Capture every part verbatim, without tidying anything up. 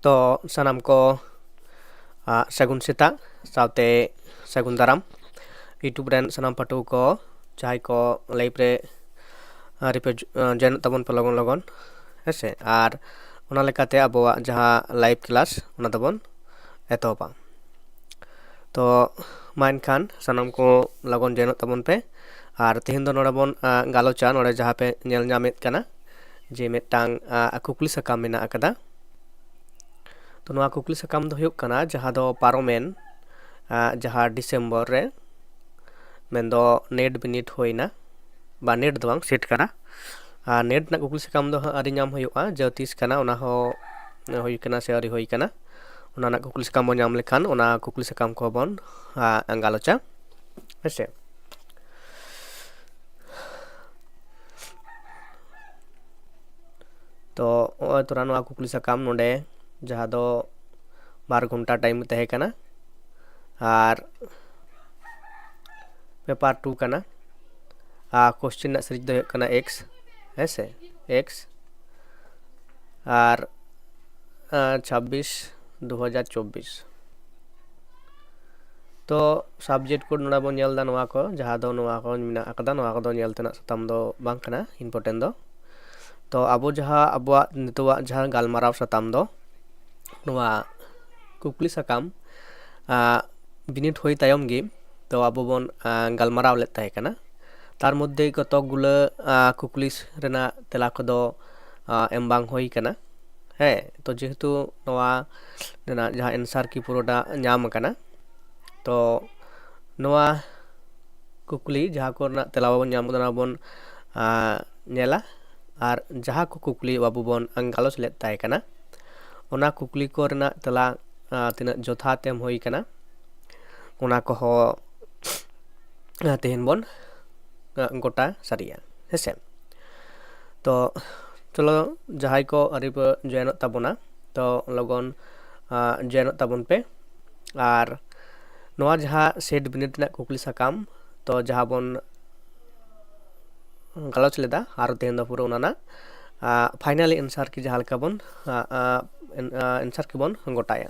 ᱛᱚ ᱥᱟᱱᱟᱢ ᱠᱚ ᱥᱟᱹᱜᱩᱱ ᱥᱮᱛᱟᱜ ᱥᱟᱶᱛᱮ ᱥᱟᱹᱜᱩᱱ ᱫᱟᱨᱟᱢ᱾ YouTube ᱨᱮᱱ ᱥᱟᱱᱟᱢ ᱯᱟᱹᱴᱷᱩᱣᱟᱹ ᱠᱚ ᱡᱟᱦᱟᱸᱭ ᱠᱚ live ᱨᱮ ᱨᱤᱯᱮ ᱡᱚᱭᱮᱱᱚᱜ ᱛᱟᱵᱚᱱ ᱯᱮ ᱞᱚᱜᱚᱱ ᱞᱚᱜᱚᱱ, ᱦᱮᱸᱥᱮ᱾ ᱟᱨ ᱚᱱᱟ ᱞᱮᱠᱟᱛᱮ ᱟᱵᱚᱣᱟᱜ ᱡᱟᱦᱟᱸ live class ᱚᱱᱟ ᱫᱚᱵᱚᱱ ᱮᱛᱚᱦᱚᱵᱟ᱾ ᱛᱚ ᱢᱟ ᱮᱱᱠᱷᱟᱱ ᱥᱟᱱᱟᱢ ᱠᱚ ᱞᱚᱜᱚᱱ ᱡᱚᱭᱮᱱᱚᱜ ᱛᱟᱵᱚᱱ ᱯᱮ᱾ ᱟᱨ ᱛᱮᱦᱮᱧ ᱫᱚ ᱱᱚᱰᱮ ᱵᱚᱱ ᱜᱟᱞᱚᱪᱟ, ᱱᱚᱰᱮ ᱡᱟᱦᱟᱸ ᱯᱮ ᱧᱮᱞ ᱧᱟᱢᱮᱫ ᱠᱟᱱᱟ ᱡᱮ ᱢᱤᱫᱴᱟᱝ ᱠᱩᱠᱞᱤ ᱥᱟᱠᱟᱢ ᱢᱮᱱᱟᱜ ᱟᱠᱟᱫᱟ᱾ ᱛᱚ ᱱᱚᱣᱟ ᱠᱩᱠᱞᱤ ᱥᱟᱠᱟᱢ ᱫᱚ ᱦᱩᱭᱩᱜ ᱠᱟᱱᱟ ᱡᱟᱦᱟᱸ ᱫᱚ ᱯᱟᱨᱚᱢᱮᱱ ᱡᱟᱦᱟᱸ ᱰᱤᱥᱮᱢᱵᱚᱨ ᱨᱮ ᱢᱮᱱᱫᱚ NET ᱵᱤᱱᱤᱰ ᱦᱩᱭᱱᱟ, ᱵᱟ NET ᱫᱚ ᱵᱟᱝ, SET ᱠᱟᱱᱟ᱾ ᱟᱨ NET ᱨᱮᱱᱟᱜ ᱠᱩᱠᱞᱤ ᱥᱟᱠᱟᱢ ᱫᱚ ᱦᱟᱸᱜ ᱟᱹᱣᱨᱤ ᱧᱟᱢ ᱦᱩᱭᱩᱜᱼᱟ ᱡᱮ ᱛᱤᱥ ᱠᱟᱱᱟ, ᱚᱱᱟ ᱦᱚᱸ ᱦᱩᱭ ᱠᱟᱱᱟ ᱥᱮ ᱟᱹᱣᱨᱤ ᱦᱩᱭ ᱠᱟᱱᱟ, ᱚᱱᱟ ᱨᱮᱱᱟᱜ ᱠᱩᱠᱞᱤ ᱥᱟᱠᱟᱢ ᱵᱚᱱ ᱧᱟᱢ ᱞᱮᱠᱷᱟᱱ ᱚᱱᱟ ᱠᱩᱠᱞᱤ ᱥᱟᱠᱟᱢ ᱠᱚᱦᱚᱸ ᱵᱚᱱ ᱜᱟᱞᱚᱪᱟ, ᱦᱮᱸᱥᱮ᱾ ᱛᱚ ᱱᱚᱜᱼᱚᱭ ᱛᱚᱨᱟ ᱱᱚᱣᱟ ᱠᱩᱠᱞᱤ ᱥᱟᱠᱟᱢ ᱱᱚᱰᱮ ᱡᱟᱦᱟᱸ ᱫᱚ ᱵᱟᱨ ᱜᱷᱚᱱᱴᱟ time ᱛᱟᱦᱮᱸ ᱠᱟᱱᱟ, ᱟᱨ ᱯᱮᱯᱟᱨ ᱴᱩ ᱠᱟᱱᱟ᱾ ᱟᱨ question ᱨᱮᱱᱟᱜ series ᱫᱚ ᱦᱩᱭᱩᱜ ᱠᱟᱱᱟ X, ᱦᱮᱸ ᱥᱮ, X ᱟᱨ ᱪᱷᱟᱵᱵᱤᱥ ᱫᱩ ᱦᱟᱡᱟᱨ ᱪᱚᱵᱵᱤᱥ᱾ ᱛᱚ subject code ᱱᱚᱰᱮ ᱵᱚᱱ ᱧᱮᱞ ᱮᱫᱟ, ᱱᱚᱣᱟ ᱠᱚ ᱡᱟᱦᱟᱸ ᱫᱚ ᱱᱚᱣᱟ ᱠᱚ ᱢᱮᱱᱟᱜ ᱟᱠᱟᱫᱟ, ᱱᱚᱣᱟ ᱠᱚᱫᱚ ᱧᱮᱞ ᱛᱮᱱᱟᱜ ᱥᱟᱛᱟᱢ ᱫᱚ ᱵᱟᱝ ᱠᱟᱱᱟ, important ᱫᱚ᱾ ᱛᱚ ᱟᱵᱚ ᱡᱟᱦᱟᱸ ᱟᱵᱚᱣᱟᱜ ᱱᱤᱛᱚᱜᱟᱜ ᱡᱟᱦᱟᱸ ᱜᱟᱞᱢᱟᱨᱟᱣ ᱥᱟᱛᱟᱢ ᱫᱚ ᱱᱚᱣᱟ ᱠᱩᱠᱞᱤ ᱥᱟᱠᱟᱢ ᱵᱤᱱᱤᱰ ᱦᱩᱭ ᱛᱟᱭᱚᱢ ᱜᱮ ᱛᱚ ᱟᱵᱚ ᱵᱚᱱ ᱜᱟᱞᱢᱟᱨᱟᱣ ᱞᱮᱫ ᱛᱟᱦᱮᱸ ᱠᱟᱱᱟ᱾ ᱛᱟᱨ ᱢᱚᱫᱽᱫᱷᱮ ᱠᱚᱛᱚᱠ ᱜᱩᱞᱟᱹ ᱠᱩᱠᱞᱤ ᱨᱮᱱᱟᱜ ᱛᱮᱞᱟ ᱠᱚᱫᱚ ᱮᱢ ᱵᱟᱝ ᱦᱩᱭ ᱠᱟᱱᱟ᱾ ᱦᱮᱸ, ᱛᱚ ᱡᱮᱦᱮᱛᱩ ᱱᱚᱣᱟ ᱨᱮᱱᱟᱜ ᱡᱟᱦᱟᱸ answer key ᱯᱩᱨᱟᱹᱴᱟ ᱧᱟᱢ ᱟᱠᱟᱱᱟ, ᱛᱚ ᱱᱚᱣᱟ ᱠᱩᱠᱞᱤ ᱡᱟᱦᱟᱸ ᱠᱚᱨᱮᱱᱟᱜ ᱛᱮᱞᱟ ᱵᱟᱵᱚᱱ ᱧᱟᱢ ᱠᱟᱫᱟ, ᱚᱱᱟ ᱵᱚᱱ ᱧᱮᱞᱟ᱾ ᱟᱨ ᱡᱟᱦᱟᱸ ᱠᱚ ᱠᱩᱠᱞᱤ ᱟᱵᱚ ᱵᱚᱱ ᱜᱟᱞᱚᱪ ᱞᱮᱫ ᱛᱟᱦᱮᱸ ᱠᱟᱱᱟ, ᱚᱱᱟ ᱠᱩᱠᱞᱤ ᱠᱚᱨᱮᱱᱟᱜ ᱛᱮᱞᱟ ᱛᱤᱱᱟᱹᱜ ᱡᱚᱛᱷᱟᱛ ᱮᱢ ᱦᱩᱭ ᱠᱟᱱᱟ, ᱚᱱᱟ ᱠᱚᱦᱚᱸ ᱛᱮᱦᱮᱧ ᱵᱚᱱ ᱜᱚᱴᱟ ᱥᱟᱹᱨᱤᱭᱟ, ᱦᱮᱸᱥᱮ᱾ ᱛᱚ ᱪᱚᱞᱚ, ᱡᱟᱦᱟᱸᱭ ᱠᱚ ᱟᱹᱣᱨᱤ ᱯᱮ ᱡᱚᱭᱮᱱᱚᱜ ᱛᱟᱵᱚᱱᱟ, ᱛᱚ ᱞᱚᱜᱚᱱ ᱡᱚᱭᱮᱱᱚᱜ ᱛᱟᱵᱚᱱ ᱯᱮ᱾ ᱟᱨ ᱱᱚᱣᱟ ᱡᱟᱦᱟᱸ SET ᱵᱤᱱᱤᱰ ᱨᱮᱱᱟᱜ ᱠᱩᱠᱞᱤ ᱥᱟᱠᱟᱢ, ᱛᱚ ᱡᱟᱦᱟᱸ ᱵᱚᱱ ᱜᱟᱞᱚᱪ ᱞᱮᱫᱟ, ᱟᱨ ᱛᱮᱦᱮᱧ ᱫᱚ ᱯᱩᱨᱟᱹ ᱚᱱᱟ ᱨᱮᱱᱟᱜ final answer key ᱡᱟᱦᱟᱸ ᱞᱮᱠᱟ ᱵᱚᱱ answer ᱠᱚᱵᱚᱱ ᱜᱚᱴᱟᱭᱟ᱾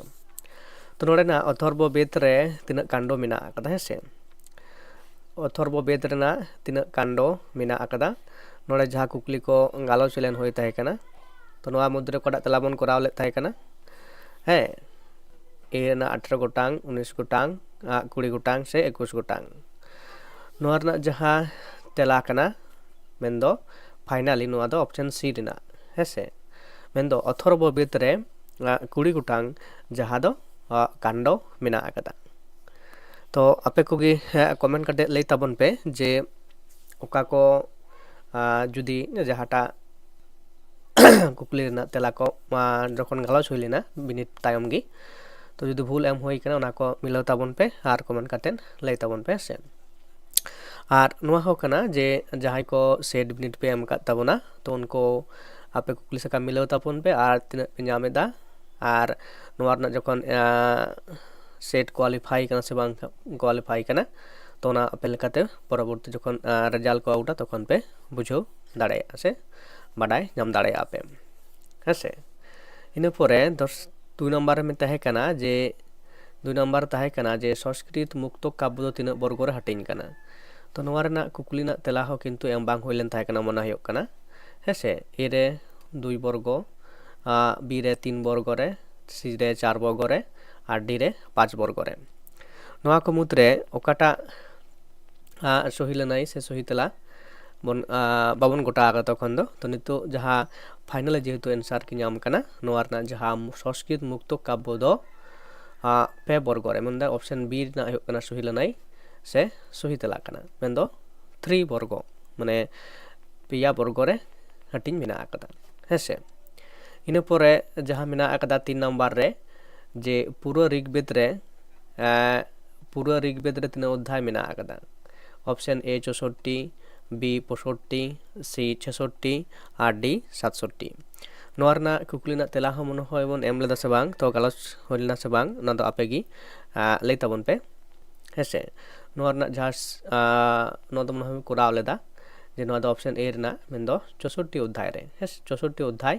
ᱛᱚ ᱱᱚᱰᱮᱱᱟᱜ ᱚᱛᱷᱚᱨᱵᱚ ᱵᱮᱫ ᱨᱮ ᱛᱤᱱᱟᱹᱜ ᱠᱟᱱᱰᱚ ᱢᱮᱱᱟᱜ ᱟᱠᱟᱫᱟ, ᱦᱮᱸ ᱥᱮ? ᱚᱛᱷᱚᱨᱵᱚ ᱵᱮᱫ ᱨᱮᱱᱟᱜ ᱛᱤᱱᱟᱹᱜ ᱠᱟᱱᱰᱚ ᱢᱮᱱᱟᱜ ᱟᱠᱟᱫᱟ, ᱱᱚᱰᱮ ᱡᱟᱦᱟᱸ ᱠᱩᱠᱞᱤ ᱠᱚ ᱜᱟᱞᱚᱪ ᱞᱮᱱ ᱦᱩᱭ ᱛᱟᱦᱮᱸ ᱠᱟᱱᱟ, ᱛᱚ ᱱᱚᱣᱟ ᱢᱚᱫᱽᱫᱷᱮ ᱨᱮ ᱚᱠᱟᱴᱟᱜ ᱛᱮᱞᱟ ᱵᱚᱱ ᱠᱚᱨᱟᱣ ᱞᱮᱫ ᱛᱟᱦᱮᱸ ᱠᱟᱱᱟ? ᱦᱮᱸ, ᱮ ᱨᱮᱱᱟᱜ ᱟᱴᱷᱨᱚ ᱜᱚᱴᱟᱝ, ᱩᱱᱤᱥ ᱜᱚᱴᱟᱝ, ᱟᱜ, ᱠᱩᱲᱤ ᱜᱚᱴᱟᱝ ᱥᱮ ᱮᱠᱩᱥ ᱜᱚᱴᱟᱝ᱾ ᱱᱚᱣᱟ ᱨᱮᱱᱟᱜ ᱡᱟᱦᱟᱸ ᱛᱮᱞᱟ ᱠᱟᱱᱟ, ᱢᱮᱱᱫᱚ finally ᱱᱚᱣᱟ ᱫᱚ option C ᱨᱮᱱᱟᱜ, ᱦᱮᱸ ᱥᱮ? ᱢᱮᱱᱫᱚ ᱚᱛᱷᱚᱨᱵᱚ ᱵᱮᱫ ᱨᱮ, ᱟᱜ, ᱠᱩᱲᱤ ᱜᱚᱴᱟᱝ ᱡᱟᱦᱟᱸ ᱫᱚ, ᱟᱜ, ᱠᱟᱱᱰᱚ ᱢᱮᱱᱟᱜ ᱟᱠᱟᱫᱟ᱾ ᱛᱚ ᱟᱯᱮ ᱠᱚᱜᱮ, ᱦᱮᱸ, comment ᱠᱟᱛᱮ ᱞᱟᱹᱭ ᱛᱟᱵᱚᱱ ᱯᱮ ᱡᱮ ᱚᱠᱟ ᱠᱚ, ᱟᱜ, ᱡᱩᱫᱤ ᱡᱟᱦᱟᱸᱴᱟᱜ ᱠᱩᱠᱞᱤ ᱨᱮᱱᱟᱜ ᱛᱮᱞᱟ ᱠᱚ, ᱟᱜ, ᱡᱚᱠᱷᱚᱱ ᱜᱟᱞᱚᱪ ᱦᱩᱭ ᱞᱮᱱᱟ ᱵᱤᱱᱤᱰ ᱛᱟᱭᱚᱢ ᱜᱮ, ᱛᱚ ᱡᱩᱫᱤ ᱵᱷᱩᱞ ᱮᱢ ᱦᱩᱭ ᱠᱟᱱᱟ, ᱚᱱᱟ ᱠᱚ ᱢᱤᱞᱟᱹᱣ ᱛᱟᱵᱚᱱ ᱯᱮ ᱟᱨ comment ᱠᱟᱛᱮ ᱞᱟᱹᱭ ᱛᱟᱵᱚᱱ ᱯᱮ, ᱦᱮᱸ ᱥᱮ᱾ ᱟᱨ ᱱᱚᱣᱟ ᱦᱚᱸ ᱠᱟᱱᱟ ᱡᱮ ᱡᱟᱦᱟᱸᱭ ᱠᱚ ᱥᱮᱴ ᱵᱤᱱᱤᱰ ᱯᱮ ᱮᱢ ᱟᱠᱟᱫ ᱛᱟᱵᱚᱱᱟ, ᱛᱚ ᱩᱱᱠᱩ ᱟᱯᱮ ᱠᱩᱠᱞᱤ ᱥᱟᱠᱟᱢ ᱢᱤᱞᱟᱹᱣ ᱛᱟᱵᱚᱱ ᱯᱮ ᱟᱨ ᱛᱤᱱᱟᱹᱜ ᱯᱮ ᱧᱟᱢ ᱮᱫᱟ, ᱟᱨ ᱱᱚᱣᱟ ᱨᱮᱱᱟᱜ ᱡᱚᱠᱷᱚᱱ, ᱟᱜ, ᱥᱮᱴ qualify ᱠᱟᱱᱟ ᱥᱮ ᱵᱟᱝ qualify ᱠᱟᱱᱟ, ᱛᱚ ᱚᱱᱟ ᱟᱯᱮ ᱞᱮᱠᱟᱛᱮ ᱯᱚᱨᱚᱵᱚᱨᱛᱤ ᱡᱚᱠᱷᱚᱱ, ᱟᱜ, result ᱠᱚ ᱟᱣᱩᱴᱟ, ᱛᱚᱠᱷᱚᱱ ᱯᱮ ᱵᱩᱡᱷᱟᱹᱣ ᱫᱟᱲᱮᱭᱟᱜᱼᱟ ᱥᱮ ᱵᱟᱰᱟᱭ ᱧᱟᱢ ᱫᱟᱲᱮᱭᱟᱜᱼᱟ ᱯᱮ, ᱦᱮᱸ ᱥᱮ᱾ ᱤᱱᱟᱹ ᱯᱚᱨᱮ ᱫᱚᱥ, ᱫᱩᱭ ᱱᱟᱢᱵᱟᱨ ᱨᱮ ᱛᱟᱦᱮᱸ ᱠᱟᱱᱟ ᱡᱮ, ᱫᱩᱭ ᱱᱟᱢᱵᱟᱨ ᱨᱮ ᱛᱟᱦᱮᱸ ᱠᱟᱱᱟ ᱡᱮ ᱥᱚᱸᱥᱠᱨᱤᱛ ᱢᱩᱠᱛᱚ ᱠᱟᱵᱽᱵᱚ ᱫᱚ ᱛᱤᱱᱟᱹᱜ ᱵᱚᱨᱜᱚ ᱨᱮ ᱦᱟᱹᱴᱤᱧ ᱠᱟᱱᱟ? ᱛᱚ ᱱᱚᱣᱟ ᱨᱮᱱᱟᱜ ᱠᱩᱠᱞᱤ ᱨᱮᱱᱟᱜ ᱛᱮᱞᱟ ᱦᱚᱸ ᱠᱤᱱᱛᱩ ᱮᱢ ᱵᱟᱝ ᱦᱩᱭ ᱞᱮᱱ ᱛᱟᱦᱮᱸ ᱠᱟᱱᱟ, ᱢᱚᱱᱮ ᱦᱩᱭᱩᱜ ᱠᱟᱱᱟ, ᱦᱮᱸ ᱥᱮ᱾ ᱮ ᱨᱮ ᱫᱩᱭ ᱵᱚᱨᱜᱚ, ᱟᱜ, ᱵᱤ ᱨᱮ ᱛᱤᱱ ᱵᱚᱨᱜᱚ ᱨᱮ, ᱥᱤ ᱨᱮ ᱪᱟᱨ ᱵᱚᱨᱜᱚ ᱨᱮ, ᱟᱨ ᱰᱤ ᱨᱮ ᱯᱟᱸᱪ ᱵᱚᱨᱜᱚ ᱨᱮ᱾ ᱱᱚᱣᱟ ᱠᱚ ᱢᱩᱫᱽᱨᱮ ᱚᱠᱟᱴᱟᱜ, ᱟᱜ, ᱥᱚᱦᱤ ᱞᱟᱹᱱᱟᱹᱭ ᱥᱮ ᱥᱚᱦᱤ ᱛᱮᱞᱟ ᱵᱚᱱ, ᱟᱜ, ᱵᱟᱵᱚᱱ ᱜᱚᱴᱟ ᱟᱠᱟᱫᱟ ᱛᱚᱠᱷᱚᱱ ᱫᱚ, ᱛᱚ ᱱᱤᱛᱚᱜ ᱡᱟᱦᱟᱸ finally ᱡᱮᱦᱮᱛᱩ answer ᱠᱤ ᱧᱟᱢ ᱠᱟᱱᱟ, ᱱᱚᱣᱟ ᱨᱮᱱᱟᱜ ᱡᱟᱦᱟᱸ ᱥᱚᱸᱥᱠᱨᱤᱛ ᱢᱩᱠᱛᱚ ᱠᱟᱵᱽᱵᱚ ᱫᱚ, ᱟᱜ, ᱯᱮ ᱵᱚᱨᱜᱚ ᱨᱮ, ᱢᱮᱱᱫᱚ option B ᱨᱮᱱᱟᱜ ᱦᱩᱭᱩᱜ ᱠᱟᱱᱟ ᱥᱚᱦᱤ ᱞᱟᱹᱱᱟᱹᱭ ᱥᱮ ᱥᱚᱦᱤ ᱛᱮᱞᱟ ᱠᱟᱱᱟ, ᱢᱮᱱᱫᱚ ᱛᱷᱨᱤ ᱵᱚᱨᱜᱚ, ᱢᱟᱱᱮ ᱯᱮᱭᱟ ᱵᱚᱨᱜᱚ ᱨᱮ ᱦᱟᱹᱴᱤᱧ ᱢᱮᱱᱟᱜ ᱟᱠᱟᱫᱟ, ᱦᱮᱸ ᱥᱮ᱾ ᱤᱱᱟᱹ ᱯᱚᱨᱮ ᱡᱟᱦᱟᱸ ᱢᱮᱱᱟᱜ ᱟᱠᱟᱫᱟ ᱛᱤᱱ ᱱᱟᱢᱵᱟᱨ ᱨᱮ, ᱡᱮ ᱯᱩᱨᱟᱹ ᱨᱤᱜᱽᱵᱮᱫ ᱨᱮ, ᱮᱸ, ᱯᱩᱨᱟᱹ ᱨᱤᱜᱽᱵᱮᱫ ᱨᱮ ᱛᱤᱱᱟᱹᱜ ᱚᱫᱽᱫᱷᱟᱭ ᱢᱮᱱᱟᱜ ᱟᱠᱟᱫᱟ? Option A ᱪᱳᱥᱳᱴᱴᱤ, B ᱯᱚᱸᱭᱥᱚᱴᱴᱤ, C ᱪᱷᱮᱥᱚᱴᱴᱤ R D ᱥᱟᱛᱥᱚᱴᱴᱤ᱾ ᱱᱚᱣᱟ ᱨᱮᱱᱟᱜ ᱠᱩᱠᱞᱤ ᱨᱮᱱᱟᱜ ᱛᱮᱞᱟ ᱦᱚᱸ ᱢᱚᱱᱮ ᱦᱚᱭ ᱵᱚᱱ ᱮᱢ ᱞᱮᱫᱟ ᱥᱮ ᱵᱟᱝ, ᱛᱚ ᱜᱟᱞᱚᱪ ᱦᱩᱭ ᱞᱮᱱᱟ ᱥᱮ ᱵᱟᱝ, ᱚᱱᱟ ᱫᱚ ᱟᱯᱮ ᱜᱮ, ᱟᱸ, ᱞᱟᱹᱭ ᱛᱟᱵᱚᱱ ᱯᱮ, ᱦᱮᱸ ᱥᱮ᱾ ᱱᱚᱣᱟ ᱨᱮᱱᱟᱜ ᱡᱟᱦᱟᱸ ᱥ-, ᱟᱸ, ᱱᱚᱣᱟ ᱫᱚ ᱢᱚᱱᱮ ᱦᱚᱭ ᱠᱚᱨᱟᱣ ᱞᱮᱫᱟ, ᱡᱮ ᱱᱚᱣᱟ ᱫᱚ option A ᱨᱮᱱᱟᱜ, ᱢᱮᱱᱫᱚ ᱪᱳᱥᱳᱴᱴᱤ ᱚᱫᱽᱫᱷᱟᱭ ᱨᱮ, ᱦᱮᱸ ᱥᱮ, ᱪᱳᱥᱳᱴᱴᱤ ᱚᱫᱽᱫᱷᱟᱭ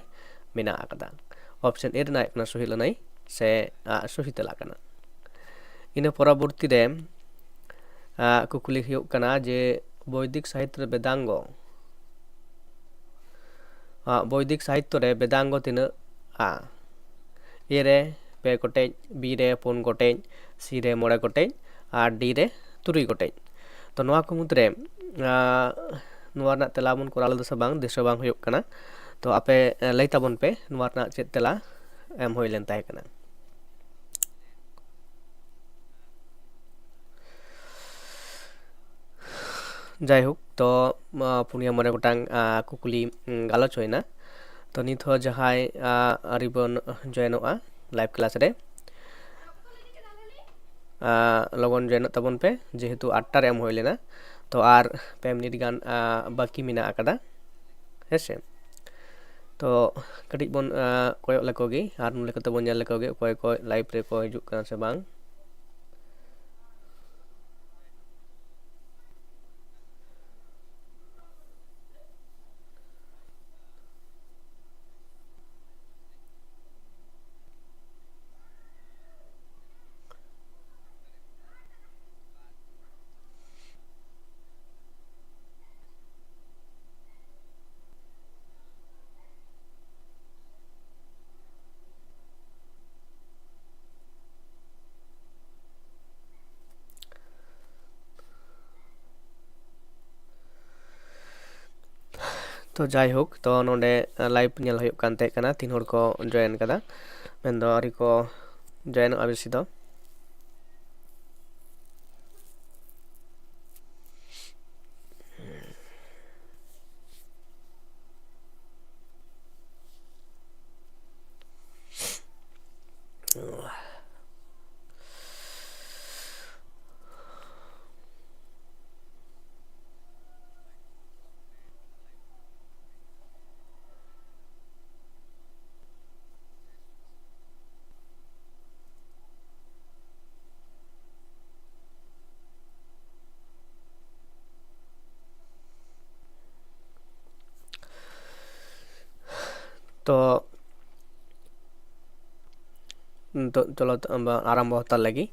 ᱢᱮᱱᱟᱜ ᱟᱠᱟᱫᱟ᱾ ᱚᱯᱥᱮᱱ ᱮ ᱨᱮᱱᱟᱜ ᱦᱩᱭᱩᱜ ᱠᱟᱱᱟ ᱥᱚᱦᱤ ᱞᱟᱹᱱᱟᱹᱭ ᱥᱮ ᱥᱚᱦᱤ ᱛᱮᱞᱟ ᱠᱟᱱᱟ᱾ ᱤᱱᱟᱹ ᱯᱚᱨᱚᱵᱚᱨᱛᱤ ᱨᱮ ᱠᱩᱠᱞᱤ ᱦᱩᱭᱩᱜ ᱠᱟᱱᱟ ᱡᱮ ᱵᱳᱭᱫᱤᱠ ᱥᱟᱦᱤᱛᱛᱚ ᱨᱮ ᱵᱮᱫᱟᱝᱜᱚ, ᱵᱳᱭᱫᱤᱠ ᱥᱟᱦᱤᱛᱛᱚ ᱨᱮ ᱵᱮᱫᱟᱝᱜᱚ ᱛᱤᱱᱟᱹᱜᱼᱟ? ᱮ ᱨᱮ ᱯᱮ ᱜᱚᱴᱮᱡ, ᱵᱤ ᱨᱮ ᱯᱩᱱ ᱜᱚᱴᱮᱡ, ᱥᱤ ᱨᱮ ᱢᱚᱬᱮ ᱜᱚᱴᱮᱡ ᱟᱨ ᱰᱤ ᱨᱮ ᱛᱩᱨᱩᱭ ᱜᱚᱴᱮᱡ᱾ ᱛᱚ ᱱᱚᱣᱟ ᱠᱚ ᱢᱩᱫᱽᱨᱮ ᱱᱚᱣᱟ ᱨᱮᱱᱟᱜ ᱛᱮᱞᱟ ᱵᱚᱱ ᱠᱚᱨᱟᱣ ᱞᱮᱫᱟ ᱥᱮ ᱵᱟᱝ ᱫᱤᱥᱟᱹ ᱵᱟᱝ ᱦᱩᱭᱩᱜ ᱠᱟᱱᱟ᱾ ᱛᱚ ᱟᱯᱮ ᱞᱟᱹᱭ ᱛᱟᱵᱚᱱ ᱯᱮ ᱱᱚᱣᱟ ᱨᱮᱱᱟᱜ ᱪᱮᱫ ᱛᱮᱞᱟ ᱮᱢ ᱦᱩᱭ ᱞᱮᱱ ᱛᱟᱦᱮᱸ ᱠᱟᱱᱟ᱾ ᱡᱟᱭᱦᱳᱠ, ᱛᱚ ᱯᱩᱱᱭᱟ ᱢᱚᱬᱮ ᱜᱚᱴᱟᱝ ᱠᱩᱠᱞᱤ ᱜᱟᱞᱚᱪ ᱦᱩᱭᱱᱟ᱾ ᱛᱚ ᱱᱤᱛ ᱦᱚᱸ ᱡᱟᱦᱟᱸᱭ ᱟᱹᱣᱨᱤ ᱵᱚᱱ ᱡᱚᱭᱮᱱᱚᱜᱼᱟ ᱞᱟᱭᱤᱵᱷ ᱠᱞᱟᱥ ᱨᱮ, ᱞᱚᱜᱚᱱ ᱡᱚᱭᱮᱱᱚᱜ ᱛᱟᱵᱚᱱ ᱯᱮ, ᱡᱮᱦᱮᱛᱩ ᱟᱴᱴᱟ ᱨᱮ ᱮᱢ ᱦᱩᱭ ᱞᱮᱱᱟ᱾ ᱛᱚ ᱟᱨ ᱯᱮ ᱢᱤᱱᱤᱴ ᱜᱟᱱ ᱵᱟᱹᱠᱤ ᱢᱮᱱᱟᱜ ᱟᱠᱟᱫᱟ, ᱦᱮᱸ ᱥᱮ᱾ ᱛᱚ ᱠᱟᱹᱴᱤᱡ ᱵᱚᱱ ᱠᱚᱭᱚᱜ ᱞᱮᱠᱚ ᱜᱮ ᱟᱨ ᱱᱚᱰᱮ ᱠᱟᱛᱮ ᱵᱚᱱ ᱧᱮᱞ ᱞᱮᱠᱚ ᱜᱮ ᱚᱠᱚᱭ ᱠᱚ ᱞᱟᱭᱤᱵᱷ ᱨᱮᱠᱚ ᱦᱤᱡᱩᱜ ᱠᱟᱱᱟ ᱥᱮ ᱵᱟᱝ᱾ ᱛᱚ ᱡᱟᱭᱦᱳᱠ, ᱛᱚ ᱱᱚᱰᱮ ᱞᱟᱭᱤᱵᱷ ᱧᱮᱞ ᱦᱩᱭᱩᱜ ᱠᱟᱱ ᱛᱟᱦᱮᱸ ᱠᱟᱱᱟ ᱛᱤᱱ ᱦᱚᱲ ᱠᱚ ᱡᱚᱭᱮᱱ ᱠᱟᱫᱟ, ᱢᱮᱱᱫᱚ ᱟᱹᱣᱨᱤ ᱠᱚ ᱡᱚᱭᱮᱱᱚᱜᱼᱟ ᱵᱮᱥᱤ ᱫᱚ᱾ ᱛᱚ ᱱᱤᱛᱚᱜ ᱪᱚᱞᱚ ᱟᱨᱟᱢᱵᱚ ᱦᱟᱛᱟᱲ ᱞᱟᱹᱜᱤᱫ᱾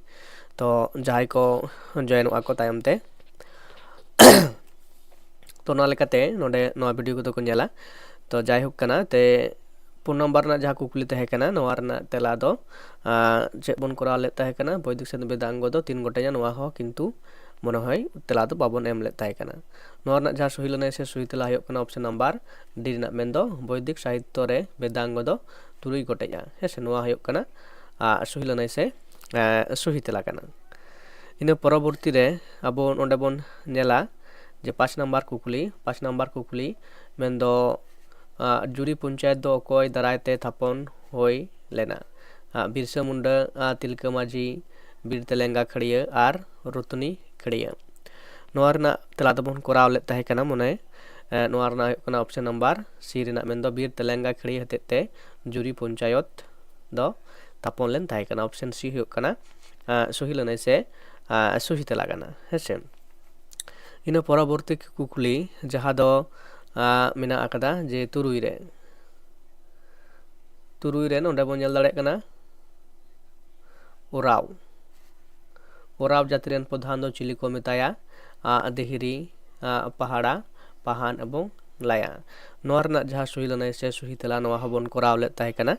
ᱛᱚ ᱡᱟᱦᱟᱸᱭ ᱠᱚ ᱡᱚᱭᱮᱱᱚᱜᱼᱟ ᱠᱚ ᱛᱟᱭᱚᱢ ᱛᱮ, ᱛᱚ ᱚᱱᱟ ᱞᱮᱠᱟᱛᱮ ᱱᱚᱰᱮ ᱱᱚᱣᱟ ᱵᱷᱤᱰᱤᱭᱳ ᱠᱚᱫᱚ ᱠᱚ ᱧᱮᱞᱟ᱾ ᱛᱚ ᱡᱟᱭᱦᱳᱠ ᱠᱟᱱᱟ, ᱛᱮ ᱯᱩᱱ ᱱᱟᱢᱵᱟᱨ ᱨᱮᱱᱟᱜ ᱡᱟᱦᱟᱸ ᱠᱩᱠᱞᱤ ᱛᱟᱦᱮᱸ ᱠᱟᱱᱟ, ᱱᱚᱣᱟ ᱨᱮᱱᱟᱜ ᱛᱮᱞᱟ ᱫᱚ ᱟᱸ, ᱪᱮᱫ ᱵᱚᱱ ᱠᱚᱨᱟᱣ ᱞᱮᱫ ᱛᱟᱦᱮᱸ ᱠᱟᱱᱟ, ᱵᱳᱭᱫᱤᱠ ᱥᱮ ᱵᱮᱫᱟᱝᱜᱚ ᱫᱚ ᱛᱤᱱ ᱜᱚᱴᱮᱡᱟ, ᱱᱚᱣᱟ ᱦᱚᱸ ᱠᱤᱱᱛᱩ ᱢᱚᱱᱮ ᱦᱚᱭ ᱛᱮᱞᱟ ᱫᱚ ᱵᱟᱵᱚᱱ ᱮᱢ ᱞᱮᱫ ᱛᱟᱦᱮᱸ ᱠᱟᱱᱟ᱾ ᱱᱚᱣᱟ ᱨᱮᱱᱟᱜ ᱡᱟᱦᱟᱸ ᱥᱚᱦᱤ ᱞᱟᱹᱱᱟᱹᱭ ᱥᱮ ᱥᱚᱦᱤ ᱛᱮᱞᱟ ᱦᱩᱭᱩᱜ ᱠᱟᱱᱟ ᱚᱯᱥᱮᱱ ᱱᱟᱢᱵᱟᱨ ᱰᱤ ᱨᱮᱱᱟᱜ, ᱢᱮᱱᱫᱚ ᱵᱳᱭᱫᱤᱠ ᱥᱟᱦᱤᱛᱛᱚ ᱨᱮ ᱵᱮᱫᱟᱝᱜᱚ ᱫᱚ ᱛᱩᱨᱩᱭ ᱜᱚᱴᱮᱡᱟ᱾ ᱦᱮᱸ ᱥᱮ, ᱱᱚᱣᱟ ᱦᱩᱭᱩᱜ ᱠᱟᱱᱟ ᱟᱸ, ᱥᱚᱦᱤ ᱞᱟᱹᱱᱟᱹᱭ ᱥᱮ ᱟᱸ, ᱥᱚᱦᱤ ᱛᱮᱞᱟ ᱠᱟᱱᱟ᱾ ᱤᱱᱟᱹ ᱯᱚᱨᱚᱵᱚᱨᱛᱤ ᱨᱮ ᱟᱵᱚ ᱱᱚᱰᱮ ᱵᱚᱱ ᱧᱮᱞᱟ ᱡᱮ ᱯᱟᱸᱪ ᱱᱟᱢᱵᱟᱨ ᱠᱩᱠᱞᱤ, ᱯᱟᱸᱪ ᱱᱟᱢᱵᱟᱨ ᱠᱩᱠᱞᱤ ᱢᱮᱱᱫᱚ ᱟᱸ, ᱡᱩᱨᱤ ᱯᱚᱧᱪᱟᱭᱮᱛ ᱫᱚ ᱚᱠᱚᱭ ᱫᱟᱨᱟᱭ ᱛᱮ ᱛᱷᱟᱯᱚᱱ ᱦᱩᱭ ᱞᱮᱱᱟ? ᱟᱸ, ᱵᱤᱨᱥᱟᱹ ᱢᱩᱱᱰᱟᱹ, ᱟᱸ, ᱛᱤᱞᱠᱟᱹ ᱢᱟᱹᱡᱷᱤ, ᱵᱤᱨ ᱛᱮᱞᱮᱝᱜᱟ ᱠᱷᱟᱹᱲᱭᱟᱹ ᱟᱨ ᱨᱩᱛᱱᱤ ᱠᱷᱟᱹᱲᱭᱟᱹ᱾ ᱱᱚᱣᱟ ᱨᱮᱱᱟᱜ ᱛᱮᱞᱟ ᱫᱚᱵᱚᱱ ᱠᱚᱨᱟᱣ ᱞᱮᱫ ᱛᱟᱦᱮᱸ ᱠᱟᱱᱟ ᱢᱚᱱᱮ, ᱮᱸ, ᱱᱚᱣᱟ ᱨᱮᱱᱟᱜ ᱦᱩᱭᱩᱜ ᱠᱟᱱᱟ ᱚᱯᱥᱮᱱ ᱱᱟᱢᱵᱟᱨ ᱥᱤ ᱨᱮᱱᱟᱜ, ᱢᱮᱱᱫᱚ ᱵᱤᱨ ᱛᱮᱞᱮᱝᱜᱟ ᱠᱷᱟᱹᱲᱭᱟᱹ ᱦᱚᱛᱮᱡ ᱛᱮ ᱡᱩᱨᱤ ᱯᱚᱧᱪᱟᱭᱚᱛ ᱫᱚ ᱛᱷᱟᱯᱚᱱ ᱞᱮᱱ ᱛᱟᱦᱮᱸ ᱠᱟᱱᱟ᱾ ᱚᱯᱥᱮᱱ ᱥᱤ ᱦᱩᱭᱩᱜ ᱠᱟᱱᱟ, ᱟᱸ, ᱥᱚᱦᱤ ᱞᱟᱹᱱᱟᱹᱭ ᱥᱮ, ᱟᱸ, ᱥᱚᱦᱤ ᱛᱮᱞᱟ ᱠᱟᱱᱟ᱾ ᱦᱮᱸ ᱥᱮ, ᱤᱱᱟᱹ ᱯᱚᱨᱚᱵᱚᱨᱛᱤ ᱠᱩᱠᱞᱤ ᱡᱟᱦᱟᱸ ᱫᱚ, ᱟᱸ, ᱢᱮᱱᱟᱜ ᱟᱠᱟᱫᱟ ᱡᱮ ᱛᱩᱨᱩᱭ ᱨᱮ, ᱛᱩᱨᱩᱭ ᱨᱮ ᱱᱚᱰᱮ ᱵᱚᱱ ᱧᱮᱞ ᱫᱟᱲᱮᱭᱟᱜ ᱠᱟᱱᱟ ᱳᱨᱟᱣ᱾ ᱳᱨᱟᱣ ᱡᱟᱹᱛᱤ ᱨᱮᱱ ᱯᱨᱚᱫᱷᱟᱱ ᱫᱚ ᱪᱤᱞᱤ ᱠᱚ ᱢᱮᱛᱟᱭᱟ? ᱟᱸ, ᱫᱤᱦᱤᱨᱤ, ᱟᱸ, ᱯᱟᱦᱟᱲᱟ, ᱯᱟᱦᱟᱱ ᱮᱵᱚᱝ ᱞᱟᱭᱟ᱾ ᱱᱚᱣᱟ ᱨᱮᱱᱟᱜ ᱡᱟᱦᱟᱸ ᱥᱚᱦᱤ ᱞᱟᱹᱱᱟᱹᱭ ᱥᱮ ᱥᱚᱦᱤ ᱛᱮᱞᱟ, ᱱᱚᱣᱟ ᱦᱚᱸᱵᱚᱱ ᱠᱚᱨᱟᱣ ᱞᱮᱫ ᱛᱟᱦᱮᱸ ᱠᱟᱱᱟ,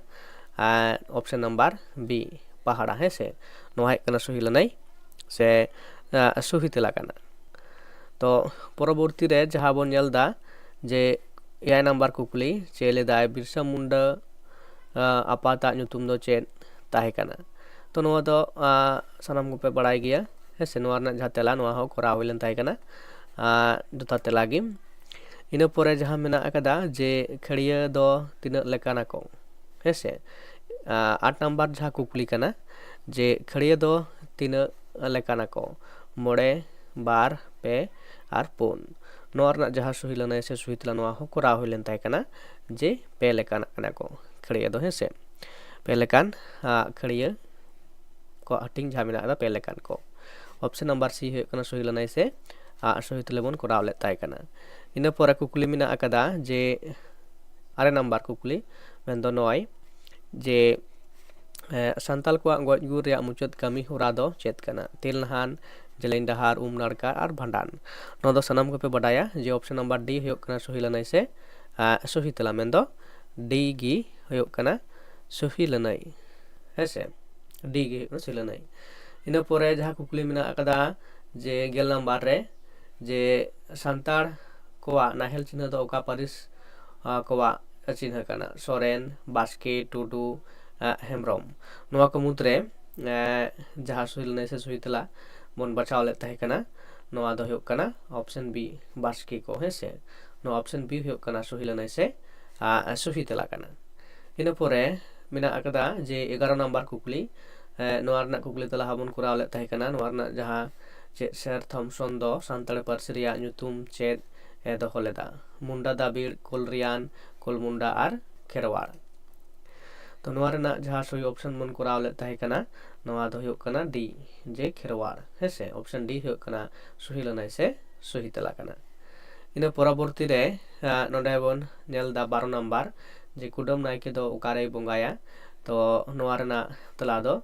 ᱟᱸ, ᱚᱯᱥᱮᱱ ᱱᱟᱢᱵᱟᱨ ᱵᱤ, ᱯᱟᱦᱟᱲᱟ᱾ ᱦᱮᱸ ᱥᱮ, ᱱᱚᱣᱟ ᱦᱩᱭᱩᱜ ᱠᱟᱱᱟ ᱥᱚᱦᱤ ᱞᱟᱹᱱᱟᱹᱭ ᱥᱮ, ᱟᱸ, ᱥᱚᱦᱤ ᱛᱮᱞᱟ ᱠᱟᱱᱟ᱾ ᱛᱚ ᱯᱚᱨᱚᱵᱚᱨᱛᱤ ᱨᱮ ᱡᱟᱦᱟᱸ ᱵᱚᱱ ᱧᱮᱞ ᱮᱫᱟ ᱡᱮ ᱮᱭᱟᱭ ᱱᱟᱢᱵᱟᱨ ᱠᱩᱠᱞᱤ, ᱪᱮᱫ ᱞᱟᱹᱭᱫᱟᱭ, ᱵᱤᱨᱥᱟ ᱢᱩᱱᱰᱟ, ᱟᱸ, ᱟᱯᱟᱛᱟᱜ ᱧᱩᱛᱩᱢ ᱫᱚ ᱪᱮᱫ ᱛᱟᱦᱮᱸ ᱠᱟᱱᱟ? ᱛᱚ ᱱᱚᱣᱟ ᱫᱚ, ᱟᱸ, ᱥᱟᱱᱟᱢ ᱠᱚᱯᱮ ᱵᱟᱲᱟᱭ ᱜᱮᱭᱟ, ᱦᱮᱸ ᱥᱮ? ᱱᱚᱣᱟ ᱨᱮᱱᱟᱜ ᱡᱟᱦᱟᱸ ᱛᱮᱞᱟ, ᱱᱚᱣᱟ ᱦᱚᱸ ᱠᱚᱨᱟᱣ ᱦᱩᱭ ᱞᱮᱱ ᱛᱟᱦᱮᱸ ᱠᱟᱱᱟ, ᱟᱸ, ᱡᱚᱛᱷᱟᱛ ᱛᱮᱞᱟ ᱜᱮ᱾ ᱤᱱᱟᱹ ᱯᱚᱨᱮ ᱡᱟᱦᱟᱸ ᱢᱮᱱᱟᱜ ᱟᱠᱟᱫᱟ ᱡᱮ ᱠᱷᱟᱹᱲᱭᱟᱹ ᱫᱚ ᱛᱤᱱᱟᱹᱜ ᱞᱮᱠᱟᱱᱟ ᱠᱚ? ᱦᱮᱸ ᱥᱮ? ᱟᱸ, ᱟᱴ ᱱᱟᱢᱵᱟᱨ ᱡᱟᱦᱟᱸ ᱠᱩᱠᱞᱤ ᱠᱟᱱᱟ ᱡᱮ ᱠᱷᱟᱹᱲᱭᱟᱹ ᱫᱚ ᱛᱤᱱᱟᱹᱜ ᱞᱮᱠᱟᱱᱟ ᱠᱚ? ᱢᱚᱬᱮ, ᱵᱟᱨ, ᱯᱮ ᱟᱨ ᱯᱩᱱ᱾ ᱱᱚᱣᱟ ᱨᱮᱱᱟᱜ ᱡᱟᱦᱟᱸ ᱥᱚᱦᱤ ᱞᱟᱹᱱᱟᱹᱭ ᱥᱮ ᱥᱚᱦᱤ ᱛᱮᱞᱟ, ᱱᱚᱣᱟ ᱦᱚᱸ ᱠᱚᱨᱟᱣ ᱦᱩᱭ ᱞᱮᱱ ᱛᱟᱦᱮᱸ ᱠᱟᱱᱟ ᱡᱮ ᱯᱮ ᱞᱮᱠᱟᱱᱟᱜ ᱠᱟᱱᱟ ᱠᱚ ᱠᱷᱟᱹᱲᱭᱟᱹ ᱫᱚ, ᱦᱮᱸ ᱥᱮ? ᱯᱮ ᱞᱮᱠᱟᱱ, ᱟᱸ, ᱠᱷᱟᱹᱲᱭᱟᱹ ᱠᱚ ᱦᱟᱹᱴᱤᱧ ᱡᱟᱦᱟᱸ ᱢᱮᱱᱟᱜ ᱟᱠᱟᱫᱟ, ᱯᱮ ᱞᱮᱠᱟᱱ ᱠᱚ᱾ ᱚᱯᱥᱮᱱ ᱱᱟᱢᱵᱟᱨ ᱥᱤ ᱦᱩᱭᱩᱜ ᱠᱟᱱᱟ ᱥᱚᱦᱤ ᱞᱟᱹᱱᱟᱹᱭ ᱥᱮ, ᱟᱸ, ᱥᱚᱦᱤ ᱛᱮᱞᱟ ᱵᱚᱱ ᱠᱚᱨᱟᱣ ᱞᱮᱫ ᱛᱟᱦᱮᱸ ᱠᱟᱱᱟ᱾ ᱤᱱᱟᱹ ᱯᱚᱨᱮ ᱠᱩᱠᱞᱤ ᱢᱮᱱᱟᱜ ᱟᱠᱟᱫᱟ ᱡᱮ ᱟᱨᱮ ᱱᱟᱢᱵᱟᱨ ᱠᱩᱠᱞᱤ, ᱢᱮᱱᱫᱚ ᱱᱚᱭ, ᱡᱮ ᱥᱟᱱᱛᱟᱲ ᱠᱚᱣᱟᱜ ᱜᱚᱡ ᱜᱩᱨ ᱨᱮᱭᱟᱜ ᱢᱩᱪᱟᱹᱫ ᱠᱟᱹᱢᱤ ᱦᱚᱨᱟ ᱫᱚ ᱪᱮᱫ ᱠᱟᱱᱟ? ᱛᱮᱞ ᱱᱟᱦᱟᱱ, ᱡᱮᱞᱮᱧ ᱰᱟᱦᱟᱨ, ᱩᱢ ᱱᱟᱲᱠᱟ ᱟᱨ ᱵᱷᱟᱸᱰᱟᱱ᱾ ᱱᱚᱣᱟ ᱫᱚ ᱥᱟᱱᱟᱢ ᱠᱚᱯᱮ ᱵᱟᱰᱟᱭᱟ ᱡᱮ ᱚᱯᱥᱮᱱ ᱱᱟᱢᱵᱟᱨ ᱰᱤ ᱦᱩᱭᱩᱜ ᱠᱟᱱᱟ ᱥᱩᱦᱤ ᱞᱟᱹᱱᱟᱹᱭ ᱥᱮ ᱥᱩᱦᱤ ᱛᱮᱞᱟ, ᱢᱮᱱᱫᱚ ᱰᱤ ᱜᱮ ᱦᱩᱭᱩᱜ ᱠᱟᱱᱟ ᱥᱩᱦᱤ ᱞᱟᱹᱱᱟᱹᱭ᱾ ᱦᱮᱸ ᱥᱮ, ᱰᱤ ᱜᱮ ᱦᱩᱭᱩᱜ ᱠᱟᱱᱟ ᱥᱩᱦᱤ ᱞᱟᱹᱱᱟᱹᱭ᱾ ᱤᱱᱟᱹ ᱯᱚᱨᱮ ᱡᱟᱦᱟᱸ ᱠᱩᱠᱞᱤ ᱢᱮᱱᱟᱜ ᱟᱠᱟᱫᱟ ᱡᱮ ᱜᱮᱞ ᱱᱟᱢᱵᱟᱨ ᱨᱮ, ᱡᱮ ᱥᱟᱱᱛᱟᱲ ᱠᱚᱣᱟᱜ ᱱᱟᱦᱮᱞ ᱪᱤᱱᱦᱟᱹ ᱫᱚ ᱚᱠᱟ ᱯᱟᱹᱨᱤᱥ ᱠᱚᱣᱟᱜ ᱪᱤᱱᱦᱟᱹ ᱠᱟᱱᱟ? ᱥᱚᱨᱮᱱ, ᱵᱟᱥᱠᱮ, ᱴᱩᱰᱩ, ᱦᱮᱢᱵᱨᱚᱢ᱾ ᱱᱚᱣᱟ ᱠᱚ ᱢᱩᱫᱽᱨᱮ ᱡᱟᱦᱟᱸ ᱥᱩᱦᱤ ᱞᱟᱹᱱᱟᱹᱭ ᱥᱮ ᱥᱩᱦᱤ ᱛᱮᱞᱟ ᱵᱚᱱ ᱵᱟᱪᱷᱟᱣ ᱞᱮᱫ ᱛᱟᱦᱮᱸ ᱠᱟᱱᱟ, ᱱᱚᱣᱟ ᱫᱚ ᱦᱩᱭᱩᱜ ᱠᱟᱱᱟ ᱚᱯᱥᱮᱱ ᱵᱤ, ᱵᱟᱥᱠᱮ ᱠᱚ᱾ ᱦᱮᱸ ᱥᱮ, ᱱᱚᱣᱟ ᱚᱯᱥᱮᱱ ᱵᱤ ᱦᱩᱭᱩᱜ ᱠᱟᱱᱟ ᱥᱩᱦᱤ ᱞᱟᱹᱱᱟᱹᱭ ᱥᱮ ᱥᱩᱦᱤ ᱛᱮᱞᱟ ᱠᱟᱱᱟ᱾ ᱤᱱᱟᱹ ᱯᱚᱨᱮ ᱢᱮᱱᱟᱜ ᱟᱠᱟᱫᱟ ᱡᱮ ᱮᱜᱟᱨᱚ ᱱᱟᱢᱵᱟᱨ ᱠᱩᱠᱞᱤ᱾ ᱱᱚᱣᱟ ᱨᱮᱱᱟᱜ ᱠᱩᱠᱞᱤ ᱛᱮᱞᱟ ᱦᱚᱸ ᱵᱚᱱ ᱠᱚᱨᱟᱣ ᱞᱮᱫ ᱛᱟᱦᱮᱸ ᱠᱟᱱᱟ᱾ ᱱᱚᱣᱟ ᱨᱮᱱᱟᱜ ᱡᱟᱦᱟᱸ ᱪᱮᱫ ᱥᱮᱨ ᱛᱷᱚᱢᱥᱚᱱ ᱫᱚ ᱥᱟᱱᱛᱟᱲᱤ ᱯᱟᱹᱨᱥᱤ ᱨᱮᱭᱟᱜ ᱧᱩᱛᱩᱢ ᱪᱮᱫ ᱮ ᱫᱚᱦᱚ ᱞᱮᱫᱟ? ᱢᱩᱱᱰᱟ ᱫᱟᱵᱤᱲ, ᱠᱚᱞᱨᱤᱭᱟᱱ, ᱠᱚᱞᱢᱩᱱᱰᱟ ᱟᱨ ᱠᱷᱮᱨᱣᱟᱲ᱾ ᱛᱚ ᱱᱚᱣᱟ ᱨᱮᱱᱟᱜ ᱡᱟᱦᱟᱸ ᱥᱩᱦᱤ ᱚᱯᱥᱮᱱ ᱵᱚᱱ ᱠᱚᱨᱟᱣ ᱞᱮᱫ ᱛᱟᱦᱮᱸ ᱠᱟᱱᱟ, ᱱᱚᱣᱟ ᱫᱚ ᱦᱩᱭᱩᱜ ᱠᱟᱱᱟ ᱰᱤ, ᱡᱮ ᱠᱷᱮᱨᱣᱟᱲ᱾ ᱦᱮᱸ ᱥᱮ, ᱚᱯᱥᱮᱱ ᱰᱤ ᱦᱩᱭᱩᱜ ᱠᱟᱱᱟ ᱥᱩᱦᱤ ᱞᱟᱹᱱᱟᱹᱭ ᱥᱮ ᱥᱩᱦᱤ ᱛᱮᱞᱟ ᱠᱟᱱᱟ᱾ ᱤᱱᱟᱹ ᱯᱚᱨᱚᱵᱚᱨᱛᱤ ᱨᱮ ᱱᱚᱰᱮ ᱵᱚᱱ ᱧᱮᱞ ᱮᱫᱟ ᱵᱟᱨᱚ ᱱᱟᱢᱵᱟᱨ, ᱡᱮ ᱠᱩᱰᱟᱹᱢ ᱱᱟᱭᱠᱮ ᱫᱚ ᱚᱠᱟᱨᱮᱭ ᱵᱚᱸᱜᱟᱭᱟ? ᱛᱚ ᱱᱚᱣᱟ ᱨᱮᱱᱟᱜ ᱛᱮᱞᱟ ᱫᱚ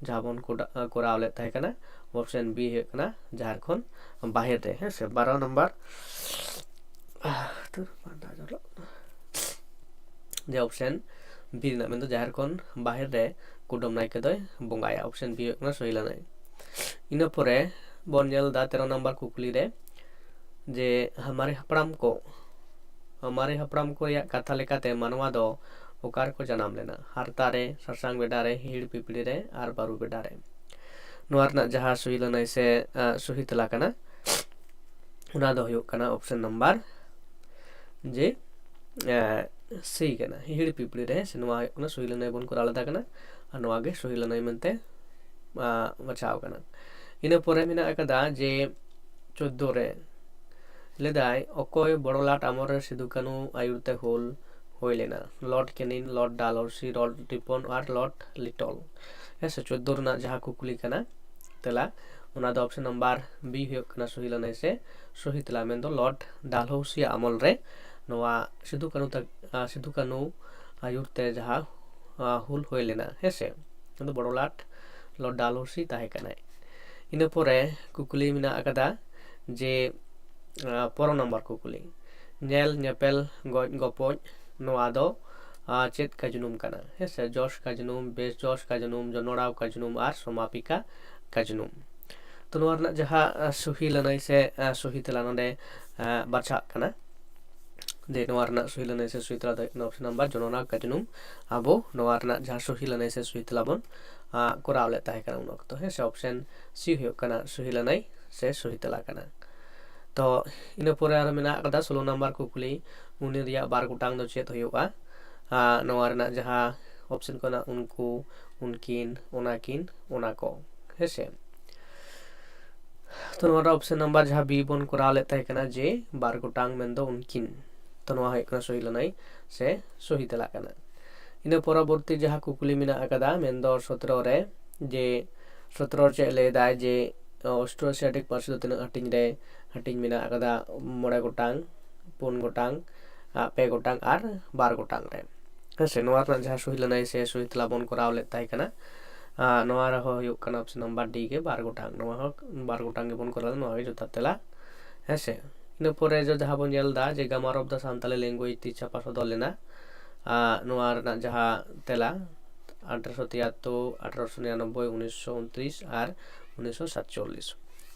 ᱡᱟᱦᱟᱸ ᱵᱚᱱ ᱠᱚᱨᱟᱣ ᱞᱮᱫ ᱛᱟᱦᱮᱸ ᱠᱟᱱᱟ, ᱚᱯᱥᱮᱱ ᱵᱤ ᱦᱩᱭᱩᱜ ᱠᱟᱱᱟ ᱡᱟᱦᱮᱨ ᱠᱷᱚᱱ ᱵᱟᱦᱮᱨ ᱨᱮ᱾ ᱦᱮᱸ ᱥᱮ, ᱵᱟᱨᱚ ᱱᱟᱢᱵᱟᱨ ᱡᱮ ᱚᱯᱥᱮᱱ ᱵᱤ ᱨᱮᱱᱟᱜ, ᱢᱮᱱᱫᱚ ᱡᱟᱦᱮᱨ ᱠᱷᱚᱱ ᱵᱟᱦᱮᱨ ᱨᱮ ᱠᱩᱰᱟᱹᱢ ᱱᱟᱭᱠᱮ ᱫᱚᱭ ᱵᱚᱸᱜᱟᱭᱟ, ᱚᱯᱥᱮᱱ ᱵᱤ ᱦᱩᱭᱩᱜ ᱠᱟᱱᱟ ᱥᱩᱦᱤ ᱞᱟᱹᱱᱟᱹᱭ᱾ ᱤᱱᱟᱹ ᱯᱚᱨᱮ ᱵᱚᱱ ᱧᱮᱞ ᱮᱫᱟ ᱛᱮᱨᱚ ᱱᱟᱢᱵᱟᱨ ᱠᱩᱠᱞᱤ ᱨᱮ, ᱡᱮ ᱢᱟᱨᱮ ᱦᱟᱯᱲᱟᱢ ᱠᱚ, ᱢᱟᱨᱮ ᱦᱟᱯᱲᱟᱢ ᱠᱚ ᱨᱮᱭᱟᱜ ᱠᱟᱛᱷᱟ ᱞᱮᱠᱟᱛᱮ ᱢᱟᱱᱣᱟ ᱫᱚ ᱚᱠᱟ ᱨᱮᱠᱚ ᱡᱟᱱᱟᱢ ᱞᱮᱱᱟ? ᱦᱟᱨᱛᱟ ᱨᱮ, ᱥᱟᱥᱟᱝ ᱵᱮᱰᱟ ᱨᱮ, ᱦᱤᱦᱤᱲ ᱯᱤᱯᱤᱲᱤ ᱨᱮ ᱟᱨ ᱵᱟᱹᱨᱩ ᱵᱮᱰᱟ ᱨᱮ᱾ ᱱᱚᱣᱟ ᱨᱮᱱᱟᱜ ᱡᱟᱦᱟᱸ ᱥᱩᱦᱤ ᱞᱟᱹᱱᱟᱹᱭ ᱥᱮ ᱥᱩᱦᱤ ᱛᱮᱞᱟ ᱠᱟᱱᱟ, ᱚᱱᱟ ᱫᱚ ᱦᱩᱭᱩᱜ ᱠᱟᱱᱟ ᱚᱯᱥᱮᱱ ᱱᱟᱢᱵᱟᱨ ᱡᱮ ᱥᱤ ᱠᱟᱱᱟ, ᱦᱤᱦᱤᱲ ᱯᱤᱯᱤᱲᱤ ᱨᱮ᱾ ᱥᱮ ᱱᱚᱣᱟ ᱦᱩᱭᱩᱜ ᱠᱟᱱᱟ ᱥᱩᱦᱤ ᱞᱟᱹᱱᱟᱹᱭ ᱵᱚᱱ ᱠᱚᱨᱟᱣ ᱞᱮᱫᱟ ᱠᱟᱱᱟ, ᱟᱨ ᱱᱚᱣᱟ ᱜᱮ ᱥᱩᱦᱤ ᱞᱟᱹᱱᱟᱹᱭ ᱢᱮᱱᱛᱮ ᱵᱟᱪᱷᱟᱣ ᱠᱟᱱᱟ᱾ ᱤᱱᱟᱹ ᱯᱚᱨᱮ ᱢᱮᱱᱟᱜ ᱟᱠᱟᱫᱟ ᱡᱮ ᱪᱳᱫᱽᱫᱳ ᱨᱮ, ᱞᱮᱫᱟᱭ, ᱚᱠᱚᱭ ᱵᱚᱲᱚ ᱞᱟᱴ ᱟᱢᱚᱞ ᱨᱮ ᱥᱤᱫᱩ ᱠᱟᱹᱱᱩ ᱟᱹᱭᱩᱨ ᱛᱮ ᱦᱩᱞ ᱦᱩᱭ ᱞᱮᱱᱟ? ᱞᱚᱨᱰ ᱠᱮᱱᱤᱱ, ᱞᱚᱨᱰ ᱰᱟᱞᱦᱳᱥᱤ, ᱞᱚᱨᱰ ᱨᱤᱯᱚᱱ ᱟᱨ ᱞᱚᱨᱰ ᱞᱤᱴᱚᱞ᱾ ᱦᱮᱸ ᱥᱮ, ᱪᱳᱫᱽᱫᱳ ᱨᱮᱱᱟᱜ ᱡᱟᱦᱟᱸ ᱠᱩᱠᱞᱤ ᱠᱟᱱᱟ ᱛᱮᱞᱟ, ᱚᱱᱟ ᱫᱚ ᱚᱯᱥᱮᱱ ᱱᱟᱢᱵᱟᱨ ᱵᱤ ᱦᱩᱭᱩᱜ ᱠᱟᱱᱟ ᱥᱩᱦᱤ ᱞᱟᱹᱱᱟᱹᱭ ᱥᱮ ᱥᱩᱦᱤ ᱛᱮᱞᱟ, ᱢᱮᱱᱫᱚ ᱞᱚᱨᱰ ᱰᱟᱞᱦᱳᱥᱤᱭᱟᱜ ᱟᱢᱚᱞ ᱨᱮ ᱱᱚᱣᱟ ᱥᱤᱫᱩ ᱠᱟᱹᱱᱩ ᱛᱟᱠ-, ᱥᱤᱫᱩ ᱠᱟᱹᱱᱩ ᱟᱹᱭᱩᱨ ᱛᱮ ᱡᱟᱦᱟᱸ ᱦᱩᱞ ᱦᱩᱭ ᱞᱮᱱᱟ᱾ ᱦᱮᱸ ᱥᱮ, ᱩᱱᱤ ᱫᱚ ᱵᱚᱲᱚᱞᱟᱴ ᱞᱚᱨᱰ ᱰᱟᱞᱦᱳᱥᱤ ᱛᱟᱦᱮᱸ ᱠᱟᱱᱟᱭ᱾ ᱤᱱᱟᱹ ᱯᱚᱨᱮ ᱠᱩᱠᱞᱤ ᱢᱮᱱᱟᱜ ᱟᱠᱟᱫᱟ ᱡᱮ ᱟᱸ, ᱯᱚᱱᱨᱚ ᱱᱟᱢᱵᱟᱨ ᱠᱩᱠᱞᱤ, ᱧᱮᱞ, ᱧᱮᱯᱮᱞ, ᱜᱚᱡ, ᱜᱚᱯᱚᱡ, ᱱᱚᱣᱟ ᱫᱚ ᱟᱸ, ᱪᱮᱫ ᱠᱟᱡᱽᱱᱩᱢ ᱠᱟᱱᱟ? ᱦᱮᱸ ᱥᱮ, ᱡᱚᱥ ᱠᱟᱡᱽᱱᱩᱢ, ᱵᱮᱥ ᱡᱚᱥ ᱠᱟᱡᱽᱱᱩᱢ, ᱡᱚᱱᱚᱲᱟᱣ ᱠᱟᱡᱽᱱᱩᱢ ᱟᱨ ᱥᱚᱢᱟᱯᱤᱠᱟ ᱠᱟᱡᱽᱱᱩᱢ᱾ ᱛᱚ ᱱᱚᱣᱟ ᱨᱮᱱᱟᱜ ᱡᱟᱦᱟᱸ ᱟᱸ, ᱥᱚᱦᱤ ᱞᱟᱹᱱᱟᱹᱭ ᱥᱮ ᱟᱸ, ᱥᱚᱦᱤ ᱛᱮᱞᱟ ᱱᱚᱰᱮ ᱟᱸ, ᱵᱟᱪᱷᱟᱜ ᱠᱟᱱᱟ, ᱡᱮ ᱱᱚᱣᱟ ᱨᱮᱱᱟᱜ ᱥᱚᱦᱤ ᱞᱟᱹᱱᱟᱹᱭ ᱥᱮ ᱥᱚᱦᱤ ᱛᱮᱞᱟ ᱫᱚ ᱦᱩᱭᱩᱜ ᱠᱟᱱᱟ ᱚᱯᱥᱮᱱ ᱱᱟᱢᱵᱟᱨ ᱡᱚᱱᱚᱲᱟᱣ ᱠᱟᱡᱽᱱᱩᱢ᱾ ᱟᱵᱚ ᱱᱚᱣᱟ ᱨᱮᱱᱟᱜ ᱡᱟᱦᱟᱸ ᱥᱚᱦᱤ ᱞᱟᱹᱱᱟᱹᱭ ᱥᱮ ᱥᱚᱦᱤ ᱛᱮᱞᱟ ᱵᱚᱱ ᱟᱸ, ᱠᱚᱨᱟᱣ ᱞᱮᱫ ᱛᱟᱦᱮᱸ ᱠᱟᱱᱟ ᱩᱱ ᱚᱠᱛᱚ, ᱦᱮᱸ ᱥᱮ, ᱚᱯᱥᱮᱱ ᱥᱤ ᱦᱩᱭᱩᱜ ᱠᱟᱱᱟ ᱥᱚᱦᱤ ᱞᱟᱹᱱᱟᱹᱭ ᱥᱮ ᱥᱚᱦᱤ ᱛᱮᱞᱟ ᱠᱟᱱᱟ᱾ ᱛᱚ ᱤᱱᱟᱹ ᱯᱚᱨᱮ ᱟᱨᱚ ᱢᱮᱱᱟᱜ ᱟᱠᱟᱫᱟ ᱥᱳᱞᱳ ᱱᱟᱢᱵᱟᱨ ᱠᱩᱠᱞᱤ, ᱩᱱᱤ ᱨᱮᱭᱟᱜ ᱵᱟᱨ ᱜᱚᱴᱟᱝ ᱫᱚ ᱪᱮᱫ ᱦᱩᱭᱩᱜᱼᱟ? ᱟᱸ, ᱱᱚᱣᱟ ᱨᱮᱱᱟᱜ ᱡᱟᱦᱟᱸ ᱚᱯᱥᱮᱱ ᱠᱚ ᱢᱮᱱᱟᱜᱼᱟ, ᱩᱱᱠᱩ, ᱩᱱᱠᱤᱱ, ᱚᱱᱟᱠᱤᱱ, ᱚᱱᱟ ᱠᱚ, ᱦᱮᱸ ᱥᱮ᱾ ᱛᱚ ᱱᱚᱣᱟ ᱨᱮ ᱚᱯᱥᱮᱱ ᱱᱟᱢᱵᱟᱨ ᱡᱟᱦᱟᱸ ᱵᱤ ᱵᱚᱱ ᱠᱚᱨᱟᱣ ᱞᱮᱫ ᱛᱟᱦᱮᱸ ᱠᱟᱱᱟ ᱡᱮ ᱵᱟᱨ ᱜᱚᱴᱟᱝ, ᱢᱮᱱᱫᱚ ᱩᱱᱠᱤᱱ᱾ ᱛᱚ ᱱᱚᱣᱟ ᱦᱩᱭᱩᱜ ᱠᱟᱱᱟ ᱥᱚᱦᱤ ᱞᱟᱹᱱᱟᱹᱭ ᱥᱮ ᱥᱚᱦᱤ ᱛᱮᱞᱟ ᱠᱟᱱᱟ᱾ ᱤᱱᱟᱹ ᱯᱚᱨᱚᱵᱚᱨᱛᱤ ᱡᱟᱦᱟᱸ ᱠᱩᱠᱞᱤ ᱢᱮᱱᱟᱜ ᱟᱠᱟᱫᱟ, ᱢᱮᱱᱫᱚ ᱥᱚᱛᱨᱚ ᱨᱮ, ᱡᱮ ᱥᱚᱛᱨᱚ ᱪᱮᱫ ᱞᱟᱹᱭ ᱫᱟᱭ ᱡᱮ ᱚᱥᱴᱨᱳ ᱮᱥᱤᱭᱟᱴᱤᱠ ᱯᱟᱹᱨᱥᱤ ᱫᱚ ᱛᱤᱱᱟᱹᱜ ᱦᱟᱹᱴᱤᱧ ᱨᱮ ᱦᱟᱹᱴᱤᱧ ᱢᱮᱱᱟᱜ ᱟᱠᱟᱫᱟ? ᱢᱚᱬᱮ ᱜᱚᱴᱟᱝ, ᱯᱩᱱ ᱜᱚᱴᱟᱝ, ᱟᱨ ᱯᱮ ᱜᱚᱴᱟᱝ ᱟᱨ ᱵᱟᱨ ᱜᱚᱴᱟᱝ ᱨᱮ᱾ ᱦᱮᱸ ᱥᱮ, ᱱᱚᱣᱟ ᱨᱮᱱᱟᱜ ᱡᱟᱦᱟᱸ ᱥᱚᱦᱤ ᱞᱟᱹᱱᱟᱹᱭ ᱥᱮ ᱥᱚᱦᱤ ᱛᱮᱞᱟ ᱵᱚᱱ ᱠᱚᱨᱟᱣ ᱞᱮᱫ ᱛᱟᱦᱮᱸ ᱠᱟᱱᱟ, ᱟᱨ ᱱᱚᱣᱟ ᱨᱮᱦᱚᱸ ᱦᱩᱭᱩᱜ ᱠᱟᱱᱟ ᱚᱯᱥᱮᱱ ᱱᱟᱢᱵᱟᱨ ᱰᱤ ᱜᱮ, ᱵᱟᱨ ᱜᱚᱴᱟᱝ᱾ ᱱᱚᱣᱟ ᱦᱚᱸ ᱵᱟᱨ ᱜᱚᱴᱟᱝ ᱜᱮᱵᱚᱱ ᱠᱚᱨᱟᱣ ᱞᱮᱫᱟ, ᱱᱚᱣᱟ ᱜᱮ ᱡᱚᱛᱷᱟᱛ ᱛᱮᱞᱟ᱾ ᱦᱮᱸ ᱥᱮ, ᱤᱱᱟᱹ ᱯᱚᱨᱮ ᱡᱚ ᱡᱟᱦᱟᱸ ᱵᱚᱱ ᱧᱮᱞ ᱮᱫᱟ ᱡᱮ ᱜᱟᱢᱟᱨ ᱚᱯᱷ ᱫᱟ ᱥᱟᱱᱛᱟᱞᱤ ᱞᱮᱝᱜᱩᱭᱮᱡᱽ ᱛᱤᱥ ᱪᱷᱟᱯᱟ ᱥᱚᱫᱚᱨ ᱞᱮᱱᱟ, ᱟᱨ ᱱᱚᱣᱟ ᱨᱮᱱᱟᱜ ᱡᱟᱦᱟᱸ ᱛᱮᱞᱟ ᱟᱴᱷᱨᱚᱥᱚ ᱛᱤᱭᱟᱛᱛᱳᱨ, ᱟᱴᱷᱨᱚᱥᱚ ᱱᱤᱨᱟᱱᱚᱵᱵᱳᱭ, ᱩᱱᱤᱥᱥᱚ ᱩᱱᱛᱨᱤᱥ ᱟᱨ ᱩᱱᱤᱥᱥᱚ ᱥᱟᱛᱪᱚᱞᱞᱤᱥ᱾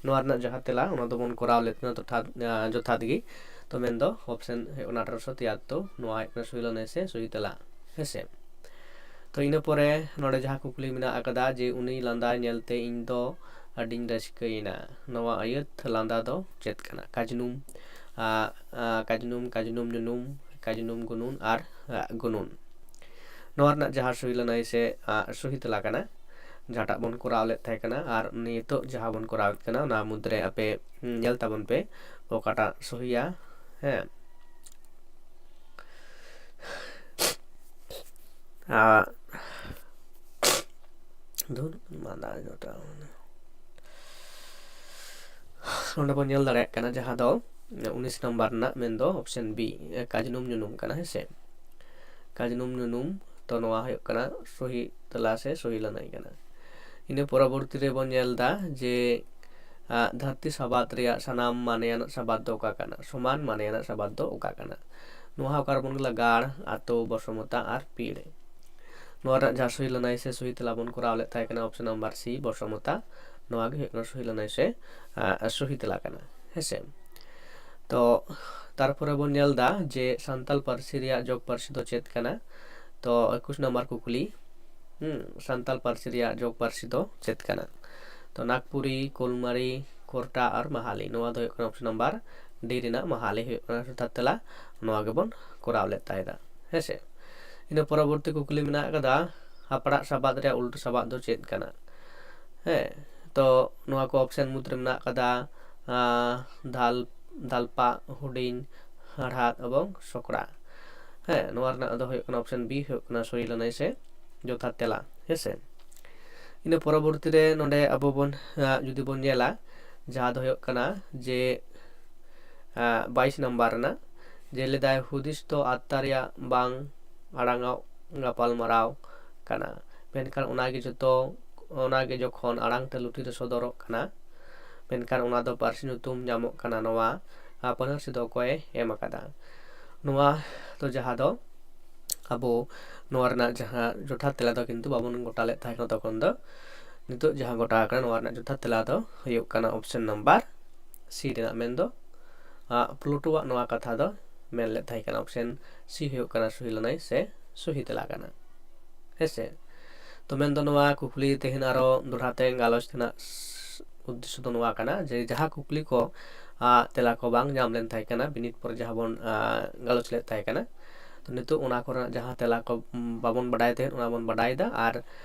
ᱱᱚᱣᱟ ᱨᱮᱱᱟᱜ ᱡᱟᱦᱟᱸ ᱛᱮᱞᱟ, ᱚᱱᱟ ᱫᱚᱵᱚᱱ ᱠᱚᱨᱟᱣ ᱞᱮᱫ ᱛᱟᱦᱮᱸ ᱡᱚᱛᱷᱟᱛ, ᱟᱸ, ᱡᱚᱛᱷᱟᱛ ᱜᱮ᱾ ᱛᱚ ᱢᱮᱱᱫᱚ ᱚᱯᱥᱮᱱ ᱦᱩᱭᱩᱜ ᱠᱟᱱᱟ ᱟᱴᱷᱨᱚᱥᱚ ᱛᱤᱭᱟᱛᱛᱳᱨ, ᱱᱚᱣᱟ ᱦᱩᱭᱩᱜ ᱠᱟᱱᱟ ᱥᱚᱦᱤ ᱞᱟᱹᱱᱟᱹᱭ ᱥᱮ ᱥᱚᱦᱤ ᱛᱮᱞᱟ, ᱦᱮᱸ ᱥᱮ᱾ ᱛᱚ ᱤᱱᱟᱹ ᱯᱚᱨᱮ ᱱᱚᱰᱮ ᱡᱟᱦᱟᱸ ᱠᱩᱠᱞᱤ ᱢᱮᱱᱟᱜ ᱟᱠᱟᱫᱟ ᱡᱮ ᱩᱱᱤ ᱞᱟᱸᱫᱟ ᱧᱮᱞᱛᱮ ᱤᱧ ᱫᱚ ᱟᱹᱰᱤᱧ ᱨᱟᱹᱥᱠᱟᱹᱭᱮᱱᱟ, ᱱᱚᱣᱟ ᱟᱹᱭᱟᱹᱛ ᱞᱟᱸᱫᱟ ᱫᱚ ᱪᱮᱫ ᱠᱟᱱᱟ? ᱠᱟᱡᱽᱱᱩᱢ, ᱟᱸ, ᱟᱸ, ᱠᱟᱡᱽᱱᱩᱢ, ᱠᱟᱡᱽᱱᱩᱢ ᱧᱩᱱᱩᱢ, ᱠᱟᱡᱽᱱᱩᱢ ᱜᱩᱱᱩᱱ ᱟᱨ, ᱟᱸ, ᱜᱩᱱᱩᱱ᱾ ᱱᱚᱣᱟ ᱨᱮᱱᱟᱜ ᱡᱟᱦᱟᱸ ᱥᱚᱦᱤ ᱞᱟᱹᱱᱟᱹᱭ ᱥᱮ, ᱟᱸ, ᱥᱚᱦᱤ ᱛᱮᱞᱟ ᱠᱟᱱᱟ, ᱡᱟᱦᱟᱸᱴᱟᱜ ᱵᱚᱱ ᱠᱚᱨᱟᱣ ᱞᱮᱫ ᱛᱟᱦᱮᱸ ᱠᱟᱱᱟ ᱟᱨ ᱱᱤᱛᱚᱜ ᱡᱟᱦᱟᱸ ᱵᱚᱱ ᱠᱚᱨᱟᱣᱮᱫ ᱠᱟᱱᱟ, ᱚᱱᱟ ᱢᱩᱫᱽᱨᱮ ᱟᱯᱮ, ᱩᱸ, ᱧᱮᱞ ᱛᱟᱵᱚᱱ ᱯᱮ ᱚᱠᱟᱴᱟᱜ ᱥᱚᱦᱤᱭᱟ, ᱦᱮᱸ᱾ ᱟᱨ ᱫᱷᱩᱨ, ᱢᱟᱸᱫᱟ ᱡᱚᱴᱟᱣ ᱮᱱᱟ᱾ ᱱᱚᱰᱮ ᱵᱚᱱ ᱧᱮᱞ ᱫᱟᱲᱮᱭᱟᱜ ᱠᱟᱱᱟ ᱡᱟᱦᱟᱸ ᱫᱚ ᱩᱱᱤᱥ ᱱᱟᱢᱵᱟᱨ ᱨᱮᱱᱟᱜ, ᱢᱮᱱᱫᱚ ᱚᱯᱥᱮᱱ ᱵᱤ, ᱠᱟᱡᱽᱱᱩᱢ ᱧᱩᱱᱩᱢ ᱠᱟᱱᱟ, ᱦᱮᱸ ᱥᱮ᱾ ᱠᱟᱡᱽᱱᱩᱢ ᱧᱩᱱᱩᱢ, ᱛᱚ ᱱᱚᱣᱟ ᱦᱩᱭᱩᱜ ᱠᱟᱱᱟ ᱥᱚᱦᱤ ᱛᱮᱞᱟ ᱥᱮ ᱥᱚᱦᱤ ᱞᱟᱹᱱᱟᱹᱭ ᱠᱟᱱᱟ᱾ ᱤᱱᱟᱹ ᱯᱚᱨᱚᱵᱚᱨᱛᱤ ᱨᱮᱵᱚᱱ ᱧᱮᱞ ᱮᱫᱟ ᱡᱮ ᱟᱜ, ᱫᱷᱟᱹᱨᱛᱤ ᱥᱟᱵᱟᱫ ᱨᱮᱭᱟᱜ ᱥᱟᱱᱟᱢ ᱢᱟᱱᱮᱭᱟᱱᱟᱜ ᱥᱟᱵᱟᱫ ᱫᱚ ᱚᱠᱟ ᱠᱟᱱᱟ? ᱥᱚᱢᱟᱱ ᱢᱟᱱᱮᱭᱟᱱᱟᱜ ᱥᱟᱵᱟᱫ ᱫᱚ ᱚᱠᱟ ᱠᱟᱱᱟ? ᱱᱚᱣᱟ ᱦᱚᱸ ᱚᱠᱟ ᱨᱮᱵᱚᱱ ᱧᱮᱞᱟ? ᱜᱟᱲ, ᱟᱛᱳ, ᱵᱚᱥᱚᱢᱚᱛᱟ ᱟᱨ ᱯᱤᱲ᱾ ᱱᱚᱣᱟ ᱨᱮᱱᱟᱜ ᱡᱟᱦᱟᱸ ᱥᱚᱦᱤ ᱞᱟᱹᱱᱟᱹᱭ ᱥᱮ ᱥᱚᱦᱤ ᱛᱮᱞᱟ ᱵᱚᱱ ᱠᱚᱨᱟᱣ ᱞᱮᱫ ᱛᱟᱦᱮᱸ ᱠᱟᱱᱟ option number C, ᱵᱚᱥᱚᱢᱚᱛᱟ, ᱱᱚᱣᱟ ᱜᱮ ᱦᱩᱭᱩᱜ ᱠᱟᱱᱟ ᱥᱚᱦᱤ ᱞᱟᱹᱱᱟᱹᱭ ᱥᱮ, ᱟᱜ, ᱥᱚᱦᱤ ᱛᱮᱞᱟ ᱠᱟᱱᱟ, ᱦᱮᱸᱥᱮ᱾ ᱛᱚ ᱛᱟᱨᱯᱚᱨᱮ ᱵᱚᱱ ᱧᱮᱞ ᱮᱫᱟ ᱡᱮ ᱥᱟᱱᱛᱟᱞ ᱯᱟᱹᱨᱥᱤ ᱨᱮᱭᱟᱜ ᱡᱚᱜᱽ ᱯᱟᱹᱨᱥᱤ ᱫᱚ ᱪᱮᱫ ᱠᱟᱱᱟ? ᱛᱚ ᱮᱠᱩᱥ ᱱᱟᱢᱵᱟᱨ ᱠᱩᱠᱞᱤ, ᱦᱩᱸ, ᱥᱟᱱᱛᱟᱞ ᱯᱟᱹᱨᱥᱤ ᱨᱮᱭᱟᱜ ᱡᱚᱜᱽ ᱯᱟᱹᱨᱥᱤ ᱫᱚ ᱪᱮᱫ ᱠᱟᱱᱟ? ᱛᱚ ᱱᱟᱜᱽᱯᱩᱨᱤ, ᱠᱳᱞᱢᱟᱨᱤ, ᱠᱳᱨᱴᱟ ᱟᱨ ᱢᱟᱦᱟᱞᱤ, ᱱᱚᱣᱟ ᱫᱚ ᱦᱩᱭᱩᱜ ᱠᱟᱱᱟ option number D ᱨᱮᱱᱟᱜ ᱢᱟᱦᱟᱞᱤ ᱦᱩᱭᱩᱜ ᱠᱟᱱᱟ ᱡᱚᱛᱷᱟᱛ ᱛᱮᱞᱟ᱾ ᱱᱚᱣᱟ ᱜᱮᱵᱚᱱ ᱠᱚᱨᱟᱣ ᱞᱮᱫ ᱛᱟᱦᱮᱸᱫᱟ, ᱦᱮᱸᱥᱮ᱾ ᱤᱱᱟᱹ ᱯᱚᱨᱚᱵᱚᱨᱛᱤ ᱠᱩᱠᱞᱤ ᱢᱮᱱᱟᱜ ᱟᱠᱟᱫᱟ, ᱦᱟᱯᱲᱟᱜ ᱥᱟᱵᱟᱫ ᱨᱮᱭᱟᱜ ᱩᱞᱴᱟᱹ ᱥᱟᱵᱟᱫ ᱫᱚ ᱪᱮᱫ ᱠᱟᱱᱟ? ᱦᱮᱸ, ᱛᱚ ᱱᱚᱣᱟ ᱠᱚ option ᱢᱩᱫᱽᱨᱮ ᱢᱮᱱᱟᱜ ᱟᱠᱟᱫᱟ, ᱟᱸ, ᱫᱟᱞ, ᱫᱟᱞᱯᱟ, ᱦᱩᱰᱤᱧ, ᱦᱟᱲᱦᱟᱫ ᱮᱵᱚᱝ ᱥᱚᱠᱲᱟ᱾ ᱦᱮᱸ, ᱱᱚᱣᱟ ᱨᱮᱱᱟᱜ ᱫᱚ ᱦᱩᱭᱩᱜ ᱠᱟᱱᱟ option B ᱦᱩᱭᱩᱜ ᱠᱟᱱᱟ ᱥᱚᱦᱤ ᱞᱟᱹᱱᱟᱹᱭ ᱥᱮ ᱡᱚᱛᱷᱟᱛ ᱛᱮᱞᱟ, ᱦᱮᱸᱥᱮ᱾ ᱤᱱᱟᱹ ᱯᱚᱨᱚᱵᱚᱨᱛᱤ ᱨᱮ ᱱᱚᱰᱮ ᱟᱵᱚ ᱵᱚᱱ, ᱟᱸ, ᱡᱩᱫᱤ ᱵᱚᱱ ᱧᱮᱞᱟ, ᱡᱟᱦᱟᱸ ᱫᱚ ᱦᱩᱭᱩᱜ ᱠᱟᱱᱟ ᱡᱮ, ᱟᱸ, ᱵᱟᱭᱤᱥ ᱱᱟᱢᱵᱟᱨ ᱨᱮᱱᱟᱜ, ᱡᱮ ᱞᱮᱫᱟᱭ, "ᱦᱩᱫᱤᱥ ᱫᱚ ᱟᱛᱛᱟ ᱨᱮᱭᱟᱜ ᱵᱟᱝ ᱟᱲᱟᱝᱚᱜ ᱜᱟᱯᱟᱞᱢᱟᱨᱟᱣ ᱠᱟᱱᱟ, ᱢᱮᱱᱠᱷᱟᱱ ᱚᱱᱟᱜᱮ ᱡᱚᱛᱚ, ᱚᱱᱟᱜᱮ ᱡᱚᱠᱷᱚᱱ ᱟᱲᱟᱝ ᱛᱮ ᱞᱩᱴᱤᱨᱮ ᱥᱚᱫᱚᱨᱚᱜ ᱠᱟᱱᱟ, ᱢᱮᱱᱠᱷᱟᱱ ᱚᱱᱟ ᱫᱚ ᱯᱟᱹᱨᱥᱤ ᱧᱩᱛᱩᱢ ᱧᱟᱢᱚᱜ ᱠᱟᱱᱟ ᱱᱚᱣᱟ, ᱟᱸ, ᱯᱟᱹᱱᱟᱹᱨᱥᱤ ᱫᱚ ᱚᱠᱚᱭᱮ ᱮᱢ ᱟᱠᱟᱫᱟ?" ᱱᱚᱣᱟ ᱫᱚ ᱡᱟᱦᱟᱸ ᱫᱚ ᱟᱵᱚ ᱱᱚᱣᱟ ᱨᱮᱱᱟᱜ ᱡᱟᱦᱟᱸ ᱡᱚᱛᱷᱟᱛ ᱛᱮᱞᱟ ᱫᱚ ᱠᱤᱱᱛᱩ ᱵᱟᱵᱚᱱ ᱜᱚᱴᱟ ᱞᱮᱫ ᱛᱟᱦᱮᱸ ᱠᱟᱱᱟ ᱛᱚᱠᱷᱚᱱ ᱫᱚ᱾ ᱱᱤᱛᱚᱜ ᱡᱟᱦᱟᱸ ᱜᱚᱴᱟ ᱟᱠᱟᱱᱟ, ᱱᱚᱣᱟ ᱨᱮᱱᱟᱜ ᱡᱚᱛᱷᱟᱛ ᱛᱮᱞᱟ ᱫᱚ ᱦᱩᱭᱩᱜ ᱠᱟᱱᱟ option number C ᱨᱮᱱᱟᱜ, ᱢᱮᱱᱫᱚ, ᱟᱸ, ᱯᱞᱩᱴᱳᱣᱟᱜ ᱱᱚᱣᱟ ᱠᱟᱛᱷᱟ ᱫᱚ ᱢᱮᱱ ᱞᱮᱫ ᱛᱟᱦᱮᱸ ᱠᱟᱱᱟ, option C ᱦᱩᱭᱩᱜ ᱠᱟᱱᱟ ᱥᱚᱦᱤ ᱞᱟᱹᱱᱟᱹᱭ ᱥᱮ ᱥᱚᱦᱤ ᱛᱮᱞᱟ ᱠᱟᱱᱟ, ᱦᱮᱸᱥᱮ᱾ ᱛᱚ ᱢᱮᱱᱫᱚ ᱱᱚᱣᱟ ᱠᱩᱠᱞᱤ ᱛᱮᱦᱮᱧ ᱟᱨᱚ ᱫᱚᱦᱲᱟ ᱛᱮ ᱜᱟᱞᱚᱪ ᱨᱮᱱᱟᱜ ᱩᱫᱽᱫᱮᱥᱥᱚ ᱫᱚ ᱱᱚᱣᱟ ᱠᱟᱱᱟ ᱡᱮ ᱡᱟᱦᱟᱸ ᱠᱩᱠᱞᱤ ᱠᱚ, ᱟᱸ, ᱛᱮᱞᱟ ᱠᱚ ᱵᱟᱝ ᱧᱟᱢ ᱞᱮᱱ ᱛᱟᱦᱮᱸ ᱠᱟᱱᱟ ᱵᱤᱱᱤᱰ ᱯᱚᱨᱮ ᱡᱟᱦᱟᱸ ᱵᱚᱱ, ᱟᱸ, ᱜᱟᱞᱚᱪ ᱞᱮᱫ ᱛᱟᱦᱮᱸ ᱠᱟᱱᱟ, ᱛᱚ ᱱᱤᱛᱚᱜ ᱚᱱᱟ ᱠᱚᱨᱮᱱᱟᱜ ᱡᱟᱦᱟᱸ ᱛᱮᱞᱟ ᱠᱚ, ᱩᱢ, ᱵᱟᱵᱚᱱ ᱵᱟᱰᱟᱭ ᱛᱟᱦᱮᱸᱫ, ᱚᱱᱟ ᱵᱚᱱ ᱵᱟᱰᱟᱭᱮᱫᱟ᱾ ᱟᱨ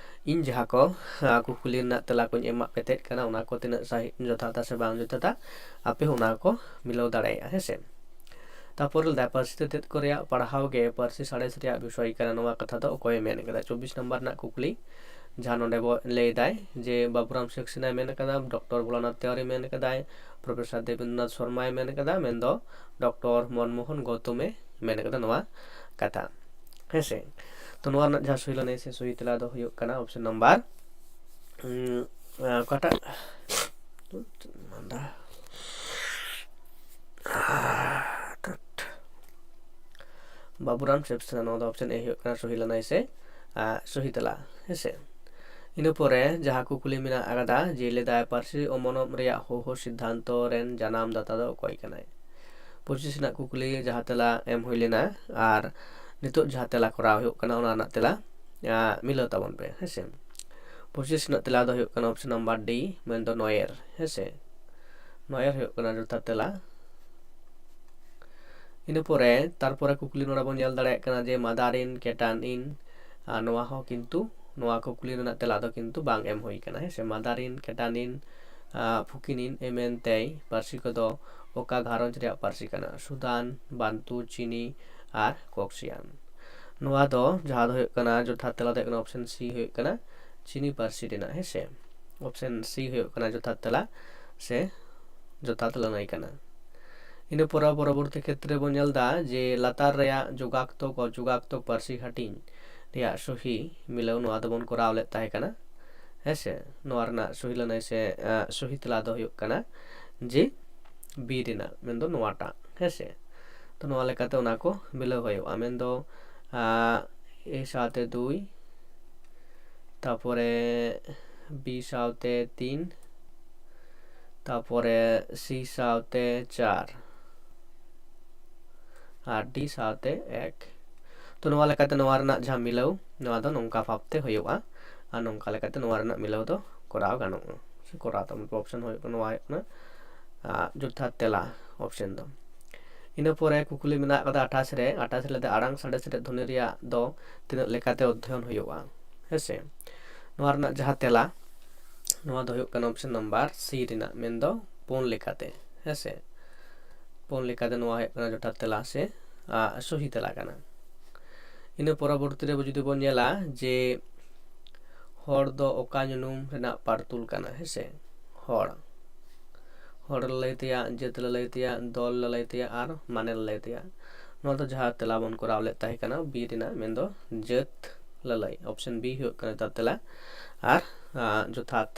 ᱤᱧ ᱡᱟᱦᱟᱸ ᱠᱚ, ᱟᱸ, ᱠᱩᱠᱞᱤ ᱨᱮᱱᱟᱜ ᱛᱮᱞᱟ ᱠᱚᱧ ᱮᱢᱟᱜ ᱯᱮ ᱛᱟᱦᱮᱸᱫ ᱠᱟᱱᱟ, ᱚᱱᱟ ᱠᱚ ᱛᱤᱱᱟᱹᱜ ᱥᱟᱹᱦᱤ ᱡᱚᱛᱷᱟᱛᱟ ᱥᱮ ᱵᱟᱝ ᱡᱚᱛᱷᱟᱛᱟ, ᱟᱯᱮ ᱦᱚᱸ ᱚᱱᱟ ᱠᱚ ᱢᱤᱞᱟᱹᱣ ᱫᱟᱲᱮᱭᱟᱜᱼᱟ, ᱦᱮᱸ ᱥᱮ᱾ ᱛᱟᱨᱯᱚᱨ ᱞᱟᱹᱭᱫᱟ, ᱯᱟᱹᱨᱥᱤ ᱛᱮᱛᱮᱫ ᱠᱚ ᱨᱮᱭᱟᱜ ᱯᱟᱲᱦᱟᱣ ᱜᱮ ᱯᱟᱹᱨᱥᱤ ᱥᱟᱬᱮᱥ ᱨᱮᱭᱟᱜ ᱵᱤᱥᱚᱭ ᱠᱟᱱᱟ, ᱱᱚᱣᱟ ᱠᱟᱛᱷᱟ ᱫᱚ ᱚᱠᱚᱭᱮ ᱢᱮᱱ ᱠᱟᱫᱟ? ᱪᱚᱵᱵᱤᱥ ᱱᱟᱢᱵᱟᱨ ᱨᱮᱱᱟᱜ ᱠᱩᱠᱞᱤ, ᱡᱟᱦᱟᱸ ᱱᱚᱰᱮ ᱵᱚ ᱞᱟᱹᱭᱫᱟᱭ ᱡᱮ ᱵᱟᱵᱩᱨᱟᱢ ᱥᱟᱠᱥᱮᱱᱟᱭ ᱢᱮᱱ ᱠᱟᱫᱟ, ᱰᱚᱠᱴᱚᱨ ᱵᱷᱳᱞᱟᱱᱟᱛᱷ ᱛᱤᱣᱟᱨᱤ ᱢᱮᱱ ᱠᱟᱫᱟᱭ, ᱯᱨᱚᱯᱷᱮᱥᱚᱨ ᱫᱮᱵᱮᱱᱫᱨᱚᱱᱟᱛᱷ ᱥᱚᱨᱢᱟᱭ ᱢᱮᱱ ᱠᱟᱫᱟ, ᱢᱮᱱᱫᱚ ᱰᱚᱠᱴᱚᱨ ᱢᱚᱱᱢᱳᱦᱚᱱ ᱜᱳᱛᱚᱢᱮ ᱢᱮᱱ ᱠᱟᱫᱟ ᱱᱚᱣᱟ ᱠᱟᱛᱷᱟ, ᱦᱮᱸᱥᱮ᱾ ᱛᱚ ᱱᱚᱣᱟ ᱨᱮᱱᱟᱜ ᱡᱟᱦᱟᱸ ᱥᱚᱦᱤ ᱞᱟᱹᱱᱟᱹᱭ ᱥᱮ ᱥᱚᱦᱤ ᱛᱮᱞᱟ ᱫᱚ ᱦᱩᱭᱩᱜ ᱠᱟᱱᱟ option number, ᱩᱸ, ᱟᱸ, ᱚᱠᱟᱴᱟᱜ? ᱢᱟᱸᱫᱟ᱾ ᱵᱟᱵᱩᱨᱟᱢ ᱥᱮᱵᱥᱮᱱᱟ, ᱱᱚᱣᱟ ᱫᱚ option A ᱦᱩᱭᱩᱜ ᱠᱟᱱᱟ ᱥᱚᱦᱤ ᱞᱟᱹᱱᱟᱹᱭ ᱥᱮ, ᱟᱸ, ᱥᱚᱦᱤ ᱛᱮᱞᱟ, ᱦᱮᱸᱥᱮ᱾ ᱤᱱᱟᱹ ᱯᱚᱨᱮ ᱡᱟᱦᱟᱸ ᱠᱩᱠᱞᱤ ᱢᱮᱱᱟᱜ ᱟᱠᱟᱫᱟ ᱡᱮ ᱞᱮᱫᱟᱭ, ᱯᱟᱹᱨᱥᱤ ᱚᱢᱚᱱᱚᱜ ᱨᱮᱭᱟᱜ ᱦᱚᱦᱚ ᱥᱤᱫᱽᱫᱷᱟᱱᱛᱚ ᱨᱮᱱ ᱡᱟᱱᱟᱢ ᱫᱟᱛᱟ ᱫᱚ ᱚᱠᱚᱭ ᱠᱟᱱᱟᱭ? ᱯᱚᱸᱪᱤᱥ ᱨᱮᱱᱟᱜ ᱠᱩᱠᱞᱤ ᱡᱟᱦᱟᱸ ᱛᱮᱞᱟ ᱮᱢ ᱦᱩᱭ ᱞᱮᱱᱟ, ᱟᱨ ᱱᱤᱛᱚᱜ ᱡᱟᱦᱟᱸ ᱛᱮᱞᱟ ᱠᱚᱨᱟᱣ ᱦᱩᱭᱩᱜ ᱠᱟᱱᱟ, ᱚᱱᱟ ᱨᱮᱱᱟᱜ ᱛᱮᱞᱟ, ᱟᱸ, ᱢᱤᱞᱟᱹᱣ ᱛᱟᱵᱚᱱ ᱯᱮ, ᱦᱮᱸᱥᱮ᱾ ᱯᱚᱸᱪᱤᱥ ᱨᱮᱱᱟᱜ ᱛᱮᱞᱟ ᱫᱚ ᱦᱩᱭᱩᱜ ᱠᱟᱱᱟ option number D, ᱢᱮᱱᱫᱚ ᱱᱚᱭᱮᱨ, ᱦᱮᱸᱥᱮ᱾ ᱱᱚᱭᱮᱨ ᱦᱩᱭᱩᱜ ᱠᱟᱱᱟ ᱡᱚᱛᱷᱟᱛ ᱛᱮᱞᱟ᱾ ᱤᱱᱟᱹ ᱯᱚᱨᱮ, ᱛᱟᱨᱯᱚᱨᱮ ᱠᱩᱠᱞᱤ ᱱᱚᱰᱮ ᱵᱚᱱ ᱧᱮᱞ ᱫᱟᱲᱮᱭᱟᱜ ᱠᱟᱱᱟ ᱡᱮ ᱢᱟᱫᱟᱨᱤᱱ, ᱠᱮᱴᱟᱱᱤᱱ, ᱟᱨ ᱱᱚᱣᱟ ᱦᱚᱸ ᱠᱤᱱᱛᱩ, ᱱᱚᱣᱟ ᱠᱩᱠᱞᱤ ᱨᱮᱱᱟᱜ ᱛᱮᱞᱟ ᱫᱚ ᱠᱤᱱᱛᱩ ᱵᱟᱝ ᱮᱢ ᱦᱩᱭ ᱠᱟᱱᱟ, ᱦᱮᱸ ᱥᱮ᱾ ᱢᱟᱫᱟᱨᱤᱱ, ᱠᱮᱴᱟᱱᱤᱱ, ᱟᱨ ᱯᱷᱩᱠᱤᱱᱤᱱ ᱮᱢᱮᱱ ᱛᱮᱭ ᱯᱟᱹᱨᱥᱤ ᱠᱚᱫᱚ ᱚᱠᱟ ᱜᱷᱟᱨᱚᱸᱡᱽ ᱨᱮᱭᱟᱜ ᱯᱟᱹᱨᱥᱤ ᱠᱟᱱᱟ? ᱥᱩᱫᱟᱱ, ᱵᱟᱱᱛᱩ, ᱪᱤᱱᱤ ᱟᱨ ᱠᱚᱠᱥᱤᱭᱟᱱ᱾ ᱱᱚᱣᱟ ᱫᱚ ᱡᱟᱦᱟᱸ ᱫᱚ ᱦᱩᱭᱩᱜ ᱠᱟᱱᱟ, ᱡᱚᱛᱷᱟᱛ ᱛᱮᱞᱟ ᱫᱚ ᱦᱩᱭᱩᱜ ᱠᱟᱱᱟ option C ᱦᱩᱭᱩᱜ ᱠᱟᱱᱟ, ᱪᱤᱱᱤ ᱯᱟᱹᱨᱥᱤ ᱨᱮᱱᱟᱜ, ᱦᱮᱸ ᱥᱮ᱾ Option C ᱦᱩᱭᱩᱜ ᱠᱟᱱᱟ ᱡᱚᱛᱷᱟᱛ ᱛᱮᱞᱟ ᱥᱮ ᱡᱚᱛᱷᱟᱛ ᱞᱟᱹᱱᱟᱹᱭ ᱠᱟᱱᱟ᱾ ᱤᱱᱟᱹ ᱯᱚᱨᱮ ᱯᱚᱨᱚᱵᱚᱨᱛᱤ ᱠᱷᱮᱛᱨᱮ ᱵᱚᱱ ᱧᱮᱞ ᱮᱫᱟ ᱡᱮ ᱞᱟᱛᱟᱨ ᱨᱮᱭᱟᱜ ᱡᱳᱜᱟᱠᱛᱚᱠ, ᱚᱡᱳᱜᱟᱠᱛᱚᱠ ᱯᱟᱹᱨᱥᱤ ᱦᱟᱹᱴᱤᱧ ᱨᱮᱭᱟᱜ ᱥᱚᱦᱤ ᱢᱤᱞᱟᱹᱣ ᱱᱚᱣᱟ ᱫᱚᱵᱚᱱ ᱠᱚᱨᱟᱣ ᱞᱮᱫ ᱛᱟᱦᱮᱸ ᱠᱟᱱᱟ, ᱦᱮᱸ ᱥᱮ᱾ ᱱᱚᱣᱟ ᱨᱮᱱᱟᱜ ᱥᱚᱦᱤ ᱞᱟᱹᱱᱟᱹᱭ ᱥᱮ, ᱟᱸ, ᱥᱚᱦᱤ ᱛᱮᱞᱟ ᱫᱚ ᱦᱩᱭᱩᱜ ᱠᱟᱱᱟ ᱡᱮ B ᱨᱮᱱᱟᱜ, ᱢᱮᱱᱫᱚ ᱱᱚᱣᱟᱴᱟᱜ, ᱦᱮᱸ ᱥᱮ᱾ ᱛᱚ ᱱᱚᱣᱟ ᱞᱮᱠᱟᱛᱮ ᱚᱱᱟ ᱠᱚ ᱢᱤᱞᱟᱹᱣ ᱦᱩᱭᱩᱜᱼᱟ, ᱢᱮᱱᱫᱚ, ᱟᱸ, A ᱥᱟᱶᱛᱮ ᱫᱩᱭ, ᱛᱟᱯᱚᱨᱮ B ᱥᱟᱶᱛᱮ ᱛᱤᱱ, ᱛᱟᱯᱚᱨᱮ C ᱥᱟᱶᱛᱮ ᱪᱟᱨ, ᱟᱨ D ᱥᱟᱶᱛᱮ ᱮᱠ᱾ ᱛᱚ ᱱᱚᱣᱟ ᱞᱮᱠᱟᱛᱮ ᱱᱚᱣᱟ ᱨᱮᱱᱟᱜ ᱡᱟᱦᱟᱸ ᱢᱤᱞᱟᱹᱣ, ᱱᱚᱣᱟ ᱫᱚ ᱱᱚᱝᱠᱟ ᱵᱷᱟᱵᱽᱛᱮ ᱦᱩᱭᱩᱜᱼᱟ, ᱟᱨ ᱱᱚᱝᱠᱟ ᱞᱮᱠᱟᱛᱮ ᱱᱚᱣᱟ ᱨᱮᱱᱟᱜ ᱢᱤᱞᱟᱹᱣ ᱫᱚ ᱠᱚᱨᱟᱣ ᱜᱟᱱᱚᱜᱼᱟ, ᱥᱮ ᱠᱚᱨᱟᱣ ᱛᱟᱵᱚᱱ ᱯᱮ᱾ Option ᱦᱩᱭᱩᱜ ᱠᱟᱱᱟ, ᱱᱚᱣᱟ ᱦᱩᱭᱩᱜ ᱠᱟᱱᱟ, ᱟᱸ, ᱡᱚᱛᱷᱟᱛ ᱛᱮᱞᱟ option ᱫᱚ᱾ ᱤᱱᱟᱹ ᱯᱚᱨᱮ ᱠᱩᱠᱞᱤ ᱢᱮᱱᱟᱜ ᱟᱠᱟᱫᱟ ᱟᱴᱷᱟᱥ ᱨᱮ, ᱟᱴᱷᱟᱥ ᱨᱮ ᱞᱟᱹᱭᱫᱟ ᱟᱲᱟᱝ ᱥᱟᱬᱮᱥ ᱨᱮ ᱫᱷᱚᱱᱤ ᱨᱮᱭᱟᱜ ᱫᱚ ᱛᱤᱱᱟᱹᱜ ᱞᱮᱠᱟᱛᱮ ᱚᱫᱽᱫᱷᱚᱭᱚᱱ ᱦᱩᱭᱩᱜᱼᱟ, ᱦᱮᱸ ᱥᱮ᱾ ᱱᱚᱣᱟ ᱨᱮᱱᱟᱜ ᱡᱟᱦᱟᱸ ᱛᱮᱞᱟ, ᱱᱚᱣᱟ ᱫᱚ ᱦᱩᱭᱩᱜ ᱠᱟᱱᱟ option number C ᱨᱮᱱᱟᱜ, ᱢᱮᱱᱫᱚ ᱯᱩᱱ ᱞᱮᱠᱟᱛᱮ, ᱦᱮᱸ ᱥᱮ᱾ ᱯᱩᱱ ᱞᱮᱠᱟᱛᱮ ᱱᱚᱣᱟ ᱦᱩᱭᱩᱜ ᱠᱟᱱᱟ ᱡᱚᱛᱷᱟᱛ ᱛᱮᱞᱟ ᱥᱮ, ᱟ, ᱥᱚᱦᱤ ᱛᱮᱞᱟ ᱠᱟᱱᱟ᱾ ᱤᱱᱟᱹ ᱯᱚᱨᱚᱵᱚᱨᱛᱤ ᱨᱮ ᱡᱩᱫᱤ ᱵᱚᱱ ᱧᱮᱞᱟ ᱡᱮ ᱦᱚᱲ ᱫᱚ ᱚᱠᱟ ᱧᱩᱱᱩᱢ ᱨᱮᱱᱟᱜ ᱯᱟᱨᱛᱩᱞ ᱠᱟᱱᱟ, ᱦᱮᱸ ᱥᱮ? ᱦᱚᱲ᱾ ᱦᱚᱲ ᱞᱟᱹᱞᱟᱹᱭ ᱛᱮᱭᱟᱜ, ᱡᱟᱹᱛ ᱞᱟᱹᱞᱟᱹᱭ ᱛᱮᱭᱟᱜ, ᱫᱚᱞ ᱞᱟᱹᱞᱟᱹᱭ ᱛᱮᱭᱟᱜ ᱟᱨ ᱢᱟᱱᱮ ᱞᱟᱹᱞᱟᱹᱭ ᱛᱮᱭᱟᱜ᱾ ᱱᱚᱣᱟ ᱫᱚ ᱡᱟᱦᱟᱸ ᱛᱮᱞᱟ ᱵᱚᱱ ᱠᱚᱨᱟᱣ ᱞᱮᱫ ᱛᱟᱦᱮᱸ ᱠᱟᱱᱟ ᱵᱤ ᱨᱮᱱᱟᱜ, ᱢᱮᱱᱫᱚ ᱡᱟᱹᱛ ᱞᱟᱹᱞᱟᱹᱭ, ᱚᱯᱥᱮᱱ ᱵᱤ ᱦᱩᱭᱩᱜ ᱠᱟᱱᱟ ᱡᱚᱛᱷᱟᱛ ᱛᱮᱞᱟ ᱟᱨ ᱟᱸ, ᱡᱚᱛᱷᱟᱛ᱾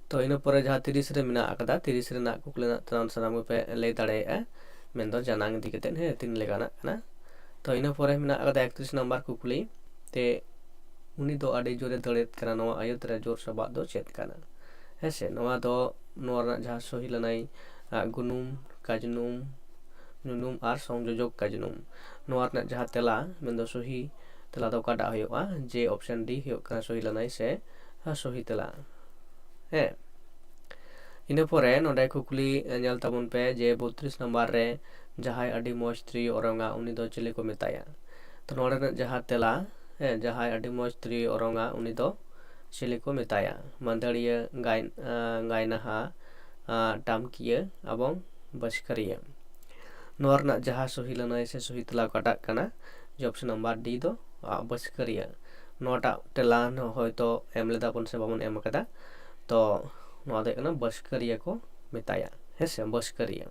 ᱛᱚ ᱤᱱᱟᱹ ᱯᱚᱨᱮ ᱡᱟᱦᱟᱸ ᱛᱤᱨᱤᱥ ᱨᱮ ᱢᱮᱱᱟᱜ ᱟᱠᱟᱫᱟ, ᱛᱤᱨᱤᱥ ᱨᱮᱱᱟᱜ ᱠᱩᱠᱞᱤ ᱨᱮᱱᱟᱜ ᱛᱮᱞᱟ ᱥᱟᱱᱟᱢ ᱜᱮᱯᱮ ᱞᱟᱹᱭ ᱫᱟᱲᱮᱭᱟᱜᱼᱟ, ᱢᱮᱱᱫᱚ ᱡᱟᱱᱟᱝ ᱤᱫᱤ ᱠᱟᱛᱮᱫ, ᱦᱮᱸ, ᱛᱤᱱ ᱞᱮᱠᱟᱱᱟᱜ ᱠᱟᱱᱟ᱾ ᱛᱚ ᱤᱱᱟᱹ ᱯᱚᱨᱮ ᱢᱮᱱᱟᱜ ᱟᱠᱟᱫᱟ ᱮᱠᱛᱨᱤᱥ ᱱᱟᱢᱵᱟᱨ ᱠᱩᱠᱞᱤ ᱛᱮ, ᱩᱱᱤ ᱫᱚ ᱟᱹᱰᱤ ᱡᱳᱨᱮ ᱫᱟᱹᱲᱮᱫ ᱠᱟᱱᱟ, ᱱᱚᱣᱟ ᱟᱹᱭᱟᱹᱛ ᱨᱮ ᱡᱳᱨ ᱥᱟᱵᱟᱫ ᱫᱚ ᱪᱮᱫ ᱠᱟᱱᱟ? ᱦᱮᱸ ᱥᱮ, ᱱᱚᱣᱟ ᱫᱚ, ᱱᱚᱣᱟ ᱨᱮᱱᱟᱜ ᱡᱟᱦᱟᱸ ᱥᱚᱦᱤ ᱞᱟᱹᱱᱟᱹᱭ, ᱟᱜ, ᱜᱩᱱᱩᱢ, ᱠᱟᱡᱽᱱᱩᱢ, ᱧᱩᱱᱩᱢ ᱟᱨ ᱥᱚᱝᱡᱳᱡᱚᱠ ᱠᱟᱡᱽᱱᱩᱢ, ᱱᱚᱣᱟ ᱨᱮᱱᱟᱜ ᱡᱟᱦᱟᱸ ᱛᱮᱞᱟ, ᱢᱮᱱᱫᱚ ᱥᱚᱦᱤ ᱛᱮᱞᱟ ᱫᱚ ᱚᱠᱟᱴᱟᱜ ᱦᱩᱭᱩᱜᱼᱟ? ᱡᱮ ᱚᱯᱥᱮᱱ ᱰᱤ ᱦᱩᱭᱩᱜ ᱠᱟᱱᱟ ᱥᱚᱦᱤ ᱞᱟᱹᱱᱟᱹᱭ ᱥᱮ ᱥᱚᱦᱤ ᱛᱮᱞᱟ᱾ ᱦᱮᱸ, ᱤᱱᱟᱹ ᱯᱚᱨᱮ ᱱᱚᱰᱮ ᱠᱩᱠᱞᱤ ᱧᱮᱞ ᱛᱟᱵᱚᱱ ᱯᱮ ᱡᱮ ᱵᱚᱛᱨᱤᱥ ᱱᱟᱢᱵᱟᱨ ᱨᱮ ᱡᱟᱦᱟᱸᱭ ᱟᱹᱰᱤ ᱢᱚᱡᱽ ᱛᱤᱨᱭᱳ ᱚᱨᱚᱝᱟ, ᱩᱱᱤ ᱫᱚ ᱪᱤᱞᱤ ᱠᱚ ᱢᱮᱛᱟᱭᱟ? ᱛᱚ ᱱᱚᱰᱮ ᱨᱮᱱᱟᱜ ᱡᱟᱦᱟᱸ ᱛᱮᱞᱟ, ᱦᱮᱸ, ᱡᱟᱦᱟᱸᱭ ᱟᱹᱰᱤ ᱢᱚᱡᱽ ᱛᱤᱨᱭᱳ ᱚᱨᱚᱝᱟ, ᱩᱱᱤ ᱫᱚ ᱪᱤᱞᱤ ᱠᱚ ᱢᱮᱛᱟᱭᱟ? ᱢᱟᱹᱫᱟᱹᱲᱤᱭᱟᱹ, ᱜᱟᱭ-, ᱟᱸ, ᱜᱟᱭᱱᱟᱦᱟ, ᱟᱸ, ᱴᱟᱢᱠᱤᱭᱟᱹ ᱮᱵᱚᱝ ᱵᱟᱹᱥᱠᱟᱹᱨᱤᱭᱟᱹ᱾ ᱱᱚᱣᱟ ᱨᱮᱱᱟᱜ ᱡᱟᱦᱟᱸ ᱥᱚᱦᱤ ᱞᱟᱹᱱᱟᱹᱭ ᱥᱮ ᱥᱚᱦᱤ ᱛᱮᱞᱟ ᱚᱠᱟᱴᱟᱜ ᱠᱟᱱᱟ? ᱡᱮ ᱚᱯᱥᱮᱱ ᱱᱟᱢᱵᱟᱨ ᱰᱤ ᱫᱚ, ᱟᱸ, ᱵᱟᱹᱥᱠᱟᱹᱨᱤᱭᱟᱹ᱾ ᱱᱚᱣᱟᱴᱟᱜ ᱛᱮᱞᱟ ᱦᱚᱭᱛᱳ ᱮᱢ ᱞᱮᱫᱟ ᱵᱚᱱ ᱥᱮ ᱵᱟᱵᱚᱱ ᱮᱢ ᱟᱠᱟᱫᱟ, ᱛᱚ ᱱᱚᱣᱟ ᱫᱚ ᱦᱩᱭᱩᱜ ᱠᱟᱱᱟ ᱵᱟᱹᱥᱠᱟᱹᱨᱤᱭᱟᱹ ᱠᱚ ᱢᱮᱛᱟᱭᱟ, ᱦᱮᱸ ᱥᱮ, ᱵᱟᱹᱥᱠᱟᱹᱨᱤᱭᱟᱹ᱾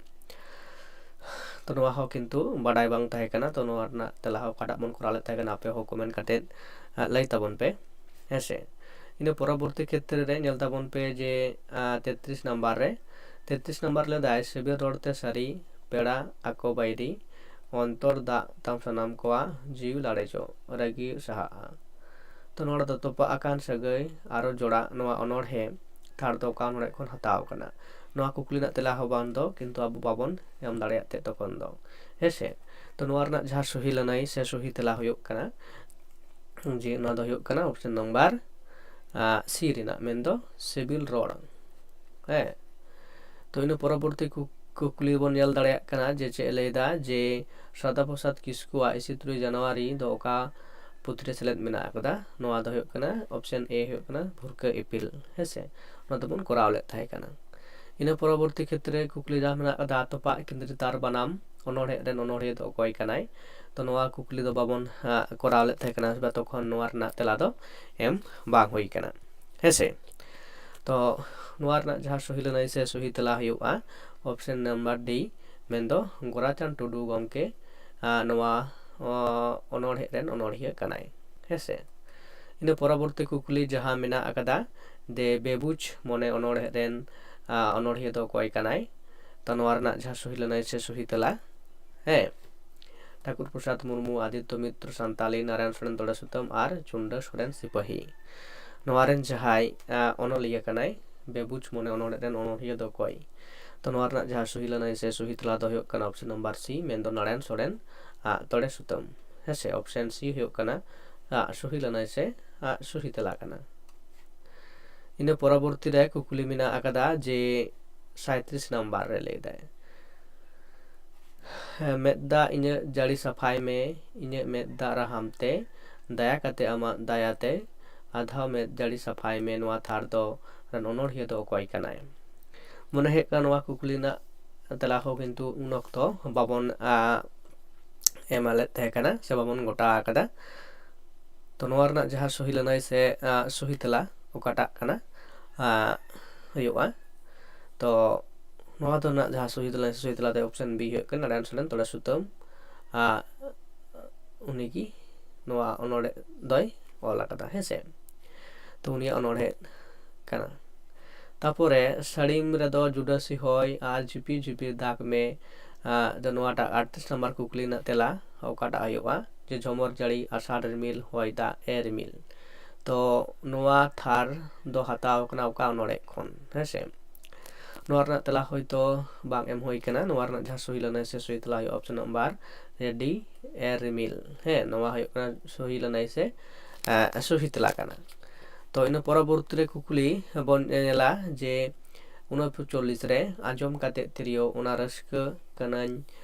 ᱛᱚ ᱱᱚᱣᱟ ᱦᱚᱸ ᱠᱤᱱᱛᱩ ᱵᱟᱰᱟᱭ ᱵᱟᱝ ᱛᱟᱦᱮᱸ ᱠᱟᱱᱟ, ᱛᱚ ᱱᱚᱣᱟ ᱨᱮᱱᱟᱜ ᱛᱮᱞᱟ ᱦᱚᱸ ᱚᱠᱟᱴᱟᱜ ᱵᱚᱱ ᱠᱚᱨᱟᱣ ᱞᱮᱫ ᱛᱟᱦᱮᱸ ᱠᱟᱱᱟ, ᱟᱯᱮ ᱦᱚᱸ ᱠᱚᱢᱮᱱᱴ ᱠᱟᱛᱮᱫ, ᱟᱸ, ᱞᱟᱹᱭ ᱛᱟᱵᱚᱱ ᱯᱮ, ᱦᱮᱸ ᱥᱮ᱾ ᱤᱱᱟᱹ ᱯᱚᱨᱚᱵᱚᱨᱛᱤ ᱠᱷᱮᱛᱨᱮ ᱨᱮ ᱧᱮᱞ ᱛᱟᱵᱚᱱ ᱯᱮ ᱡᱮ, ᱟᱸ, ᱛᱮᱛᱨᱤᱥ ᱱᱟᱢᱵᱟᱨ ᱨᱮ, ᱛᱮᱛᱨᱤᱥ ᱱᱟᱢᱵᱟᱨ ᱞᱟᱹᱭ ᱫᱟᱭ, ᱥᱤᱵᱤᱞ ᱨᱚᱲ ᱛᱮ ᱥᱟᱹᱨᱤ ᱯᱮᱲᱟ ᱟᱠᱚ ᱵᱟᱹᱭᱨᱤ, ᱚᱱᱛᱚᱨ ᱫᱟᱜ ᱛᱟᱢ ᱥᱟᱱᱟᱢ ᱠᱚᱣᱟᱜ ᱡᱤᱣᱤ ᱞᱟᱲᱮᱡᱚᱜ, ᱨᱟᱹᱜᱤ ᱥᱟᱦᱟᱜᱼᱟ᱾ ᱛᱚ ᱱᱚᱰᱮ ᱫᱚ ᱛᱚᱯᱟᱜ ᱟᱠᱟᱱ ᱥᱟᱹᱜᱟᱹᱭ ᱟᱨᱚ ᱡᱚᱲᱟ, ᱱᱚᱣᱟ ᱚᱱᱚᱬᱦᱮ ᱛᱷᱟᱨ ᱫᱚ ᱚᱠᱟ ᱚᱱᱚᱬᱦᱮ ᱠᱷᱚᱱ ᱦᱟᱛᱟᱣ ᱟᱠᱟᱱᱟ? ᱱᱚᱣᱟ ᱠᱩᱠᱞᱤ ᱨᱮᱱᱟᱜ ᱛᱮᱞᱟ ᱦᱚᱸ ᱵᱟᱝ ᱫᱚ ᱠᱤᱱᱛᱩ ᱟᱵᱚ ᱵᱟᱵᱚᱱ ᱮᱢ ᱫᱟᱲᱮᱭᱟᱜ ᱛᱮ ᱛᱚᱠᱷᱚᱱ ᱫᱚ, ᱦᱮᱸ ᱥᱮ᱾ ᱛᱚ ᱱᱚᱣᱟ ᱨᱮᱱᱟᱜ ᱡᱟᱦᱟᱸ ᱥᱚᱦᱤ ᱞᱟᱹᱱᱟᱹᱭ ᱥᱮ ᱥᱚᱦᱤ ᱛᱮᱞᱟ ᱦᱩᱭᱩᱜ ᱠᱟᱱᱟ, ᱡᱮ ᱱᱚᱣᱟ ᱫᱚ ᱦᱩᱭᱩᱜ ᱠᱟᱱᱟ ᱚᱯᱥᱮᱱ ᱱᱟᱢᱵᱟᱨ, ᱟᱸ, ᱥᱤ ᱨᱮᱱᱟᱜ, ᱢᱮᱱᱫᱚ ᱥᱤᱵᱤᱞ ᱨᱚᱲ᱾ ᱦᱮᱸ, ᱛᱚ ᱤᱱᱟᱹ ᱯᱚᱨᱚᱵᱚᱨᱛᱤ ᱠᱩ-, ᱠᱩᱠᱞᱤ ᱵᱚᱱ ᱧᱮᱞ ᱫᱟᱲᱮᱭᱟᱜ ᱠᱟᱱᱟ ᱡᱮ ᱪᱮᱫ ᱮ ᱞᱟᱹᱭᱫᱟ, ᱡᱮ ᱥᱨᱟᱫᱷᱟ ᱯᱨᱚᱥᱟᱫᱽ ᱠᱤᱥᱠᱩᱣᱟᱜ ᱤᱥᱤ ᱛᱩᱨᱩᱭ ᱡᱟᱱᱩᱣᱟᱨᱤ ᱫᱚ ᱚᱠᱟ ᱯᱩᱛᱷᱤ ᱨᱮ ᱥᱮᱞᱮᱫ ᱢᱮᱱᱟᱜ ᱟᱠᱟᱫᱟ? ᱱᱚᱣᱟ ᱫᱚ ᱦᱩᱭᱩᱜ ᱠᱟᱱᱟ ᱚᱯᱥᱮᱱ ᱮ ᱦᱩᱭᱩᱜ ᱠᱟᱱᱟ ᱵᱷᱩᱨᱠᱟᱹ ᱤᱯᱤᱞ, ᱦᱮᱸ ᱥᱮ, ᱚᱱᱟ ᱫᱚᱵᱚᱱ ᱠᱚᱨᱟᱣ ᱞᱮᱫ ᱛᱟᱦᱮᱸ ᱠᱟᱱᱟ᱾ ᱤᱱᱟᱹ ᱯᱚᱨᱚᱵᱚᱨᱛᱤ ᱠᱷᱮᱛᱨᱮ ᱠᱩᱠᱞᱤ ᱡᱟᱦᱟᱸ ᱢᱮᱱᱟᱜ ᱟᱠᱟᱫᱟ, ᱛᱚᱯᱟᱜ ᱠᱮᱸᱫᱽᱨᱤ ᱛᱟᱨ ᱵᱟᱱᱟᱢ ᱚᱱᱚᱬᱦᱮ ᱨᱮᱱ ᱚᱱᱚᱬᱦᱤᱭᱟᱹ ᱫᱚ ᱚᱠᱚᱭ ᱠᱟᱱᱟᱭ? ᱛᱚ ᱱᱚᱣᱟ ᱠᱩᱠᱞᱤ ᱫᱚ ᱵᱟᱵᱚᱱ, ᱟᱸ, ᱠᱚᱨᱟᱣ ᱞᱮᱫ ᱛᱟᱦᱮᱸ ᱠᱟᱱᱟ, ᱛᱚᱠᱷᱚᱱ ᱱᱚᱣᱟ ᱨᱮᱱᱟᱜ ᱛᱮᱞᱟ ᱫᱚ ᱮᱢ ᱵᱟᱝ ᱦᱩᱭ ᱠᱟᱱᱟ, ᱦᱮᱸ ᱥᱮ᱾ ᱛᱚ ᱱᱚᱣᱟ ᱨᱮᱱᱟᱜ ᱡᱟᱦᱟᱸ ᱥᱚᱦᱤ ᱞᱟᱹᱱᱟᱹᱭ ᱥᱮ ᱥᱚᱦᱤ ᱛᱮᱞᱟ ᱦᱩᱭᱩᱜᱼᱟ ᱚᱯᱥᱮᱱ ᱱᱟᱢᱵᱟᱨ ᱰᱤ, ᱢᱮᱱᱫᱚ ᱜᱳᱨᱟᱪᱟᱸᱫᱽ ᱴᱩᱰᱩ ᱜᱚᱢᱠᱮ ᱱᱚᱣᱟ ᱚᱱᱚᱬᱦᱮ ᱨᱮᱱ ᱚᱱᱚᱬᱦᱤᱭᱟᱹ ᱠᱟᱱᱟᱭ᱾ ᱦᱮᱸᱥᱮ, ᱤᱱᱟᱹ ᱯᱚᱨᱚᱵᱚᱨᱛᱤ ᱠᱩᱠᱞᱤ ᱡᱟᱦᱟᱸ ᱢᱮᱱᱟᱜ ᱟᱠᱟᱫᱟ ᱡᱮ ᱵᱮᱵᱩᱡᱽ ᱢᱚᱱᱮ ᱚᱱᱚᱬᱦᱮ ᱨᱮᱱ ᱚᱱᱚᱬᱦᱤᱭᱟᱹ ᱫᱚ ᱚᱠᱚᱭ ᱠᱟᱱᱟᱭ? ᱛᱚ ᱱᱚᱣᱟ ᱨᱮᱱᱟᱜ ᱡᱟᱦᱟᱸ ᱥᱚᱦᱤ ᱞᱟᱹᱱᱟᱹᱭ ᱥᱮ ᱥᱚᱦᱤ ᱛᱮᱞᱟ, ᱦᱮᱸ, ᱴᱷᱟᱠᱩᱨ ᱯᱨᱚᱥᱟᱫᱽ ᱢᱩᱨᱢᱩ, ᱟᱫᱤᱛᱛᱚ ᱢᱤᱛᱨᱚ ᱥᱟᱱᱛᱟᱞᱤ, ᱱᱟᱨᱟᱭᱚᱱ ᱥᱚᱨᱮᱱ ᱛᱚᱲᱮ ᱥᱩᱛᱟᱹᱢ ᱟᱨ ᱪᱩᱱᱰᱟᱹ ᱥᱚᱨᱮᱱ ᱥᱤᱯᱟᱹᱦᱤ᱾ ᱱᱚᱣᱟ ᱨᱮᱱ ᱡᱟᱦᱟᱸᱭ ᱚᱱᱚᱞᱤᱭᱟᱹ ᱠᱟᱱᱟᱭ ᱵᱮᱵᱩᱡᱽ ᱢᱚᱱᱮ ᱚᱱᱚᱬᱦᱮ ᱨᱮᱱ ᱚᱱᱚᱬᱦᱤᱭᱟᱹ ᱫᱚ ᱚᱠᱚᱭ? ᱛᱚ ᱱᱚᱣᱟ ᱨᱮᱱᱟᱜ ᱡᱟᱦᱟᱸ ᱥᱚᱦᱤ ᱞᱟᱹᱱᱟᱹᱭ ᱥᱮ ᱥᱚᱦᱤ ᱛᱮᱞᱟ ᱫᱚ ᱦᱩᱭᱩᱜ ᱠᱟᱱᱟ ᱚᱯᱥᱮᱱ ᱱᱟᱢᱵᱟᱨ ᱥᱤ, ᱢᱮᱱᱫᱚ ᱱᱟᱨᱟᱭᱚᱱ ᱥᱚᱨᱮᱱ ᱟᱜ ᱛᱚᱲᱮ ᱥᱩᱛᱟᱹᱢ᱾ ᱦᱮᱸᱥᱮ, ᱚᱯᱥᱮᱱ ᱥᱤ ᱦᱩᱭᱩᱜ ᱠᱟᱱᱟ ᱟᱜ ᱥᱚᱦᱤ ᱞᱟᱹᱱᱟᱹᱭ ᱥᱮ ᱟᱜ ᱥᱚᱦᱤ ᱛᱮᱞᱟ ᱠᱟᱱᱟ᱾ ᱤᱱᱟᱹ ᱯᱚᱨᱚᱵᱚᱨᱛᱤ ᱨᱮ ᱠᱩᱠᱞᱤ ᱢᱮᱱᱟᱜ ᱟᱠᱟᱫᱟ ᱡᱮ ᱥᱟᱸᱭᱛᱨᱤᱥ ᱱᱟᱢᱵᱟᱨ ᱨᱮ ᱞᱟᱹᱭ ᱫᱟᱭ, ᱦᱮᱸ, ᱢᱮᱫ ᱫᱟᱜ ᱤᱧᱟᱹᱜ ᱡᱟᱹᱲᱤ ᱥᱟᱯᱷᱟᱭ ᱢᱮ, ᱤᱧᱟᱹᱜ ᱢᱮᱫ ᱫᱟᱜ ᱨᱟᱦᱟᱢ ᱛᱮ, ᱫᱟᱭᱟ ᱠᱟᱛᱮ ᱟᱢᱟᱜ ᱫᱟᱭᱟ ᱛᱮ, ᱟᱫᱷᱟᱣ ᱢᱮᱫ ᱡᱟᱹᱲᱤ ᱥᱟᱯᱷᱟᱭ ᱢᱮ᱾ ᱱᱚᱣᱟ ᱛᱷᱟᱨ ᱫᱚ ᱨᱮᱱ ᱚᱱᱚᱬᱦᱤᱭᱟᱹ ᱫᱚ ᱚᱠᱚᱭ ᱠᱟᱱᱟᱭ? ᱢᱚᱱᱮ ᱦᱩᱭᱩᱜ ᱠᱟᱱᱟ ᱱᱚᱣᱟ ᱠᱩᱠᱞᱤ ᱨᱮᱱᱟᱜ ᱛᱮᱞᱟ ᱦᱚᱸ ᱠᱤᱱᱛᱩ ᱩᱱ ᱚᱠᱛᱚ ᱵᱟᱵᱚᱱ ᱮᱢᱟ ᱞᱮᱫ ᱛᱟᱦᱮᱸ ᱠᱟᱱᱟ ᱥᱮ ᱵᱟᱵᱚᱱ ᱜᱚᱴᱟ ᱟᱠᱟᱫᱟ᱾ ᱛᱚ ᱱᱚᱣᱟ ᱨᱮᱱᱟᱜ ᱡᱟᱦᱟᱸ ᱥᱚᱦᱤ ᱞᱟᱹᱱᱟᱹᱭ ᱥᱮ ᱥᱚᱦᱤ ᱛᱮᱞᱟ ᱚᱠᱟᱴᱟᱜ ᱠᱟᱱᱟ, ᱦᱩᱭᱩᱜᱼᱟ᱾ ᱛᱚ ᱱᱚᱣᱟ ᱫᱚ ᱨᱮᱱᱟᱜ ᱡᱟᱦᱟᱸ ᱥᱚᱦᱤ ᱞᱟᱹᱱᱟᱹᱭ ᱥᱮ ᱥᱚᱦᱤ ᱛᱮᱞᱟ ᱫᱚ ᱚᱯᱥᱮᱱ ᱵᱤ ᱦᱩᱭᱩᱜ ᱠᱟᱱᱟ, ᱱᱟᱨᱟᱭᱚᱱ ᱥᱚᱨᱮᱱ ᱛᱚᱲᱮ ᱥᱩᱛᱟᱹᱢ᱾ ᱩᱱᱤᱜᱮ ᱱᱚᱣᱟ ᱚᱱᱚᱬᱦᱮ ᱫᱚᱭ ᱚᱞ ᱟᱠᱟᱫᱟ, ᱦᱮᱸ ᱥᱮ᱾ ᱛᱚ ᱩᱱᱤᱭᱟᱜ ᱚᱱᱚᱬᱦᱮ ᱠᱟᱱᱟ᱾ ᱛᱟᱯᱚᱨᱮ ᱥᱟᱹᱲᱤᱢ ᱨᱮᱫᱚ ᱡᱩᱰᱟᱹᱥᱤ ᱦᱚᱭ ᱟᱨ ᱡᱷᱤᱯᱤᱨ ᱡᱷᱤᱯᱤᱨ ᱫᱟᱜᱽ ᱢᱮ᱾ ᱟᱫᱚ ᱱᱚᱣᱟᱴᱟᱜ ᱟᱴᱛᱨᱤᱥ ᱱᱟᱢᱵᱟᱨ ᱠᱩᱠᱞᱤ ᱨᱮᱱᱟᱜ ᱛᱮᱞᱟ ᱚᱠᱟᱴᱟᱜ ᱦᱩᱭᱩᱜᱼᱟ? ᱡᱮ ᱡᱷᱚᱢᱚᱨ ᱡᱟᱹᱲᱤ, ᱟᱥᱟᱲ ᱨᱤᱢᱤᱞ, ᱦᱚᱭ ᱫᱟᱜ, ᱮ ᱨᱤᱢᱤᱞ᱾ ᱛᱚ ᱱᱚᱣᱟ ᱛᱷᱟᱨ ᱫᱚ ᱦᱟᱛᱟᱣ ᱠᱟᱱᱟ ᱚᱠᱟ ᱚᱱᱚᱬᱦᱮ ᱠᱷᱚᱱ, ᱦᱮᱸ ᱥᱮ? ᱱᱚᱣᱟ ᱨᱮᱱᱟᱜ ᱛᱮᱞᱟ ᱦᱚᱭᱛᱳ ᱵᱟᱝ ᱮᱢ ᱦᱩᱭ ᱠᱟᱱᱟ᱾ ᱱᱚᱣᱟ ᱨᱮᱱᱟᱜ ᱡᱟᱦᱟᱸ ᱥᱚᱦᱤ ᱞᱟᱹᱱᱟᱹᱭ ᱥᱮ ᱥᱚᱦᱤ ᱛᱮᱞᱟ ᱦᱩᱭᱩᱜᱼᱟ ᱚᱯᱥᱮᱱ ᱱᱟᱢᱵᱟᱨ ᱰᱤ, ᱮ ᱨᱤᱢᱤᱞ᱾ ᱦᱮᱸ, ᱱᱚᱣᱟ ᱦᱩᱭᱩᱜ ᱠᱟᱱᱟ ᱥᱚᱦᱤ ᱞᱟᱹᱱᱟᱹᱭ ᱥᱮ ᱥᱚᱦᱤ ᱛᱮᱞᱟ ᱠᱟᱱᱟ᱾ ᱛᱚ ᱤᱱᱟᱹ ᱯᱚᱨᱚᱵᱚᱨᱛᱤ ᱨᱮ ᱠᱩᱠᱞᱤ ᱵᱚᱱ ᱧᱮᱞᱟ ᱡᱮ ᱩᱱᱟᱹᱯᱷᱩ ᱪᱚᱞᱞᱤᱥ ᱨᱮ ᱟᱸᱡᱚᱢ ᱠᱟᱛᱮ ᱛᱤᱨᱭᱳ, ᱚᱱᱟ ᱨᱟᱹᱥᱠᱟᱹ ᱠᱟᱹᱱᱟᱹᱧ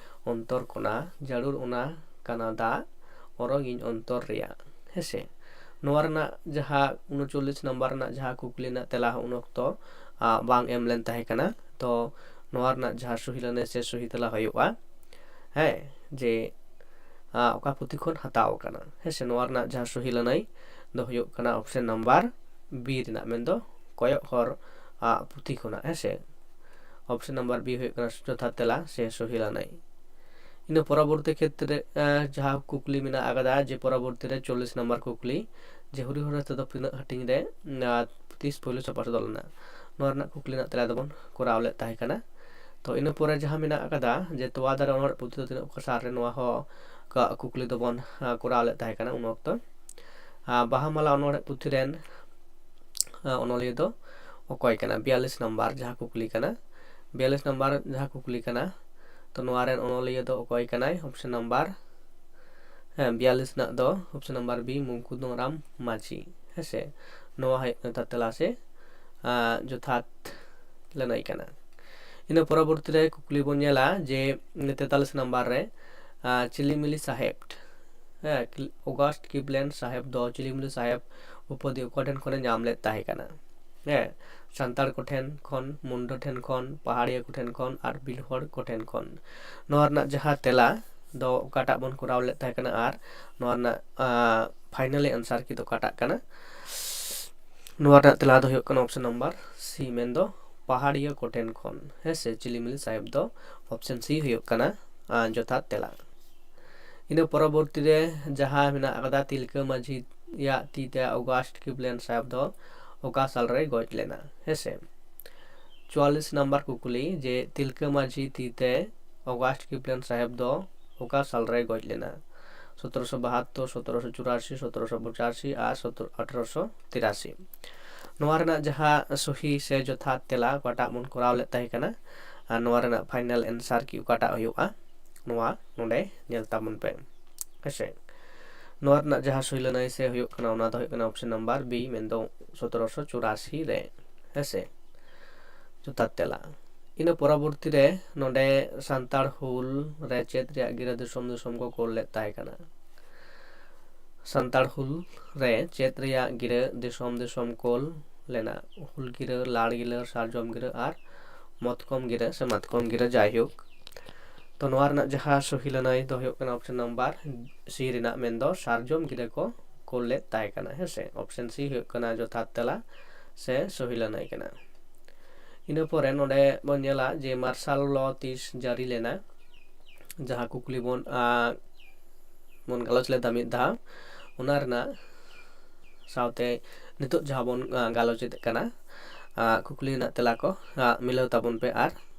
ᱚᱱᱛᱚᱨ ᱠᱚᱱᱟ, ᱡᱟᱹᱨᱩᱲ ᱚᱱᱟ ᱠᱟᱱᱟ ᱫᱟᱜ, ᱚᱨᱚᱝ ᱤᱧ ᱚᱱᱛᱚᱨ ᱨᱮᱭᱟᱜ᱾ ᱦᱮᱸᱥᱮ, ᱱᱚᱣᱟ ᱨᱮᱱᱟᱜ ᱡᱟᱦᱟᱸ ᱩᱱᱩᱪᱚᱞᱞᱤᱥ ᱱᱟᱢᱵᱟᱨ ᱨᱮᱱᱟᱜ ᱡᱟᱦᱟᱸ ᱠᱩᱠᱞᱤ ᱨᱮᱱᱟᱜ ᱛᱮᱞᱟ ᱦᱚᱸ ᱩᱱ ᱚᱠᱛᱚ ᱵᱟᱝ ᱮᱢ ᱞᱮᱱ ᱛᱟᱦᱮᱸ ᱠᱟᱱᱟ᱾ ᱛᱚ ᱱᱚᱣᱟ ᱨᱮᱱᱟᱜ ᱡᱟᱦᱟᱸ ᱥᱚᱦᱤ ᱞᱟᱹᱱᱟᱹᱭ ᱥᱮ ᱥᱚᱦᱤ ᱛᱮᱞᱟ ᱦᱩᱭᱩᱜᱼᱟ, ᱦᱮᱸ, ᱡᱮ ᱚᱠᱟ ᱯᱩᱛᱷᱤ ᱠᱷᱚᱱ ᱦᱟᱛᱟᱣ ᱟᱠᱟᱱᱟ᱾ ᱦᱮᱸ ᱥᱮ, ᱱᱚᱣᱟ ᱨᱮᱱᱟᱜ ᱡᱟᱦᱟᱸ ᱥᱚᱦᱤ ᱞᱟᱹᱱᱟᱹᱭ ᱫᱚ ᱦᱩᱭᱩᱜ ᱠᱟᱱᱟ ᱚᱯᱥᱮᱱ ᱱᱟᱢᱵᱟᱨ ᱵᱤ ᱨᱮᱱᱟᱜ, ᱢᱮᱱᱫᱚ ᱠᱚᱭᱚᱜ ᱦᱚᱨ ᱯᱩᱛᱷᱤ ᱠᱷᱚᱱᱟᱜ, ᱦᱮᱸ ᱥᱮ᱾ Option number B ᱦᱩᱭᱩᱜ ᱠᱟᱱᱟ ᱡᱚᱛᱷᱟᱛ ᱛᱮᱞᱟ ᱥᱮ ᱥᱚᱦᱤ ᱞᱟᱹᱱᱟᱹᱭ᱾ ᱤᱱᱟᱹ ᱯᱚᱨᱚᱵᱚᱨᱛᱤ ᱠᱷᱮᱛᱨᱮ ᱡᱟᱦᱟᱸ ᱠᱩᱠᱞᱤ ᱢᱮᱱᱟᱜ ᱟᱠᱟᱫᱟ ᱡᱮ ᱯᱚᱨᱚᱵᱚᱨᱛᱤ ᱨᱮ ᱪᱚᱞᱞᱤᱥ ᱱᱟᱢᱵᱟᱨ ᱠᱩᱠᱞᱤ, ᱡᱮ ᱦᱩᱨᱤ ᱦᱚᱨ ᱨᱟᱥᱛᱟ ᱫᱚ ᱛᱤᱱᱟᱹᱜ ᱦᱟᱹᱴᱤᱧ ᱨᱮ ᱛᱤᱥ ᱯᱳᱭᱞᱳ ᱥᱟᱯᱲᱟᱣ ᱥᱚᱫᱚᱨ ᱞᱮᱱᱟ? ᱱᱚᱣᱟ ᱨᱮᱱᱟᱜ ᱠᱩᱠᱞᱤ ᱨᱮᱱᱟᱜ ᱛᱮᱞᱟ ᱫᱚᱵᱚᱱ ᱠᱚᱨᱟᱣ ᱞᱮᱫ ᱛᱟᱦᱮᱸ ᱠᱟᱱᱟ᱾ ᱛᱚ ᱤᱱᱟᱹ ᱯᱚᱨᱮ ᱡᱟᱦᱟᱸ ᱢᱮᱱᱟᱜ ᱟᱠᱟᱫᱟ ᱡᱮ ᱛᱚᱣᱟ ᱫᱟᱨᱮ ᱚᱱᱚᱬᱦᱮ ᱯᱩᱛᱷᱤ ᱫᱚ ᱛᱤᱱᱟᱹᱜ ᱚᱠᱟ ᱥᱟᱞ ᱨᱮ, ᱱᱚᱣᱟ ᱦᱚᱸ ᱠᱩᱠᱞᱤ ᱫᱚᱵᱚᱱ ᱠᱚᱨᱟᱣ ᱞᱮᱫ ᱛᱟᱦᱮᱸ ᱠᱟᱱᱟ ᱩᱱ ᱚᱠᱛᱚ᱾ ᱵᱟᱦᱟ ᱢᱟᱞᱟ ᱚᱱᱚᱬᱦᱮ ᱯᱩᱛᱷᱤ ᱨᱮᱱ ᱚᱱᱚᱞᱤᱭᱟᱹ ᱫᱚ ᱚᱠᱚᱭ ᱠᱟᱱᱟ? ᱵᱤᱭᱟᱞᱞᱤᱥ ᱱᱟᱢᱵᱟᱨ ᱡᱟᱦᱟᱸ ᱠᱩᱠᱞᱤ ᱠᱟᱱᱟ, ᱵᱤᱭᱟᱞᱞᱤᱥ ᱱᱟᱢᱵᱟᱨ ᱡᱟᱦᱟᱸ ᱠᱩᱠᱞᱤ ᱠᱟᱱᱟ, ᱛᱚ ᱱᱚᱣᱟ ᱨᱮᱱ ᱚᱱᱚᱞᱤᱭᱟᱹ ᱫᱚ ᱚᱠᱚᱭ ᱠᱟᱱᱟᱭ? Option number, ᱦᱮᱸ, ᱵᱤᱭᱟᱞᱞᱤᱥ ᱨᱮᱱᱟᱜ ᱫᱚ option number B ᱢᱩᱠᱩᱱᱫᱚᱨᱟᱢ ᱢᱟᱹᱡᱷᱤ᱾ ᱦᱮᱸᱥᱮ, ᱱᱚᱣᱟ ᱦᱩᱭᱩᱜ ᱠᱟᱱᱟ ᱛᱮᱞᱟ ᱥᱮ ᱡᱚᱛᱷᱟᱛ ᱞᱟᱹᱱᱟᱹᱭ ᱠᱟᱱᱟ᱾ ᱤᱱᱟᱹ ᱯᱚᱨᱚᱵᱚᱨᱛᱤ ᱨᱮ ᱠᱩᱠᱞᱤ ᱵᱚᱱ ᱧᱮᱞᱟ ᱡᱮ ᱛᱮᱛᱟᱞᱤᱥ ᱱᱟᱢᱵᱟᱨ ᱨᱮ ᱪᱤᱞᱤᱢᱤᱞᱤ ᱥᱟᱦᱮᱵᱽ, ᱦᱮᱸ, ᱚᱜᱟᱥᱴ ᱠᱤᱯᱞᱮᱱ ᱥᱟᱦᱮᱵᱽ ᱫᱚ ᱪᱤᱞᱤᱢᱤᱞᱤ ᱥᱟᱦᱮᱵᱽ ᱩᱯᱟᱹᱫᱷᱤ ᱚᱠᱚᱭ ᱴᱷᱮᱱ ᱠᱷᱚᱱᱮ ᱧᱟᱢ ᱞᱮᱫ ᱛᱟᱦᱮᱸ ᱠᱟᱱᱟ? ᱦᱮᱸ, ᱥᱟᱱᱛᱟᱲ ᱠᱚᱴᱷᱮᱱ ᱠᱷᱚᱱ, ᱢᱩᱱᱰᱟᱹ ᱴᱷᱮᱱ ᱠᱷᱚᱱ, ᱯᱟᱦᱟᱲᱤᱭᱟᱹ ᱠᱚᱴᱷᱮᱱ ᱠᱷᱚᱱ ᱟᱨ ᱵᱤᱞ ᱦᱚᱲ ᱠᱚᱴᱷᱮᱱ ᱠᱷᱚᱱ᱾ ᱱᱚᱣᱟ ᱨᱮᱱᱟᱜ ᱡᱟᱦᱟᱸ ᱛᱮᱞᱟ ᱫᱚ ᱚᱠᱟᱴᱟᱜ ᱵᱚᱱ ᱠᱚᱨᱟᱣ ᱞᱮᱫ ᱛᱟᱦᱮᱸ ᱠᱟᱱᱟ ᱟᱨ ᱱᱚᱣᱟ ᱨᱮᱱᱟᱜ ᱯᱷᱟᱭᱱᱟᱞᱤ ᱟᱱᱥᱟᱨ ᱠᱤ ᱫᱚ ᱚᱠᱟᱴᱟᱜ ᱠᱟᱱᱟ? ᱱᱚᱣᱟ ᱨᱮᱱᱟᱜ ᱛᱮᱞᱟ ᱫᱚ ᱦᱩᱭᱩᱜ ᱠᱟᱱᱟ option number C, ᱢᱮᱱᱫᱚ ᱯᱟᱦᱟᱲᱤᱭᱟᱹ ᱠᱚᱴᱷᱮᱱ ᱠᱷᱚᱱ᱾ ᱦᱮᱸ ᱥᱮ, ᱪᱤᱞᱤᱢᱤᱞᱤ ᱥᱟᱦᱮᱵᱽ ᱫᱚ option C ᱦᱩᱭᱩᱜ ᱠᱟᱱᱟ ᱡᱚᱛᱷᱟᱛ ᱛᱮᱞᱟ᱾ ᱤᱱᱟᱹ ᱯᱚᱨᱚᱵᱚᱨᱛᱤ ᱨᱮ ᱡᱟᱦᱟᱸ ᱢᱮᱱᱟᱜ ᱟᱠᱟᱫᱟ, ᱛᱤᱞᱠᱟᱹ ᱢᱟᱹᱡᱷᱤᱭᱟᱜ ᱛᱤ ᱛᱮ ᱚᱜᱟᱥᱴ ᱠᱤᱯᱞᱮᱱ ᱥᱟᱦᱮᱵᱽ ᱫᱚ ᱚᱠᱟ ᱥᱟᱞ ᱨᱮᱭ ᱜᱚᱡ ᱞᱮᱱᱟ? ᱦᱮᱸ ᱥᱮ, ᱪᱩᱣᱟᱞᱞᱤᱥ ᱱᱟᱢᱵᱟᱨ ᱠᱩᱠᱞᱤ ᱡᱮ ᱛᱤᱞᱠᱟᱹ ᱢᱟᱹᱡᱷᱤ ᱛᱤ ᱛᱮ ᱚᱜᱟᱥᱴ ᱠᱤᱯᱞᱮᱱ ᱥᱟᱦᱮᱵᱽ ᱫᱚ ᱚᱠᱟ ᱥᱟᱞ ᱨᱮᱭ ᱜᱚᱡ ᱞᱮᱱᱟ? ᱥᱚᱛᱨᱚᱥᱚ ᱵᱟᱦᱟᱛᱛᱳᱨ, ᱥᱚᱛᱨᱚᱥᱚ ᱪᱩᱨᱟᱥᱤ, ᱥᱚᱛᱨᱚᱥᱚ ᱯᱚᱸᱪᱟᱥᱤ ᱟᱨ ᱟᱴᱷᱨᱚᱥᱚ ᱛᱤᱨᱟᱥᱤ᱾ ᱱᱚᱣᱟ ᱨᱮᱱᱟᱜ ᱡᱟᱦᱟᱸ ᱥᱚᱦᱤ ᱥᱮ ᱡᱚᱛᱷᱟᱛ ᱛᱮᱞᱟ ᱚᱠᱟᱴᱟᱜ ᱵᱚᱱ ᱠᱚᱨᱟᱣ ᱞᱮᱫ ᱛᱟᱦᱮᱸ ᱠᱟᱱᱟ ᱟᱨ ᱱᱚᱣᱟ ᱨᱮᱱᱟᱜ ᱯᱷᱟᱭᱱᱟᱞ ᱟᱱᱥᱟᱨ ᱠᱤ ᱚᱠᱟᱴᱟᱜ ᱦᱩᱭᱩᱜᱼᱟ, ᱱᱚᱣᱟ ᱱᱚᱰᱮ ᱧᱮᱞ ᱛᱟᱵᱚᱱ ᱯᱮ᱾ ᱦᱮᱸᱥᱮ, ᱱᱚᱣᱟ ᱨᱮᱱᱟᱜ ᱡᱟᱦᱟᱸ ᱥᱚᱦᱤ ᱞᱟᱹᱱᱟᱹᱭ ᱥᱮ ᱦᱩᱭᱩᱜ ᱠᱟᱱᱟ, ᱚᱱᱟ ᱫᱚ ᱦᱩᱭᱩᱜ ᱠᱟᱱᱟ option number B, ᱢᱮᱱᱫᱚ ᱥᱚᱛᱨᱚᱥᱚ ᱪᱩᱨᱟᱥᱤ ᱨᱮ᱾ ᱦᱮᱸᱥᱮ, ᱡᱚᱛᱷᱟᱛ ᱛᱮᱞᱟ᱾ ᱤᱱᱟᱹ ᱯᱚᱨᱚᱵᱚᱨᱛᱤ ᱨᱮ ᱱᱚᱰᱮ ᱥᱟᱱᱛᱟᱲ ᱦᱩᱞ ᱨᱮ ᱪᱮᱫ ᱨᱮᱭᱟᱜ ᱜᱤᱨᱟᱹ ᱫᱤᱥᱚᱢ ᱫᱤᱥᱚᱢ ᱠᱚ ᱠᱳᱞ ᱞᱮᱫ ᱛᱟᱦᱮᱸ ᱠᱟᱱᱟ? ᱥᱟᱱᱛᱟᱲ ᱦᱩᱞ ᱨᱮ ᱪᱮᱫ ᱨᱮᱭᱟᱜ ᱜᱤᱨᱟᱹ ᱫᱤᱥᱚᱢ ᱫᱤᱥᱚᱢ ᱠᱳᱞ ᱞᱮᱱᱟ? ᱦᱩᱞ ᱜᱤᱨᱟᱹ, ᱞᱟᱲ ᱜᱤᱨᱟᱹ, ᱥᱟᱨᱡᱚᱢ ᱜᱤᱨᱟᱹ ᱟᱨ ᱢᱚᱛᱠᱚᱢ ᱜᱤᱨᱟᱹ ᱥᱮ ᱢᱟᱛᱠᱚᱢ ᱜᱤᱨᱟᱹ, ᱡᱟᱭᱦᱳᱠ᱾ ᱛᱚ ᱱᱚᱣᱟ ᱨᱮᱱᱟᱜ ᱡᱟᱦᱟᱸ ᱥᱚᱦᱤ ᱞᱟᱹᱱᱟᱹᱭ ᱫᱚ ᱦᱩᱭᱩᱜ ᱠᱟᱱᱟ option number C ᱨᱮᱱᱟᱜ, ᱢᱮᱱᱫᱚ ᱥᱟᱨᱡᱚᱢ ᱜᱤᱨᱟᱹ ᱠᱚ ᱠᱳᱞ ᱞᱮᱫ ᱛᱟᱦᱮᱸ ᱠᱟᱱᱟ᱾ ᱦᱮᱸ ᱥᱮ, option C ᱦᱩᱭᱩᱜ ᱠᱟᱱᱟ ᱡᱚᱛᱷᱟᱛ ᱛᱮᱞᱟ ᱥᱮ ᱥᱚᱦᱤ ᱞᱟᱹᱱᱟᱹᱭ ᱠᱟᱱᱟ᱾ ᱤᱱᱟᱹ ᱯᱚᱨᱮ ᱱᱚᱰᱮ ᱵᱚᱱ ᱧᱮᱞᱟ ᱡᱮ ᱢᱟᱨᱥᱟᱞ ᱞᱚ ᱛᱤᱥ ᱡᱟᱹᱨᱤ ᱞᱮᱱᱟ, ᱡᱟᱦᱟᱸ ᱠᱩᱠᱞᱤ ᱵᱚᱱ ᱟᱸ, ᱵᱚᱱ ᱜᱟᱞᱚᱪ ᱞᱮᱫᱟ ᱢᱤᱫ ᱫᱷᱟᱣ, ᱚᱱᱟ ᱨᱮᱱᱟᱜ ᱥᱟᱶᱛᱮ ᱱᱤᱛᱚᱜ ᱡᱟᱦᱟᱸ ᱵᱚᱱ ᱟᱸ, ᱜᱟᱞᱚᱪᱮᱫ ᱠᱟᱱᱟ, ᱟᱸ, ᱠᱩᱠᱞᱤ ᱨᱮᱱᱟᱜ ᱛᱮᱞᱟ ᱠᱚ ᱟᱸ, ᱢᱤᱞᱟᱹᱣ ᱛᱟᱵᱚᱱ ᱯᱮ ᱟᱨ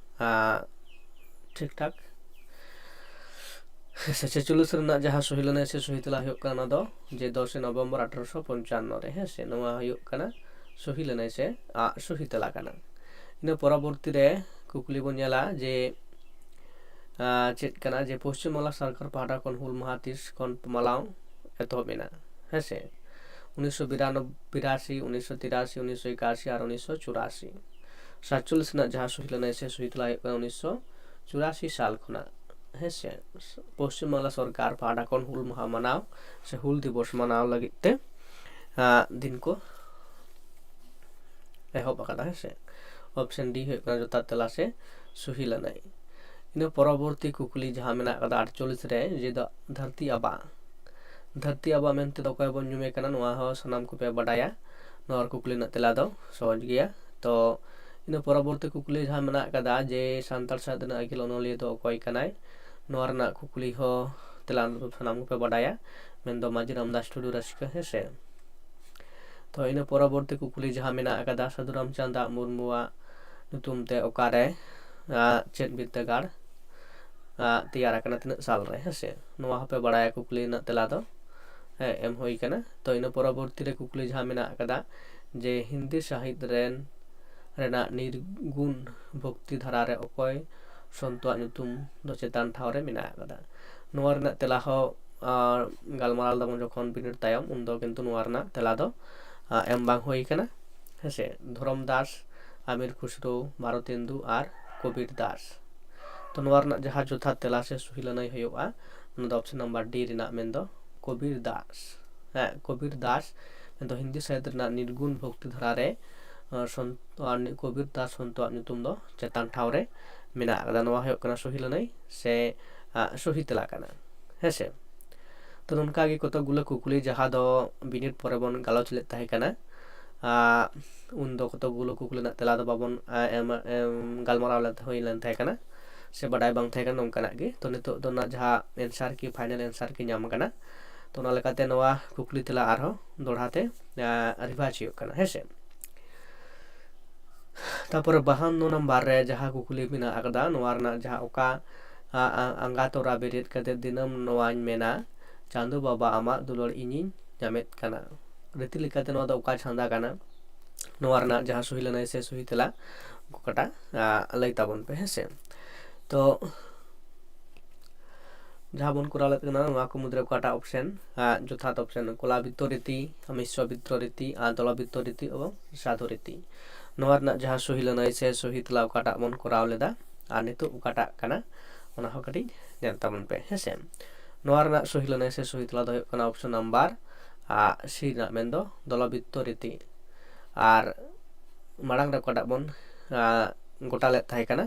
ᱟᱸ, ᱴᱷᱤᱠ ᱴᱷᱟᱠ ᱥᱮ ᱪᱷᱮᱪᱚᱞᱞᱤᱥ ᱨᱮᱱᱟᱜ ᱡᱟᱦᱟᱸ ᱥᱚᱦᱤ ᱞᱮᱱᱟᱭ ᱥᱮ ᱥᱚᱦᱤ ᱛᱮᱞᱟ ᱦᱩᱭᱩᱜ ᱠᱟᱱᱟ, ᱚᱱᱟ ᱫᱚ ᱡᱮ ᱫᱚᱥᱮ ᱱᱚᱵᱷᱮᱢᱵᱚᱨ ᱟᱴᱷᱨᱚᱥᱚ ᱯᱚᱧᱪᱟᱱᱱᱚ ᱨᱮ, ᱦᱮᱸ ᱥᱮ, ᱱᱚᱣᱟ ᱦᱩᱭᱩᱜ ᱠᱟᱱᱟ ᱥᱚᱦᱤ ᱞᱮᱱᱟᱭ ᱥᱮ ᱟᱜ ᱥᱚᱦᱤ ᱛᱮᱞᱟ ᱠᱟᱱᱟ᱾ ᱤᱱᱟᱹ ᱯᱚᱨᱚᱵᱚᱨᱛᱤ ᱨᱮ ᱠᱩᱠᱞᱤ ᱵᱚᱱ ᱧᱮᱞᱟ ᱡᱮ ᱟᱸ, ᱪᱮᱫ ᱠᱟᱱᱟ ᱡᱮ ᱯᱚᱥᱪᱤᱢ ᱵᱟᱝᱞᱟ ᱥᱚᱨᱠᱟᱨ ᱯᱟᱦᱴᱟ ᱠᱷᱚᱱ ᱦᱩᱞ ᱢᱟᱦᱟ ᱛᱤᱥ ᱠᱷᱚᱱ ᱢᱟᱱᱟᱣ ᱮᱛᱚᱦᱚᱵ ᱮᱱᱟ, ᱦᱮᱸ ᱥᱮ? ᱩᱱᱤᱥᱥᱚ ᱵᱤᱨᱟᱥᱤ, ᱩᱱᱤᱥᱥᱚ ᱛᱤᱨᱟᱥᱤ, ᱩᱱᱤᱥᱥᱚ ᱮᱠᱟᱥᱤ ᱟᱨ ᱩᱱᱤᱥᱥᱚ ᱪᱩᱨᱟᱥᱤ᱾ ᱥᱟᱛᱪᱚᱞᱞᱤᱥ ᱨᱮᱱᱟᱜ ᱡᱟᱦᱟᱸ ᱥᱚᱦᱤ ᱞᱮᱱᱟᱭ ᱥᱮ ᱥᱚᱦᱤ ᱛᱮᱞᱟ ᱦᱩᱭᱩᱜ ᱠᱟᱱᱟ ᱩᱱᱤᱥᱥᱚ ᱪᱩᱨᱟᱥᱤ ᱥᱟᱞ ᱠᱷᱚᱱᱟᱜ, ᱦᱮᱸ ᱥᱮ? ᱯᱚᱥᱪᱤᱢ ᱵᱟᱝᱞᱟ ᱥᱚᱨᱠᱟᱨ ᱯᱟᱦᱴᱟ ᱠᱷᱚᱱ ᱦᱩᱞ ᱢᱟᱦᱟ ᱢᱟᱱᱟᱣ ᱥᱮ ᱦᱩᱞ ᱫᱤᱵᱚᱥ ᱢᱟᱱᱟᱣ ᱞᱟᱹᱜᱤᱫ ᱛᱮ ᱟᱸ, ᱫᱤᱱ ᱠᱚ ᱮᱦᱚᱵ ᱟᱠᱟᱫᱟ, ᱦᱮᱸ ᱥᱮ? ᱚᱯᱥᱮᱱ ᱰᱤ ᱦᱩᱭᱩᱜ ᱠᱟᱱᱟ ᱡᱚᱛᱷᱟᱛ ᱛᱮᱞᱟ ᱥᱮ ᱥᱚᱦᱤ ᱞᱮᱱᱟᱭ᱾ ᱤᱱᱟᱹ ᱯᱚᱨᱚᱵᱚᱨᱛᱤ ᱠᱩᱠᱞᱤ ᱡᱟᱦᱟᱸ ᱢᱮᱱᱟᱜ ᱟᱠᱟᱫᱟ ᱟᱴᱪᱚᱞᱞᱤᱥ ᱨᱮ, ᱡᱮ ᱫᱚ ᱫᱷᱟᱹᱨᱛᱤ ᱟᱵᱟ᱾ ᱫᱷᱟᱹᱨᱛᱤ ᱟᱵᱟ ᱢᱮᱱᱛᱮ ᱫᱚ ᱚᱠᱚᱭ ᱵᱚᱱ ᱧᱩᱢᱮ ᱠᱟᱱᱟ, ᱱᱚᱣᱟ ᱦᱚᱸ ᱥᱟᱱᱟᱢ ᱠᱚᱯᱮ ᱵᱟᱰᱟᱭᱟ᱾ ᱱᱚᱣᱟ ᱠᱩᱠᱞᱤ ᱨᱮᱱᱟᱜ ᱛᱮᱞᱟ ᱫᱚ ᱥᱚᱦᱚᱡᱽ ᱜᱮᱭᱟ᱾ ᱛᱚ ᱤᱱᱟᱹ ᱯᱚᱨᱚᱵᱚᱨᱛᱤ ᱠᱩᱠᱞᱤ ᱡᱟᱦᱟᱸ ᱢᱮᱱᱟᱜ ᱟᱠᱟᱫᱟ ᱡᱮ ᱥᱟᱱᱛᱟᱲ ᱥᱟᱶᱛᱟ ᱨᱮᱱᱟᱜ ᱟᱹᱜᱤᱞ ᱚᱱᱚᱞᱤᱭᱟᱹ ᱫᱚ ᱚᱠᱚᱭ ᱠᱟᱱᱟᱭ, ᱱᱚᱣᱟ ᱨᱮᱱᱟᱜ ᱠᱩᱠᱞᱤ ᱦᱚᱸ ᱛᱮᱞᱟ ᱥᱟᱱᱟᱢ ᱠᱚᱯᱮ ᱵᱟᱰᱟᱭᱟ, ᱢᱮᱱᱫᱚ ᱢᱟᱹᱡᱷᱤ ᱨᱟᱢᱫᱟᱥ ᱴᱩᱰᱩ ᱨᱟᱹᱥᱠᱟᱹ, ᱦᱮᱸ ᱥᱮ? ᱛᱚ ᱤᱱᱟᱹ ᱯᱚᱨᱚᱵᱚᱨᱛᱤ ᱠᱩᱠᱞᱤ ᱡᱟᱦᱟᱸ ᱢᱮᱱᱟᱜ ᱟᱠᱟᱫᱟ ᱥᱟᱹᱫᱷᱩ ᱨᱟᱢᱪᱟᱸᱫᱽ ᱢᱩᱨᱢᱩᱣᱟᱜ ᱧᱩᱛᱩᱢ ᱛᱮ ᱚᱠᱟᱨᱮ ᱟᱜ, ᱪᱮᱫ ᱵᱤᱨᱫᱟᱹᱜᱟᱲ ᱟᱜ, ᱛᱮᱭᱟᱨ ᱟᱠᱟᱱᱟ, ᱛᱤᱱᱟᱹᱜ ᱥᱟᱞ ᱨᱮ, ᱦᱮᱸ ᱥᱮ? ᱱᱚᱣᱟ ᱦᱚᱸᱯᱮ ᱵᱟᱲᱟᱭᱟ, ᱠᱩᱠᱞᱤ ᱨᱮᱱᱟᱜ ᱛᱮᱞᱟ ᱫᱚ ᱦᱮᱸ, ᱮᱢ ᱦᱩᱭ ᱠᱟᱱᱟ᱾ ᱛᱚ ᱤᱱᱟᱹ ᱯᱚᱨᱚᱵᱚᱨᱛᱤ ᱨᱮ ᱠᱩᱠᱞᱤ ᱡᱟᱦᱟᱸ ᱢᱮᱱᱟᱜ ᱟᱠᱟᱫᱟ ᱡᱮ ᱦᱤᱱᱫᱤ ᱥᱟᱦᱤᱛ ᱨᱮᱱ ᱨᱮᱱᱟᱜ ᱱᱤᱨᱜᱩᱱ ᱵᱷᱚᱠᱛᱤ ᱫᱷᱟᱨᱟ ᱨᱮ ᱚᱠᱚᱭ ᱥᱚᱱᱛᱚᱣᱟᱜ ᱧᱩᱛᱩᱢ ᱫᱚ ᱪᱮᱛᱟᱱ ᱴᱷᱟᱶ ᱨᱮ ᱢᱮᱱᱟᱜ ᱟᱠᱟᱫᱟ? ᱱᱚᱣᱟ ᱨᱮᱱᱟᱜ ᱛᱮᱞᱟ ᱦᱚᱸ ᱟᱨ ᱜᱟᱞᱢᱟᱨᱟᱣ ᱞᱮᱫᱟᱵᱚᱱ ᱡᱚᱠᱷᱚᱱ ᱵᱤᱱᱤᱰ ᱛᱟᱭᱚᱢ, ᱩᱱᱫᱚ ᱠᱤᱱᱛᱩ ᱱᱚᱣᱟ ᱨᱮᱱᱟᱜ ᱛᱮᱞᱟ ᱫᱚ ᱟᱸ, ᱮᱢ ᱵᱟᱝ ᱦᱩᱭ ᱠᱟᱱᱟ, ᱦᱮᱸ ᱥᱮ? ᱫᱷᱚᱨᱚᱢ ᱫᱟᱥ, ᱟᱢᱤᱨ ᱠᱷᱩᱥᱨᱳ, ᱵᱷᱟᱨᱚᱛᱮᱱᱫᱩ ᱟᱨ ᱠᱚᱵᱤᱨ ᱫᱟᱥ᱾ ᱛᱚ ᱱᱚᱣᱟ ᱨᱮᱱᱟᱜ ᱡᱟᱦᱟᱸ ᱡᱚᱛᱷᱟᱛ ᱛᱮᱞᱟ ᱥᱮ ᱥᱚᱦᱤ ᱞᱟᱹᱱᱟᱹᱭ ᱦᱩᱭᱩᱜᱼᱟ, ᱚᱱᱟ ᱫᱚ ᱚᱯᱥᱮᱱ ᱱᱟᱢᱵᱟᱨ ᱰᱤ ᱨᱮᱱᱟᱜ, ᱢᱮᱱᱫᱚ ᱠᱚᱵᱤᱨ ᱫᱟᱥ᱾ ᱦᱮᱸ, ᱠᱚᱵᱤᱨ ᱫᱟᱥ ᱢᱮᱱᱫᱚ ᱦᱤᱱᱫᱤ ᱥᱟᱦᱤᱛ ᱨᱮᱱᱟᱜ ᱱᱤᱨᱜᱩᱱ ᱵᱷᱚᱠᱛᱤ ᱫᱷᱟᱨᱟ ᱨᱮ ᱟᱸ, ᱥᱚᱱ-, ᱟᱨ ᱱᱤ-, ᱠᱚᱵᱤᱨ ᱫᱟᱥ ᱥᱚᱱᱛᱚᱣᱟᱜ ᱧᱩᱛᱩᱢ ᱫᱚ ᱪᱮᱛᱟᱱ ᱴᱷᱟᱶ ᱨᱮ ᱢᱮᱱᱟᱜ ᱟᱠᱟᱫᱟ᱾ ᱱᱚᱣᱟ ᱦᱩᱭᱩᱜ ᱠᱟᱱᱟ ᱥᱚᱦᱤ ᱞᱟᱹᱱᱟᱹᱭ ᱥᱮ ᱟᱸ, ᱥᱚᱦᱤ ᱛᱮᱞᱟ ᱠᱟᱱᱟ, ᱦᱮᱸ ᱥᱮ? ᱛᱚ ᱱᱚᱝᱠᱟ ᱜᱮ ᱠᱚᱛᱚᱠ ᱜᱩᱞᱟᱹ ᱠᱩᱠᱞᱤ ᱡᱟᱦᱟᱸ ᱫᱚ ᱵᱤᱱᱤᱰ ᱯᱚᱨᱮ ᱵᱚᱱ ᱜᱟᱞᱚᱪ ᱞᱮᱫ ᱛᱟᱦᱮᱸ ᱠᱟᱱᱟ, ᱩᱱᱫᱚ ᱠᱚᱛᱚᱠ ᱜᱩᱞᱳ ᱠᱩᱠᱞᱤ ᱨᱮᱱᱟᱜ ᱛᱮᱞᱟ ᱫᱚ ᱵᱟᱵᱚᱱ ᱮᱢ ᱜᱟᱞᱢᱟᱨᱟᱣ ᱞᱮᱱ ᱦᱩᱭ ᱞᱮᱱ ᱛᱟᱦᱮᱸ ᱠᱟᱱᱟ, ᱥᱮ ᱵᱟᱰᱟᱭ ᱵᱟᱝ ᱛᱟᱦᱮᱸ ᱠᱟᱱᱟ ᱱᱚᱝᱠᱟᱱᱟᱜ ᱜᱮ᱾ ᱛᱚ ᱱᱤᱛᱚᱜ ᱫᱚ ᱱᱟᱜ ᱡᱟᱦᱟᱸ answer key, final answer key ᱧᱟᱢ ᱟᱠᱟᱱᱟ᱾ ᱛᱚ ᱚᱱᱟ ᱞᱮᱠᱟᱛᱮ ᱱᱚᱣᱟ ᱠᱩᱠᱞᱤ ᱛᱮᱞᱟ ᱟᱨᱦᱚᱸ ᱫᱚᱦᱲᱟ ᱛᱮ revise ᱦᱩᱭᱩᱜ ᱠᱟᱱᱟ, ᱦᱮᱸ ᱥᱮ᱾ ᱛᱟᱯᱚᱨᱮ ᱵᱟᱦᱟᱱᱱᱚ ᱱᱟᱢᱵᱟᱨ ᱨᱮ ᱡᱟᱦᱟᱸ ᱠᱩᱠᱞᱤ ᱢᱮᱱᱟᱜ ᱟᱠᱟᱫᱟ, ᱱᱚᱣᱟ ᱨᱮᱱᱟᱜ ᱡᱟᱦᱟᱸ ᱚᱠᱟ ᱟ-, ᱟ-, ᱟᱸᱜᱟ ᱛᱚᱨᱟ ᱵᱮᱨᱮᱫ ᱠᱟᱛᱮ ᱫᱤᱱᱟᱹᱢ ᱱᱚᱣᱟᱧ ᱢᱮᱱᱟ, ᱪᱟᱸᱫᱳ ᱵᱟᱵᱟ ᱟᱢᱟᱜ ᱫᱩᱞᱟᱹᱲ ᱤᱧᱤᱧ ᱧᱟᱢᱮᱫ ᱠᱟᱱᱟ᱾ ᱨᱤᱛᱤ ᱞᱮᱠᱟᱛᱮ ᱱᱚᱣᱟ ᱫᱚ ᱚᱠᱟ ᱪᱷᱟᱸᱫᱟ ᱠᱟᱱᱟ? ᱱᱚᱣᱟ ᱨᱮᱱᱟᱜ ᱡᱟᱦᱟᱸ ᱥᱩᱦᱤ ᱞᱟᱹᱱᱟᱹᱭ ᱥᱮ ᱥᱩᱦᱤ ᱛᱮᱞᱟ ᱚᱠᱟᱴᱟᱜ, ᱟ, ᱞᱟᱹᱭ ᱛᱟᱵᱚᱱ ᱯᱮ, ᱦᱮᱸ ᱥᱮ᱾ ᱛᱚ ᱡᱟᱦᱟᱸ ᱵᱚᱱ ᱠᱚᱨᱟᱣ ᱞᱮᱫ ᱠᱟᱱᱟ, ᱱᱚᱣᱟ ᱠᱚ ᱢᱩᱫᱽᱨᱮ ᱚᱠᱟᱴᱟᱜ option, ᱟ, ᱡᱚᱛᱷᱟᱛ option? ᱠᱚᱞᱟᱵᱤᱛᱛᱚ ᱨᱤᱛᱤ, ᱢᱤᱥᱨᱚᱵᱤᱛᱛᱚ ᱨᱤᱛᱤ, ᱟᱨ ᱫᱚᱞᱚᱵᱤᱛᱛᱚ ᱨᱤᱛᱤ ᱮᱵᱚᱝ ᱥᱟᱫᱷᱩ ᱨᱤᱛᱤ᱾ ᱱᱚᱣᱟ ᱨᱮᱱᱟᱜ ᱡᱟᱦᱟᱸ ᱥᱩᱦᱤ ᱞᱟᱹᱱᱟᱹᱭ ᱥᱮ ᱥᱩᱦᱤ ᱛᱮᱞᱟ ᱚᱠᱟᱴᱟᱜ ᱵᱚᱱ ᱠᱚᱨᱟᱣ ᱞᱮᱫᱟ ᱟᱨ ᱱᱤᱛᱚᱜ ᱚᱠᱟᱴᱟᱜ ᱠᱟᱱᱟ, ᱚᱱᱟ ᱦᱚᱸ ᱠᱟᱹᱴᱤᱡ ᱧᱮᱞ ᱛᱟᱵᱚᱱ ᱯᱮ, ᱦᱮᱸ ᱥᱮ᱾ ᱱᱚᱣᱟ ᱨᱮᱱᱟᱜ ᱥᱩᱦᱤ ᱞᱟᱹᱱᱟᱹᱭ ᱥᱮ ᱥᱩᱦᱤ ᱛᱮᱞᱟ ᱫᱚ ᱦᱩᱭᱩᱜ ᱠᱟᱱᱟ option number, ᱟ, C ᱨᱮᱱᱟᱜ, ᱢᱮᱱᱫᱚ ᱫᱚᱞᱚᱵᱤᱛᱛᱚ ᱨᱤᱛᱤ᱾ ᱟᱨ ᱢᱟᱲᱟᱝ ᱨᱮ ᱚᱠᱟᱴᱟᱜ ᱵᱚᱱ, ᱟ, ᱜᱚᱴᱟ ᱞᱮᱫ ᱛᱟᱦᱮᱸ ᱠᱟᱱᱟ,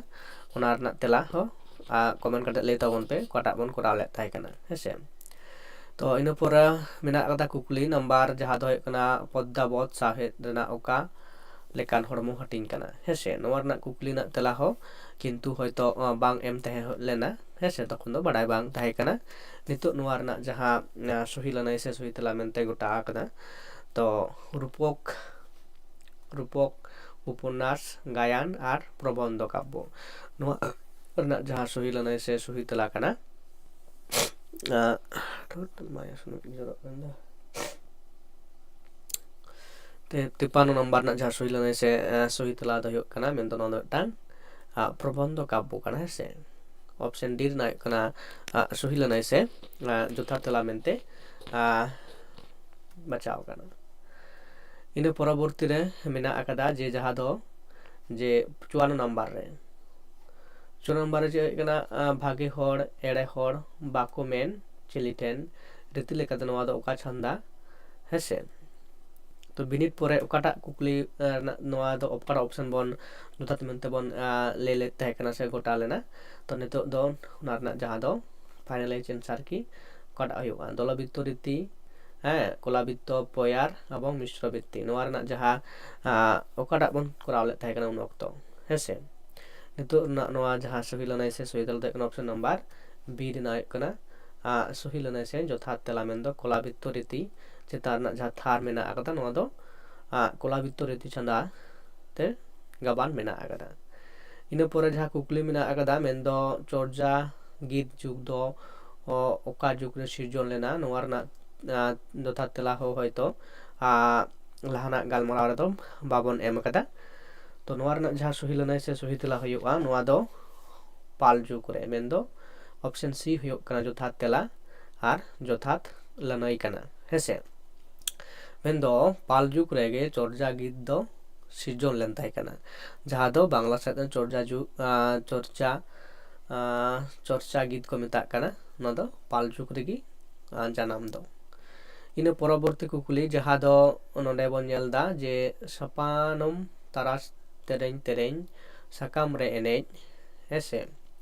ᱚᱱᱟ ᱨᱮᱱᱟᱜ ᱛᱮᱞᱟ ᱦᱚᱸ, ᱟ, comment ᱠᱟᱛᱮ ᱞᱟᱹᱭ ᱛᱟᱵᱚᱱ ᱯᱮ ᱚᱠᱟᱴᱟᱜ ᱵᱚᱱ ᱠᱚᱨᱟᱣ ᱞᱮᱫ ᱛᱟᱦᱮᱸ ᱠᱟᱱᱟ, ᱦᱮᱸ ᱥᱮ᱾ ᱛᱚ ᱤᱱᱟᱹ ᱯᱚᱨᱮ ᱢᱮᱱᱟᱜ ᱟᱠᱟᱫᱟ ᱠᱩᱠᱞᱤ ᱱᱟᱢᱵᱟᱨ, ᱡᱟᱦᱟᱸ ᱫᱚ ᱦᱩᱭᱩᱜ ᱠᱟᱱᱟ ᱯᱚᱫᱽᱫᱟᱵᱚᱛ ᱥᱟᱶᱦᱮᱫ ᱨᱮᱱᱟᱜ ᱚᱠᱟ ᱞᱮᱠᱟᱱ ᱦᱚᱲᱢᱚ ᱦᱟᱹᱴᱤᱧ ᱠᱟᱱᱟ, ᱦᱮᱸ ᱥᱮ᱾ ᱱᱚᱣᱟ ᱨᱮᱱᱟᱜ ᱠᱩᱠᱞᱤ ᱨᱮᱱᱟᱜ ᱛᱮᱞᱟ ᱦᱚᱸ ᱠᱤᱱᱛᱩ ᱦᱚᱭᱛᱚ, ᱟ, ᱵᱟᱝ ᱮᱢ ᱛᱟᱦᱮᱸ ᱞᱮᱱᱟ, ᱦᱮᱸ ᱥᱮ, ᱛᱚᱠᱷᱚᱱ ᱫᱚ ᱵᱟᱰᱟᱭ ᱵᱟᱝ ᱛᱟᱦᱮᱸ ᱠᱟᱱᱟ᱾ ᱱᱤᱛᱚᱜ ᱱᱚᱣᱟ ᱨᱮᱱᱟᱜ ᱡᱟᱦᱟᱸ, ᱟ, ᱥᱩᱦᱤ ᱞᱟᱹᱱᱟᱹᱭ ᱥᱮ ᱥᱩᱦᱤ ᱛᱮᱞᱟ ᱢᱮᱱᱛᱮ ᱜᱚᱴᱟ ᱟᱠᱟᱱᱟ, ᱛᱚ ᱨᱩᱯᱚᱠ, ᱨᱩᱯᱚᱠ, ᱩᱯᱚᱱᱱᱟᱥ, ᱜᱟᱭᱟᱱ ᱟᱨ ᱯᱨᱚᱵᱚᱱᱫᱷᱚ ᱠᱟᱵᱽᱵᱚ, ᱱᱚᱣᱟ ᱨᱮᱱᱟᱜ ᱡᱟᱦᱟᱸ ᱥᱩᱦᱤ ᱞᱟᱹᱱᱟᱹᱭ ᱥᱮ ᱥᱩᱦᱤ ᱛᱮᱞᱟ ᱠᱟᱱᱟ, ᱟ, ᱴᱷᱩᱴ, ᱢᱟᱭᱟ ᱥᱩᱱᱩᱡ ᱡᱚᱨᱚᱜ ᱠᱟᱱ ᱫᱚ᱾ ᱛᱮ, ᱛᱤᱯᱟᱱᱱᱚ ᱱᱟᱢᱵᱟᱨ ᱨᱮᱱᱟᱜ ᱡᱟᱦᱟᱸ ᱥᱩᱦᱤ ᱞᱟᱹᱱᱟᱹᱭ ᱥᱮ, ᱮ, ᱥᱩᱦᱤ ᱛᱮᱞᱟ ᱫᱚ ᱦᱩᱭᱩᱜ ᱠᱟᱱᱟ, ᱢᱮᱱᱫᱚ ᱱᱚᱣᱟ ᱫᱚ ᱢᱤᱫᱴᱟᱝ, ᱟ, ᱯᱨᱚᱵᱚᱱᱫᱷᱚ ᱠᱟᱵᱽᱵᱚ ᱠᱟᱱᱟ, ᱦᱮᱸ ᱥᱮ᱾ Option D ᱨᱮᱱᱟᱜ ᱦᱩᱭᱩᱜ ᱠᱟᱱᱟ, ᱟ, ᱥᱩᱦᱤ ᱞᱟᱹᱱᱟᱹᱭ ᱥᱮ, ᱟ, ᱡᱚᱛᱷᱟᱛ ᱛᱮᱞᱟ ᱢᱮᱱᱛᱮ, ᱟ, ᱵᱟᱪᱷᱟᱣ ᱠᱟᱱᱟ᱾ ᱤᱱᱟᱹ ᱯᱚᱨᱚᱵᱚᱨᱛᱤ ᱨᱮ ᱢᱮᱱᱟᱜ ᱟᱠᱟᱫᱟ ᱡᱮ ᱡᱟᱦᱟᱸ ᱫᱚ ᱡᱮ ᱪᱩᱣᱟᱱᱱᱚ ᱱᱟᱢᱵᱟᱨ ᱨᱮ, ᱪᱩᱣᱟᱱᱱᱚ ᱱᱟᱢᱵᱟᱨ ᱨᱮ ᱪᱮᱫ ᱦᱩᱭᱩᱜ ᱠᱟᱱᱟ, ᱟ, ᱵᱷᱟᱜᱮ ᱦᱚᱲ ᱮᱲᱮ ᱦᱚᱲ ᱵᱟᱠᱚ ᱢᱮᱱ ᱪᱤᱞᱤ ᱴᱷᱮᱱ, ᱨᱤᱛᱤ ᱞᱮᱠᱟᱛᱮ ᱱᱚᱣᱟ ᱫᱚ ᱚᱠᱟ ᱪᱷᱟᱸᱫᱟ, ᱦᱮᱸ ᱥᱮ᱾ ᱛᱚ ᱵᱤᱱᱤᱰ ᱯᱚᱨᱮ ᱚᱠᱟᱴᱟᱜ ᱠᱩᱠᱞᱤ, ᱟ, ᱨᱮᱱᱟᱜ ᱱᱚᱣᱟ ᱫᱚ ᱚᱠᱟᱴᱟᱜ option ᱵᱚᱱ ᱡᱚᱛᱷᱟᱛ ᱢᱮᱱᱛᱮ ᱵᱚᱱ, ᱟ, ᱞᱟᱹᱭ ᱞᱮᱫ ᱛᱟᱦᱮᱸ ᱠᱟᱱᱟ ᱥᱮ ᱜᱚᱴᱟ ᱞᱮᱱᱟ, ᱛᱚ ᱱᱤᱛᱚᱜ ᱫᱚ ᱚᱱᱟ ᱨᱮᱱᱟᱜ ᱡᱟᱦᱟᱸ ᱫᱚ finalize answer key ᱚᱠᱟᱴᱟᱜ ᱦᱩᱭᱩᱜᱼᱟ, ᱫᱚᱞᱚᱵᱤᱛᱛᱚ ᱨᱤᱛᱤ, ᱦᱮᱸ, ᱠᱚᱞᱟᱵᱤᱛᱛᱚ, ᱯᱚᱭᱟᱨ ᱮᱵᱚᱝ ᱢᱤᱥᱨᱚ ᱵᱤᱛᱛᱤ, ᱱᱚᱣᱟ ᱨᱮᱱᱟᱜ ᱡᱟᱦᱟᱸ ᱟᱸ, ᱚᱠᱟᱴᱟᱜ ᱵᱚᱱ ᱠᱚᱨᱟᱣ ᱞᱮᱫ ᱛᱟᱦᱮᱸ ᱠᱟᱱᱟ ᱩᱱ ᱚᱠᱛᱚ᱾ ᱦᱮᱸ ᱥᱮ, ᱱᱤᱛᱚᱜ ᱨᱮᱱᱟᱜ ᱱᱚᱣᱟ ᱡᱟᱦᱟᱸ ᱥᱚᱦᱤ ᱞᱟᱹᱱᱟᱹᱭ ᱥᱮ ᱥᱚᱦᱤ ᱛᱮᱞᱟ ᱫᱚ ᱦᱩᱭᱩᱜ ᱠᱟᱱᱟ ᱚᱯᱥᱮᱱ ᱱᱟᱢᱵᱟᱨ ᱵᱤ ᱨᱮᱱᱟᱜ ᱦᱩᱭᱩᱜ ᱠᱟᱱᱟ ᱟᱸ, ᱥᱚᱦᱤ ᱞᱟᱹᱱᱟᱹᱭ ᱥᱮ ᱡᱚᱛᱷᱟᱛ ᱛᱮᱞᱟ, ᱢᱮᱱᱫᱚ ᱠᱚᱞᱟᱵᱤᱛᱛᱚ ᱨᱤᱛᱤ ᱪᱮᱛᱟᱱ ᱨᱮᱱᱟᱜ ᱡᱟᱦᱟᱸ ᱛᱷᱟᱨ ᱢᱮᱱᱟᱜ ᱟᱠᱟᱫᱟ, ᱱᱚᱣᱟ ᱫᱚ ᱟᱸ, ᱠᱚᱞᱟᱵᱤᱛᱛᱚ ᱨᱤᱛᱤ ᱪᱷᱟᱸᱫᱟ ᱛᱮ ᱜᱟᱵᱟᱱ ᱢᱮᱱᱟᱜ ᱟᱠᱟᱫᱟ᱾ ᱤᱱᱟᱹ ᱯᱚᱨᱮ ᱡᱟᱦᱟᱸ ᱠᱩᱠᱞᱤ ᱢᱮᱱᱟᱜ ᱟᱠᱟᱫᱟ, ᱢᱮᱱᱫᱚ ᱪᱚᱨᱡᱟ ᱜᱤᱛ ᱡᱩᱜᱽ ᱫᱚ ᱚ, ᱚᱠᱟ ᱡᱩᱜᱽ ᱨᱮ ᱥᱤᱨᱡᱚᱱ ᱞᱮᱱᱟ, ᱱᱚᱣᱟ ᱨᱮᱱᱟᱜ ᱟᱸ, ᱡᱚᱛᱷᱟᱛ ᱛᱮᱞᱟ ᱦᱚᱸ ᱦᱚᱭᱛᱚ ᱟᱸ, ᱞᱟᱦᱟᱱᱟᱜ ᱜᱟᱞᱢᱟᱨᱟᱣ ᱨᱮᱫᱚ ᱵᱟᱵᱚᱱ ᱮᱢ ᱟᱠᱟᱫᱟ᱾ ᱛᱚ ᱱᱚᱣᱟ ᱨᱮᱱᱟᱜ ᱡᱟᱦᱟᱸ ᱥᱚᱦᱤ ᱞᱟᱹᱱᱟᱹᱭ ᱥᱮ ᱥᱚᱦᱤ ᱛᱮᱞᱟ ᱦᱩᱭᱩᱜᱼᱟ, ᱱᱚᱣᱟ ᱫᱚ ᱯᱟᱞ ᱡᱩᱜᱽ ᱨᱮ, ᱢᱮᱱᱫᱚ ᱚᱯᱥᱮᱱ ᱥᱤ ᱦᱩᱭᱩᱜ ᱠᱟᱱᱟ ᱡᱚᱛᱷᱟᱛ ᱛᱮᱞᱟ ᱟᱨ ᱡᱚᱛᱷᱟᱛ ᱞᱟᱹᱱᱟᱹᱭ ᱠᱟᱱᱟ᱾ ᱦᱮᱸᱥᱮ, ᱢᱮᱱᱫᱚ ᱯᱟᱞ ᱡᱩᱜᱽ ᱨᱮᱜᱮ ᱪᱚᱨᱡᱟ ᱜᱤᱛ ᱫᱚ ᱥᱤᱨᱡᱚᱱ ᱞᱮᱱ ᱛᱟᱦᱮᱸ ᱠᱟᱱᱟ, ᱡᱟᱦᱟᱸ ᱫᱚ ᱵᱟᱝᱞᱟ ᱥᱮᱫ ᱨᱮ ᱪᱚᱨᱡᱟ ᱡᱩᱜᱽ, ᱟᱸ, ᱪᱚᱨᱪᱟ, ᱟᱸ, ᱪᱚᱨᱪᱟ ᱜᱤᱛ ᱠᱚ ᱢᱮᱛᱟᱜ ᱠᱟᱱᱟ᱾ ᱱᱚᱣᱟ ᱫᱚ ᱯᱟᱞ ᱡᱩᱜᱽ ᱨᱮᱜᱮ ᱟᱸ, ᱡᱟᱱᱟᱢ ᱫᱚ᱾ ᱤᱱᱟᱹ ᱯᱚᱨᱚᱵᱚᱨᱛᱤ ᱠᱩᱠᱞᱤ, ᱡᱟᱦᱟᱸ ᱫᱚ ᱱᱚᱰᱮ ᱵᱚᱱ ᱧᱮᱞ ᱮᱫᱟ ᱡᱮ ᱥᱟᱯᱟᱱᱚᱢ ᱛᱟᱨᱟᱥ ᱛᱮᱨᱮᱧ ᱛᱮᱨᱮᱧ, ᱥᱟᱠᱟᱢ ᱨᱮ ᱮᱱᱮᱡ, ᱦᱮᱸ ᱥᱮ,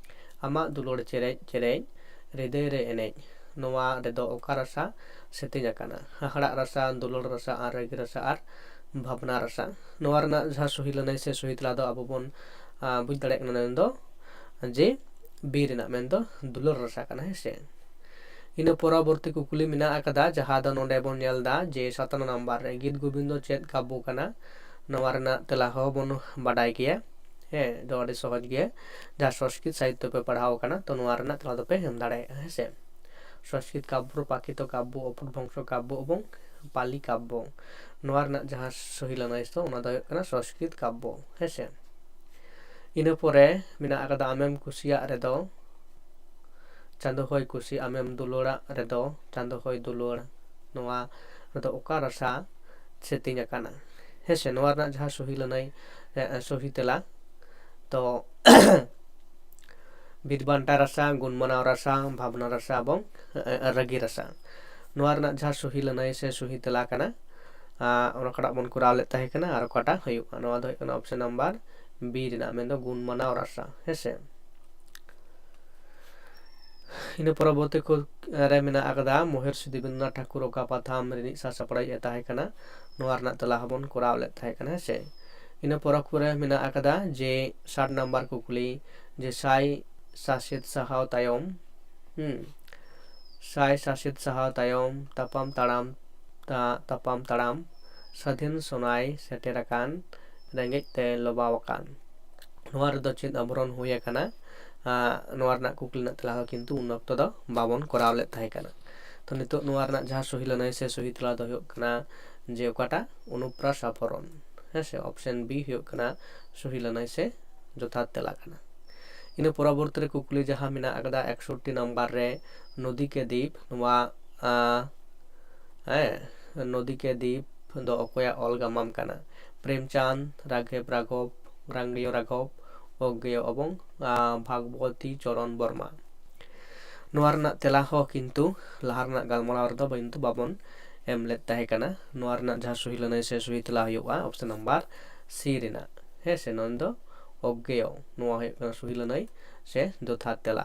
ᱟᱢᱟᱜ ᱫᱩᱞᱟᱹᱲ ᱪᱮᱨᱮᱡ ᱪᱮᱨᱮᱡ, ᱦᱨᱤᱫᱟᱹᱭ ᱨᱮ ᱮᱱᱮᱡ, ᱱᱚᱣᱟ ᱨᱮᱫᱚ ᱚᱠᱟ ᱨᱟᱥᱟ ᱥᱮᱛᱮᱧ ᱟᱠᱟᱱᱟ? ᱦᱟᱦᱟᱲᱟᱜ ᱨᱟᱥᱟ, ᱫᱩᱞᱟᱹᱲ ᱨᱟᱥᱟ ᱟᱨ ᱨᱟᱹᱜᱤ ᱨᱟᱥᱟ ᱟᱨ ᱵᱷᱟᱵᱽᱱᱟ ᱨᱟᱥᱟ᱾ ᱱᱚᱣᱟ ᱨᱮᱱᱟᱜ ᱡᱟᱦᱟᱸ ᱥᱚᱦᱤ ᱞᱟᱹᱱᱟᱹᱭ ᱥᱮ ᱥᱚᱦᱤ ᱛᱮᱞᱟ ᱫᱚ ᱟᱵᱚ ᱵᱚᱱ, ᱟᱸ, ᱵᱩᱡᱽ ᱫᱟᱲᱮᱭᱟᱜ ᱠᱟᱱᱟ ᱢᱮᱱᱫᱚ ᱡᱮ ᱵᱤ ᱨᱮᱱᱟᱜ, ᱢᱮᱱᱫᱚ ᱫᱩᱞᱟᱹᱲ ᱨᱟᱥᱟ ᱠᱟᱱᱟ, ᱦᱮᱸ ᱥᱮ᱾ ᱤᱱᱟᱹ ᱯᱚᱨᱚᱵᱚᱨᱛᱤ ᱠᱩᱠᱞᱤ ᱢᱮᱱᱟᱜ ᱟᱠᱟᱫᱟ, ᱡᱟᱦᱟᱸ ᱫᱚ ᱱᱚᱰᱮ ᱵᱚᱱ ᱧᱮᱞ ᱮᱫᱟ ᱡᱮ ᱥᱟᱛᱟᱱᱟ ᱱᱟᱢᱵᱟᱨ ᱨᱮ ᱜᱤᱛ ᱜᱳᱵᱤᱱᱫᱚ ᱪᱮᱫ ᱠᱟᱵᱵᱚ ᱠᱟᱱᱟ? ᱱᱚᱣᱟ ᱨᱮᱱᱟᱜ ᱛᱮᱞᱟ ᱦᱚᱸ ᱵᱚᱱ ᱵᱟᱰᱟᱭ ᱜᱮᱭᱟ᱾ ᱦᱮᱸ, ᱫᱚ ᱟᱹᱰᱤ ᱥᱚᱦᱚᱡᱽ ᱜᱮᱭᱟ᱾ ᱡᱟᱦᱟᱸ ᱥᱚᱝᱥᱠᱨᱤᱛ ᱥᱟᱦᱤᱛᱛᱚ ᱯᱮ ᱯᱟᱲᱦᱟᱣ ᱟᱠᱟᱱᱟ, ᱛᱚ ᱱᱚᱣᱟ ᱨᱮᱱᱟᱜ ᱛᱮᱞᱟ ᱫᱚᱯᱮ ᱮᱢ ᱫᱟᱲᱮᱭᱟᱜᱼᱟ, ᱦᱮᱸ ᱥᱮ᱾ ᱥᱚᱝᱥᱠᱨᱤᱛ ᱠᱟᱵᱵᱚ, ᱯᱨᱟᱠᱨᱤᱛ ᱠᱟᱵᱵᱚ, ᱚᱯᱚᱵᱷᱨᱚᱝᱥᱚ ᱠᱟᱵᱵᱚ ᱮᱵᱚᱝ ᱯᱟᱞᱤ ᱠᱟᱵᱵᱚ, ᱱᱚᱣᱟ ᱨᱮᱱᱟᱜ ᱡᱟᱦᱟᱸ ᱥᱚᱦᱤ ᱞᱟᱹᱱᱟᱹᱭ ᱫᱚ, ᱚᱱᱟ ᱫᱚ ᱦᱩᱭᱩᱜ ᱠᱟᱱᱟ ᱥᱚᱝᱥᱠᱨᱤᱛ ᱠᱟᱵᱵᱚ, ᱦᱮᱸ ᱥᱮ᱾ ᱤᱱᱟᱹ ᱯᱚᱨᱮ ᱢᱮᱱᱟᱜ ᱟᱠᱟᱫᱟ ᱟᱢᱮᱢ ᱠᱩᱥᱤᱭᱟᱜ ᱨᱮᱫᱚ ᱪᱟᱸᱫᱚ ᱦᱚᱭ ᱠᱩᱥᱤ, ᱟᱢᱮᱢ ᱫᱩᱞᱟᱹᱲᱟᱜ ᱨᱮᱫᱚ ᱪᱟᱸᱫᱚ ᱦᱚᱭ ᱫᱩᱞᱟᱹᱲ, ᱱᱚᱣᱟ ᱨᱮᱫᱚ ᱚᱠᱟ ᱨᱟᱥᱟ ᱥᱮᱛᱮᱧ ᱟᱠᱟᱱᱟ? ᱦᱮᱸ ᱥᱮ, ᱱᱚᱣᱟ ᱨᱮᱱᱟᱜ ᱡᱟᱦᱟᱸ ᱥᱚᱦᱤ ᱞᱟᱹᱱᱟᱹᱭ, ᱮ, ᱥᱚᱦᱤ ᱛᱮᱞᱟ, ᱛᱚ ᱵᱤᱫᱵᱟᱱᱴᱟ ᱨᱟᱥᱟ, ᱜᱩᱱᱢᱟᱱᱟᱣ ᱨᱟᱥᱟ, ᱵᱷᱟᱵᱽᱱᱟ ᱨᱟᱥᱟ ᱮᱵᱚᱝ, ᱮ, ᱨᱟᱹᱜᱤ ᱨᱟᱥᱟ᱾ ᱱᱚᱣᱟ ᱨᱮᱱᱟᱜ ᱡᱟᱦᱟᱸ ᱥᱚᱦᱤ ᱞᱟᱹᱱᱟᱹᱭ ᱥᱮ ᱥᱚᱦᱤ ᱛᱮᱞᱟ ᱠᱟᱱᱟ, ᱟ, ᱚᱱᱟ ᱚᱠᱟᱴᱟᱜ ᱵᱚᱱ ᱠᱚᱨᱟᱣ ᱞᱮᱫ ᱛᱟᱦᱮᱸ ᱠᱟᱱᱟ ᱟᱨ ᱚᱠᱟᱴᱟᱜ ᱦᱩᱭᱩᱜᱼᱟ, ᱱᱚᱣᱟ ᱫᱚ ᱦᱩᱭᱩᱜ ᱠᱟᱱᱟ ᱚᱯᱥᱮᱱ ᱱᱟᱢᱵᱟᱨ ᱵᱤ ᱨᱮᱱᱟᱜ, ᱢᱮᱱᱫᱚ ᱜᱩᱱᱢᱟᱱᱟᱣ ᱨᱟᱥᱟ, ᱦᱮᱸ ᱥᱮ᱾ ᱤᱱᱟᱹ ᱯᱚᱨᱚᱵᱚᱨᱛᱤ ᱠᱚ ᱨᱮ ᱢᱮᱱᱟᱜ ᱟᱠᱟᱫᱟ ᱢᱚᱦᱮᱨᱥᱤ ᱫᱮᱵᱮᱱᱫᱨᱚᱱᱟᱛᱷ ᱴᱷᱟᱠᱩᱨ ᱚᱠᱟ ᱯᱟᱛᱷᱟᱢ ᱨᱤᱱᱤᱡ ᱥᱟᱥᱟᱯᱲᱟᱣᱤᱡ ᱮ ᱛᱟᱦᱮᱸ ᱠᱟᱱᱟ᱾ ᱱᱚᱣᱟ ᱨᱮᱱᱟᱜ ᱛᱮᱞᱟ ᱦᱚᱸᱵᱚᱱ ᱠᱚᱨᱟᱣ ᱞᱮᱫ ᱛᱟᱦᱮᱸ ᱠᱟᱱᱟ, ᱦᱮᱸ ᱥᱮ᱾ ᱤᱱᱟᱹ ᱯᱚᱨᱚᱵᱽ ᱠᱚᱨᱮ ᱢᱮᱱᱟᱜ ᱟᱠᱟᱫᱟ ᱡᱮ ᱥᱟᱴ ᱱᱟᱢᱵᱟᱨ ᱠᱩᱠᱞᱤ, ᱡᱮ ᱥᱟᱭ ᱥᱟᱥᱮᱛ ᱥᱟᱦᱟᱣ ᱛᱟᱭᱚᱢ, ᱦᱩᱸ, ᱥᱟᱭ ᱥᱟᱥᱮᱛ ᱥᱟᱦᱟᱣ ᱛᱟᱭᱚᱢ ᱛᱟᱯᱟᱢ ᱛᱟᱲᱟᱢ, ᱛᱟ-, ᱛᱟᱯᱟᱢ ᱛᱟᱲᱟᱢ ᱥᱟᱹᱫᱷᱤᱱ ᱥᱚᱱᱟᱭ ᱥᱮᱴᱮᱨ ᱟᱠᱟᱱ, ᱨᱮᱸᱜᱮᱡ ᱛᱮ ᱞᱚᱵᱟᱣ ᱟᱠᱟᱱ᱾ ᱱᱚᱣᱟ ᱨᱮᱫᱚ ᱪᱮᱫ ᱟᱵᱚᱨᱚᱱ ᱦᱩᱭ ᱟᱠᱟᱱᱟ? ᱟᱸ, ᱱᱚᱣᱟ ᱨᱮᱱᱟᱜ ᱠᱩᱠᱞᱤ ᱨᱮᱱᱟᱜ ᱛᱮᱞᱟ ᱦᱚᱸ ᱠᱤᱱᱛᱩ ᱩᱱ ᱚᱠᱛᱚ ᱫᱚ ᱵᱟᱵᱚᱱ ᱠᱚᱨᱟᱣ ᱞᱮᱫ ᱛᱟᱦᱮᱸ ᱠᱟᱱᱟ᱾ ᱛᱚ ᱱᱤᱛᱚᱜ ᱱᱚᱣᱟ ᱨᱮᱱᱟᱜ ᱡᱟᱦᱟᱸ ᱥᱚᱦᱤ ᱞᱟᱹᱱᱟᱹᱭ ᱥᱮ ᱥᱚᱦᱤ ᱛᱮᱞᱟ ᱫᱚ ᱦᱩᱭᱩᱜ ᱠᱟᱱᱟ ᱡᱮ ᱚᱠᱟᱴᱟᱜ? ᱚᱱᱩᱯᱨᱟᱥ ᱟᱵᱚᱨᱚᱱ, ᱦᱮᱸ ᱥᱮ, option B ᱦᱩᱭᱩᱜ ᱠᱟᱱᱟ ᱥᱚᱦᱤ ᱞᱟᱹᱱᱟᱹᱭ ᱥᱮ ᱡᱚᱛᱷᱟᱛ ᱛᱮᱞᱟ ᱠᱟᱱᱟ᱾ ᱤᱱᱟᱹ ᱯᱚᱨᱚᱵᱚᱨᱛᱤ ᱨᱮ ᱠᱩᱠᱞᱤ ᱡᱟᱦᱟᱸ ᱢᱮᱱᱟᱜ ᱟᱠᱟᱫᱟ ᱮᱠᱥᱚᱴᱴᱤ ᱱᱟᱢᱵᱟᱨ ᱨᱮ, ᱱᱚᱫᱤ ᱠᱮ ᱫᱤᱯ, ᱱᱚᱣᱟ, ᱟᱸ, ᱦᱮᱸ, ᱱᱚᱫᱤ ᱠᱮ ᱫᱤᱯ ᱫᱚ ᱚᱠᱚᱭᱟᱜ ᱚᱞ ᱜᱟᱢᱟᱢ ᱠᱟᱱᱟ? ᱯᱨᱮᱢᱪᱟᱸᱫᱽ, ᱨᱟᱜᱷᱮᱵ ᱨᱟᱜᱷᱚᱵ, ᱨᱟᱝᱜᱮᱭᱚ ᱨᱟᱜᱷᱚᱵ, ᱚᱜᱽᱜᱮᱭᱚ ᱮᱵᱚᱝ, ᱟᱸ, ᱵᱷᱟᱜᱽᱵᱚᱛᱤ ᱪᱚᱨᱚᱱ ᱵᱚᱨᱢᱟ᱾ ᱱᱚᱣᱟ ᱨᱮᱱᱟᱜ ᱛᱮᱞᱟ ᱦᱚᱸ ᱠᱤᱱᱛᱩ ᱞᱟᱦᱟ ᱨᱮᱱᱟᱜ ᱜᱟᱞᱢᱟᱨᱟᱣ ᱨᱮᱫᱚ ᱠᱤᱱᱛᱩ ᱵᱟᱵᱚᱱ ᱮᱢ ᱞᱮᱫ ᱛᱟᱦᱮᱸ ᱠᱟᱱᱟ᱾ ᱱᱚᱣᱟ ᱨᱮᱱᱟᱜ ᱡᱟᱦᱟᱸ ᱥᱚᱦᱤ ᱞᱟᱹᱱᱟᱹᱭ ᱥᱮ ᱥᱚᱦᱤ ᱛᱮᱞᱟ ᱦᱩᱭᱩᱜᱼᱟ option number C ᱨᱮᱱᱟᱜ, ᱦᱮᱸ ᱥᱮ, ᱱᱚᱣᱟ ᱫᱚ ᱚᱜᱽᱜᱮᱭᱚ, ᱱᱚᱣᱟ ᱦᱩᱭᱩᱜ ᱠᱟᱱᱟ ᱥᱚᱦᱤ ᱞᱟᱹᱱᱟᱹᱭ ᱥᱮ ᱡᱚᱛᱷᱟᱛ ᱛᱮᱞᱟ᱾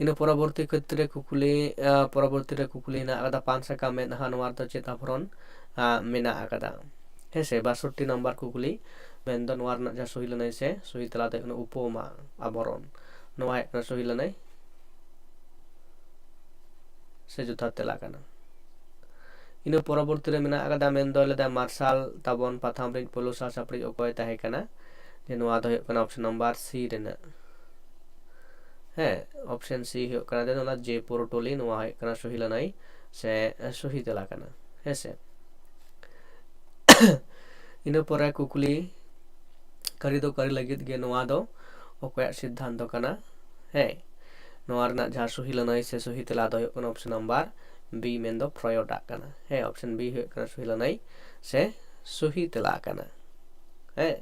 ᱤᱱᱟᱹ ᱯᱚᱨᱚᱵᱚᱨᱛᱤ ᱠᱷᱮᱛᱨᱮ ᱠᱩᱠᱞᱤ, ᱟᱸ, ᱯᱚᱨᱚᱵᱚᱨᱛᱤ ᱨᱮ ᱠᱩᱠᱞᱤ ᱦᱮᱱᱟᱜ ᱟᱠᱟᱫᱟ ᱯᱟᱱ ᱥᱟᱠᱟ ᱢᱮᱫᱦᱟ, ᱱᱚᱣᱟ ᱨᱮᱫᱚ ᱪᱮᱫ ᱟᱵᱷᱚᱨᱚᱱ, ᱟᱸ, ᱢᱮᱱᱟᱜ ᱟᱠᱟᱫᱟ? ᱦᱮᱸ ᱥᱮ, ᱵᱟᱥᱚᱴᱴᱤ ᱱᱟᱢᱵᱟᱨ ᱠᱩᱠᱞᱤ, ᱢᱮᱱᱫᱚ ᱱᱚᱣᱟ ᱨᱮᱱᱟᱜ ᱡᱟᱦᱟᱸ ᱥᱚᱦᱤ ᱞᱟᱹᱱᱟᱹᱭ ᱥᱮ ᱥᱚᱦᱤ ᱛᱮᱞᱟ ᱫᱚ ᱦᱩᱭᱩᱜ ᱠᱟᱱᱟ ᱩᱯᱚᱢᱟ ᱟᱵᱚᱨᱚᱱ᱾ ᱱᱚᱣᱟ ᱦᱩᱭᱩᱜ ᱠᱟᱱᱟ ᱥᱚᱦᱤ ᱞᱟᱹᱱᱟᱹᱭ ᱥᱮ ᱡᱚᱛᱷᱟᱛ ᱛᱮᱞᱟ ᱠᱟᱱᱟ᱾ ᱤᱱᱟᱹ ᱯᱚᱨᱚᱵᱚᱨᱛᱤ ᱨᱮ ᱢᱮᱱᱟᱜ ᱟᱠᱟᱫᱟ, ᱢᱮᱱᱫᱚ ᱞᱟᱹᱭᱫᱟ ᱢᱟᱨᱥᱟᱞ ᱛᱟᱵᱚᱱ ᱯᱟᱛᱷᱟᱢ ᱨᱤᱱ ᱯᱳᱭᱞᱳ ᱥᱟᱥᱟᱯᱲᱤᱡ ᱚᱠᱚᱭ ᱛᱟᱦᱮᱸ ᱠᱟᱱᱟ? ᱡᱮ ᱱᱚᱣᱟ ᱫᱚ ᱦᱩᱭᱩᱜ ᱠᱟᱱᱟ option number C ᱨᱮᱱᱟᱜ, ᱦᱮᱸ, option C ᱦᱩᱭᱩᱜ ᱠᱟᱱᱟ ᱡᱮ ᱱᱚᱣᱟ ᱡᱮ ᱯᱳᱨᱴᱳᱞᱤ, ᱱᱚᱣᱟ ᱦᱩᱭᱩᱜ ᱠᱟᱱᱟ ᱥᱚᱦᱤ ᱞᱟᱹᱱᱟᱹᱭ ᱥᱮ ᱥᱚᱦᱤ ᱛᱮᱞᱟ ᱠᱟᱱᱟ, ᱦᱮᱸ ᱥᱮ᱾ ᱤᱱᱟᱹ ᱯᱚᱨᱮ ᱠᱩᱠᱞᱤ, ᱠᱟᱹᱨᱤ ᱫᱚ ᱠᱟᱹᱨᱤ ᱞᱟᱹᱜᱤᱫ ᱜᱮ, ᱱᱚᱣᱟ ᱫᱚ ᱚᱠᱚᱭᱟᱜ ᱥᱤᱫᱽᱫᱷᱟᱱᱛᱚ ᱠᱟᱱᱟ? ᱦᱮᱸ, ᱱᱚᱣᱟ ᱨᱮᱱᱟᱜ ᱡᱟᱦᱟᱸ ᱥᱚᱦᱤ ᱞᱟᱹᱱᱟᱹᱭ ᱥᱮ ᱥᱚᱦᱤ ᱛᱮᱞᱟ ᱫᱚ ᱦᱩᱭᱩᱜ ᱠᱟᱱᱟ option number B, ᱢᱮᱱᱫᱚ ᱯᱷᱨᱚᱭᱰ ᱟᱜ ᱠᱟᱱᱟ᱾ ᱦᱮᱸ, option B ᱦᱩᱭᱩᱜ ᱠᱟᱱᱟ ᱥᱚᱦᱤ ᱞᱟᱹᱱᱟᱹᱭ ᱥᱮ ᱥᱚᱦᱤ ᱛᱮᱞᱟ ᱠᱟᱱᱟ᱾ ᱦᱮᱸ,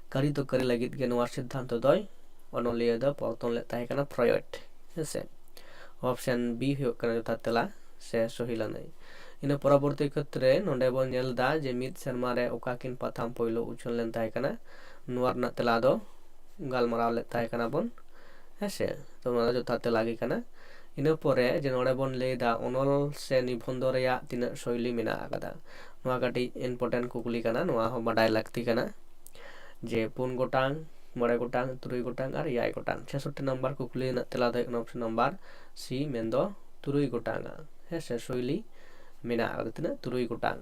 ᱠᱟᱹᱨᱤ ᱫᱚ ᱠᱟᱹᱨᱤ ᱞᱟᱹᱜᱤᱫ ᱜᱮ, ᱱᱚᱣᱟ ᱥᱤᱫᱽᱫᱷᱟᱱᱛᱚ ᱫᱚᱭ ᱚᱱᱚᱞᱤᱭᱟᱹ ᱫᱚ ᱯᱚᱨᱛᱚᱱ ᱞᱮᱫ ᱛᱟᱦᱮᱸ ᱠᱟᱱᱟ ᱯᱷᱨᱚᱭᱰ᱾ ᱦᱮᱸ ᱥᱮ, option B ᱦᱩᱭᱩᱜ ᱠᱟᱱᱟ ᱡᱚᱛᱷᱟᱛ ᱛᱮᱞᱟ ᱥᱮ ᱥᱚᱦᱤ ᱞᱟᱹᱱᱟᱹᱭ᱾ ᱤᱱᱟᱹ ᱯᱚᱨᱚᱵᱚᱨᱛᱤ ᱠᱷᱮᱛᱨᱮ ᱱᱚᱰᱮ ᱵᱚᱱ ᱧᱮᱞ ᱮᱫᱟ ᱡᱮ ᱢᱤᱫ ᱥᱮᱨᱢᱟ ᱨᱮ ᱚᱠᱟ ᱠᱤᱱ ᱯᱟᱛᱷᱟᱢ ᱯᱳᱭᱞᱳ ᱩᱪᱷᱟᱹᱱ ᱞᱮᱱ ᱛᱟᱦᱮᱸ ᱠᱟᱱᱟ? ᱱᱚᱣᱟ ᱨᱮᱱᱟᱜ ᱛᱮᱞᱟ ᱫᱚ ᱜᱟᱞᱢᱟᱨᱟᱣ ᱞᱮᱫ ᱛᱟᱦᱮᱸ ᱠᱟᱱᱟ ᱵᱚᱱ ᱦᱮᱸ ᱥᱮ? ᱛᱚ ᱱᱚᱣᱟ ᱫᱚ ᱡᱚᱛᱷᱟᱛ ᱛᱮᱞᱟ ᱜᱮ ᱠᱟᱱᱟ᱾ ᱤᱱᱟᱹ ᱯᱚᱨᱮ ᱡᱮ ᱱᱚᱰᱮ ᱵᱚᱱ ᱞᱟᱹᱭ ᱮᱫᱟ ᱚᱱᱚᱞ ᱥᱮ ᱱᱤᱵᱚᱱᱫᱷᱚ ᱨᱮᱭᱟᱜ ᱛᱤᱱᱟᱹᱜ ᱥᱳᱭᱞᱤ ᱢᱮᱱᱟᱜ ᱟᱠᱟᱫᱟ, ᱱᱚᱣᱟ ᱠᱟᱹᱴᱤᱡ important ᱠᱩᱠᱞᱤ ᱠᱟᱱᱟ, ᱱᱚᱣᱟ ᱦᱚᱸ ᱵᱟᱰᱟᱭ ᱞᱟᱹᱠᱛᱤ ᱠᱟᱱᱟ᱾ ᱡᱮ ᱯᱩᱱ ᱜᱚᱴᱟᱝ, ᱢᱚᱬᱮ ᱜᱚᱴᱟᱝ, ᱛᱩᱨᱩᱭ ᱜᱚᱴᱟᱝ ᱟᱨ ᱮᱭᱟᱭ ᱜᱚᱴᱟᱝ᱾ ᱪᱷᱮᱥᱚᱴᱴᱤ ᱱᱟᱢᱵᱟᱨ ᱠᱩᱠᱞᱤ ᱨᱮᱱᱟᱜ ᱛᱮᱞᱟ ᱫᱚ ᱦᱩᱭᱩᱜ ᱠᱟᱱᱟ option number C, ᱢᱮᱱᱫᱚ ᱛᱩᱨᱩᱭ ᱜᱚᱴᱟᱝ, ᱦᱮᱸ ᱥᱮ, ᱥᱳᱭᱞᱤ ᱢᱮᱱᱟᱜ ᱟᱠᱟᱫᱟ᱾ ᱛᱤᱱᱟᱹᱜ? ᱛᱩᱨᱩᱭ ᱜᱚᱴᱟᱝ᱾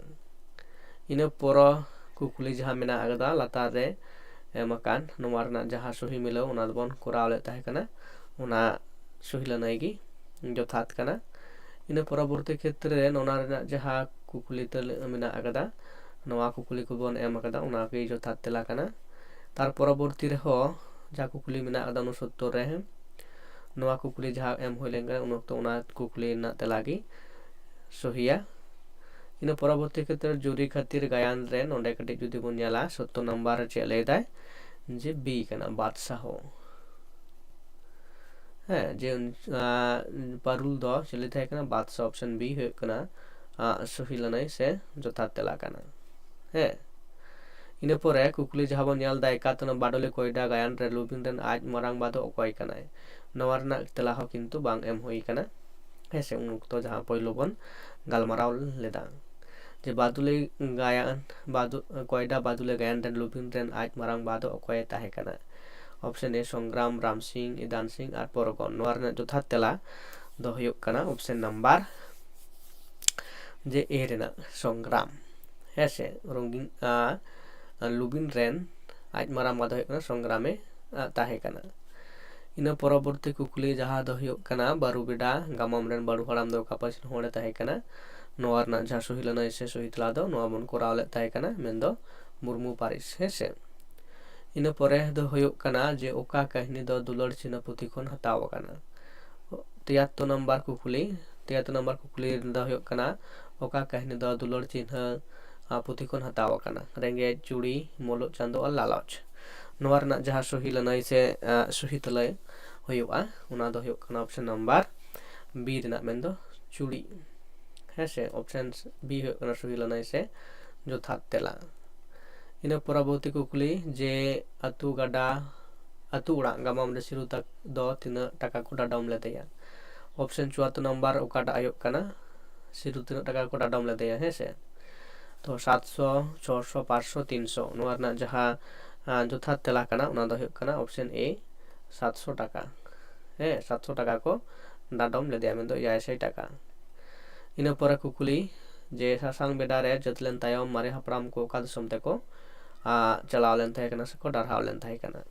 ᱤᱱᱟᱹ ᱯᱚᱨᱚ ᱠᱩᱠᱞᱤ ᱡᱟᱦᱟᱸ ᱢᱮᱱᱟᱜ ᱟᱠᱟᱫᱟ ᱞᱟᱛᱟᱨ ᱨᱮ ᱮᱢ ᱟᱠᱟᱱ, ᱱᱚᱣᱟ ᱨᱮᱱᱟᱜ ᱡᱟᱦᱟᱸ ᱥᱚᱦᱤ ᱢᱤᱞᱟᱹᱣ, ᱚᱱᱟ ᱫᱚᱵᱚᱱ ᱠᱚᱨᱟᱣ ᱞᱮᱫ ᱛᱟᱦᱮᱸ ᱠᱟᱱᱟ, ᱚᱱᱟ ᱥᱚᱦᱤ ᱞᱟᱹᱱᱟᱹᱭ ᱜᱮ ᱡᱚᱛᱷᱟᱛ ᱠᱟᱱᱟ᱾ ᱤᱱᱟᱹ ᱯᱚᱨᱚᱵᱚᱨᱛᱤ ᱠᱷᱮᱛᱨᱮ ᱨᱮ ᱚᱱᱟ ᱨᱮᱱᱟᱜ ᱡᱟᱦᱟᱸ ᱠᱩᱠᱞᱤ ᱛᱟᱞ-, ᱢᱮᱱᱟᱜ ᱟᱠᱟᱫᱟ, ᱱᱚᱣᱟ ᱠᱩᱠᱞᱤ ᱠᱚᱵᱚᱱ ᱮᱢ ᱟᱠᱟᱫᱟ, ᱚᱱᱟ ᱜᱮ ᱡᱚᱛᱷᱟᱛ ᱛᱮᱞᱟ ᱠᱟᱱᱟ᱾ ᱛᱟᱨ ᱯᱚᱨᱚᱵᱚᱨᱛᱤ ᱨᱮᱦᱚᱸ ᱡᱟᱦᱟᱸ ᱠᱩᱠᱞᱤ ᱢᱮᱱᱟᱜ ᱟᱠᱟᱫᱟ ᱩᱱᱩᱥᱚᱛᱛᱚᱨ ᱨᱮ, ᱱᱚᱣᱟ ᱠᱩᱠᱞᱤ ᱡᱟᱦᱟᱸ ᱮᱢ ᱦᱩᱭ ᱞᱮᱱ ᱠᱷᱟᱱ, ᱩᱱ ᱚᱠᱛᱚ ᱚᱱᱟ ᱠᱩᱠᱞᱤ ᱨᱮᱱᱟᱜ ᱛᱮᱞᱟ ᱜᱮ ᱥᱚᱦᱤᱭᱟ᱾ ᱤᱱᱟᱹ ᱯᱚᱨᱚᱵᱚᱨᱛᱤ ᱠᱷᱮᱛᱨᱮ ᱡᱩᱨᱤ ᱠᱷᱟᱹᱛᱤᱨ ᱜᱟᱭᱟᱱ ᱨᱮ ᱱᱚᱰᱮ ᱠᱟᱹᱴᱤᱡ ᱡᱩᱫᱤ ᱵᱚᱱ ᱧᱮᱞᱟ, ᱥᱚᱛᱛᱚᱨ ᱱᱟᱢᱵᱟᱨ ᱨᱮ ᱪᱮᱫ ᱞᱟᱹᱭ ᱫᱟᱭ? ᱡᱮ B ᱠᱟᱱᱟ, ᱵᱟᱫᱥᱟᱦᱚ᱾ ᱦᱮᱸ, ᱡᱮ, ᱟᱸ, ᱯᱟᱨᱩᱞ ᱫᱚ ᱪᱤᱞᱤ ᱛᱟᱦᱮᱸ ᱠᱟᱱᱟ? ᱵᱟᱫᱥᱟᱦᱚ᱾ Option B ᱦᱩᱭᱩᱜ ᱠᱟᱱᱟ, ᱟᱸ, ᱥᱚᱦᱤ ᱞᱟᱹᱱᱟᱹᱭ ᱥᱮ ᱡᱚᱛᱷᱟᱛ ᱛᱮᱞᱟ ᱠᱟᱱᱟ᱾ ᱦᱮᱸ, ᱤᱱᱟᱹ ᱯᱚᱨᱮ ᱠᱩᱠᱞᱤ ᱡᱟᱦᱟᱸ ᱵᱚᱱ ᱧᱮᱞ ᱮᱫᱟ, ᱮᱠᱟᱛᱚᱱ ᱵᱟᱰᱚᱞᱤ ᱠᱚᱭᱰᱟ ᱜᱟᱭᱟᱱ ᱨᱮ ᱞᱩᱵᱤᱱ ᱨᱮᱱ ᱟᱡ ᱢᱟᱨᱟᱝ ᱵᱟ ᱫᱚ ᱚᱠᱚᱭ ᱠᱟᱱᱟᱭ? ᱱᱚᱣᱟ ᱨᱮᱱᱟᱜ ᱛᱮᱞᱟ ᱦᱚᱸ ᱠᱤᱱᱛᱩ ᱵᱟᱝ ᱮᱢ ᱦᱩᱭ ᱠᱟᱱᱟ᱾ ᱦᱮᱸ ᱥᱮ, ᱩᱱ ᱚᱠᱛᱚ ᱡᱟᱦᱟᱸ ᱯᱳᱭᱞᱳ ᱵᱚᱱ ᱜᱟᱞᱢᱟᱨᱟᱣ ᱞᱮᱫᱟ, ᱡᱮ ᱵᱟᱫᱩᱞᱤ ᱜᱟᱭᱟᱱ, ᱵᱟᱫᱩ-, ᱠᱚᱭᱰᱟ ᱵᱟᱫᱩᱞᱤ ᱜᱟᱭᱟᱱ ᱨᱮᱱ ᱞᱩᱵᱤᱱ ᱨᱮᱱ ᱟᱡ ᱢᱟᱨᱟᱝ ᱵᱟ ᱫᱚ ᱚᱠᱚᱭᱮ ᱛᱟᱦᱮᱸ ᱠᱟᱱᱟ? Option A ᱥᱚᱝᱜᱨᱟᱢ, ᱨᱟᱢ ᱥᱤᱝ, ᱤᱫᱟᱱ ᱥᱤᱝ ᱟᱨ ᱯᱚᱨᱚᱜᱚᱱ᱾ ᱱᱚᱣᱟ ᱨᱮᱱᱟᱜ ᱡᱚᱛᱷᱟᱛ ᱛᱮᱞᱟ ᱫᱚ ᱦᱩᱭᱩᱜ ᱠᱟᱱᱟ option number ᱡᱮ A ᱨᱮᱱᱟᱜ ᱥᱚᱝᱜᱨᱟᱢ᱾ ᱦᱮᱸ ᱥᱮ, ᱨᱚᱝᱜᱤᱱ, ᱟ, ᱞᱩᱵᱤᱱ ᱨᱮᱱ ᱟᱡ ᱢᱟᱨᱟᱝ ᱵᱟ ᱫᱚ ᱦᱩᱭᱩᱜ ᱠᱟᱱᱟ ᱥᱚᱝᱜᱨᱟᱢᱮ, ᱟ, ᱛᱟᱦᱮᱸ ᱠᱟᱱᱟ᱾ ᱤᱱᱟᱹ ᱯᱚᱨᱚᱵᱚᱨᱛᱤ ᱠᱩᱠᱞᱤ ᱡᱟᱦᱟᱸ ᱫᱚ ᱦᱩᱭᱩᱜ ᱠᱟᱱᱟ, ᱵᱟᱹᱨᱩ ᱵᱮᱰᱟ ᱜᱟᱢᱟᱢ ᱨᱮᱱ ᱵᱟᱹᱨᱩ ᱦᱟᱲᱟᱢ ᱫᱚ ᱚᱠᱟ ᱯᱟᱹᱨᱥᱤ ᱨᱮᱱ ᱦᱚᱲᱮ ᱛᱟᱦᱮᱸ ᱠᱟᱱᱟ? ᱱᱚᱣᱟ ᱨᱮᱱᱟᱜ ᱡᱟᱦᱟᱸ ᱥᱚᱦᱤ ᱞᱟᱹᱱᱟᱹᱭ ᱥᱮ ᱥᱚᱦᱤ ᱛᱮᱞᱟ ᱫᱚ ᱱᱚᱣᱟ ᱵᱚᱱ ᱠᱚᱨᱟᱣ ᱞᱮᱫ ᱛᱟᱦᱮᱸ ᱠᱟᱱᱟ, ᱢᱮᱱᱫᱚ ᱢᱩᱨᱢᱩ ᱯᱟᱹᱨᱤᱥ᱾ ᱦᱮᱸ ᱥᱮ, ᱤᱱᱟᱹ ᱯᱚᱨᱮ ᱫᱚ ᱦᱩᱭᱩᱜ ᱠᱟᱱᱟ ᱡᱮ ᱚᱠᱟ ᱠᱟᱹᱦᱱᱤ ᱫᱚ ᱫᱩᱞᱟᱹᱲ ᱪᱤᱱᱦᱟᱹ ᱯᱩᱛᱷᱤ ᱠᱷᱚᱱ ᱦᱟᱛᱟᱣ ᱟᱠᱟᱱᱟ? ᱛᱤᱭᱟᱛᱛᱳᱨ ᱱᱟᱢᱵᱟᱨ ᱠᱩᱠᱞᱤ, ᱛᱤᱭᱟᱛᱛᱳᱨ ᱱᱟᱢᱵᱟᱨ ᱠᱩᱠᱞᱤ ᱫᱚ ᱦᱩᱭᱩᱜ ᱠᱟᱱᱟ, ᱚᱠᱟ ᱠᱟᱹᱦᱱᱤ ᱫᱚ ᱫᱩᱞᱟᱹᱲ ᱪᱤᱱᱦᱟᱹ, ᱟ, ᱯᱩᱛᱷᱤ ᱠᱷᱚᱱ ᱦᱟᱛᱟᱣ ᱟᱠᱟᱱᱟ? ᱨᱮᱸᱜᱮᱡ, ᱪᱩᱲᱤ, ᱢᱩᱞᱩᱜ ᱪᱟᱸᱫᱳ ᱟᱨ ᱞᱟᱞᱚᱪ᱾ ᱱᱚᱣᱟ ᱨᱮᱱᱟᱜ ᱡᱟᱦᱟᱸ ᱥᱚᱦᱤ ᱞᱟᱹᱱᱟᱹᱭ ᱥᱮ, ᱟ, ᱥᱚᱦᱤ ᱛᱮᱞᱟ ᱦᱩᱭᱩᱜᱼᱟ, ᱚᱱᱟ ᱫᱚ ᱦᱩᱭᱩᱜ ᱠᱟᱱᱟ option number B ᱨᱮᱱᱟᱜ, ᱢᱮᱱᱫᱚ ᱪᱩᱲᱤ᱾ ᱦᱮᱸ ᱥᱮ, option B ᱦᱩᱭᱩᱜ ᱠᱟᱱᱟ ᱥᱚᱦᱤ ᱞᱟᱹᱱᱟᱹᱭ ᱥᱮ ᱡᱚᱛᱷᱟᱛ ᱛᱮᱞᱟ᱾ ᱤᱱᱟᱹ ᱯᱚᱨᱚᱵᱚᱨᱛᱤ ᱠᱩᱠᱞᱤ ᱡᱮ ᱟᱹᱛᱩ ᱜᱟᱰᱟ ᱟᱹᱛᱩ ᱚᱲᱟᱜ ᱜᱟᱢᱟᱢ ᱨᱮ ᱥᱤᱨᱩ ᱛᱟᱠ-, ᱫᱚ ᱛᱤᱱᱟᱹᱜ ᱴᱟᱠᱟ ᱠᱚ ᱰᱟᱰᱚᱢ ᱞᱮᱫᱮᱭᱟ? ᱚᱯᱥᱮᱱ ᱪᱩᱣᱟᱛᱛᱳᱨ ᱱᱟᱢᱵᱟᱨ ᱚᱠᱟᱴᱟᱜ ᱦᱩᱭᱩᱜ ᱠᱟᱱᱟ, ᱥᱤᱨᱩ ᱛᱤᱱᱟᱹᱜ ᱴᱟᱠᱟ ᱠᱚ ᱰᱟᱰᱚᱢ ᱞᱮᱫᱮᱭᱟ, ᱦᱮᱸ ᱥᱮ? ᱛᱚ ᱥᱟᱛᱥᱚ, ᱪᱷᱚᱥᱚ, ᱯᱟᱸᱪᱥᱚ, ᱛᱤᱱᱥᱚ, ᱱᱚᱣᱟ ᱨᱮᱱᱟᱜ ᱡᱟᱦᱟᱸ, ᱟᱸ, ᱡᱚᱛᱷᱟᱛ ᱛᱮᱞᱟ ᱠᱟᱱᱟ, ᱚᱱᱟ ᱫᱚ ᱦᱩᱭᱩᱜ ᱠᱟᱱᱟ ᱚᱯᱥᱮᱱ ᱮ, ᱥᱟᱛᱥᱚ ᱴᱟᱠᱟ᱾ ᱦᱮᱸ, ᱥᱟᱛᱥᱚ ᱴᱟᱠᱟ ᱠᱚ ᱰᱟᱰᱚᱢ ᱞᱮᱫᱮᱭᱟ, ᱢᱮᱱᱫᱚ ᱮᱭᱟᱭ ᱥᱟᱭ ᱴᱟᱠᱟ᱾ ᱤᱱᱟᱹ ᱯᱚᱨᱮ ᱠᱩᱠᱞᱤ ᱡᱮ ᱥᱟᱥᱟᱝ ᱵᱮᱰᱟ ᱨᱮ ᱡᱟᱹᱛ ᱞᱮᱱ ᱛᱟᱭᱚᱢ ᱢᱟᱨᱮ ᱦᱟᱯᱲᱟᱢ ᱠᱚ ᱚᱠᱟ ᱫᱤᱥᱚᱢ ᱛᱮᱠᱚ, ᱟᱸ, ᱪᱟᱞᱟᱣ ᱞᱮᱱ ᱛᱟᱦᱮᱸ ᱠᱟᱱᱟ ᱥᱮᱠᱚ ᱰᱟᱨᱦᱟᱣ ᱞᱮᱱ ᱛᱟᱦᱮᱸ ᱠᱟᱱᱟ?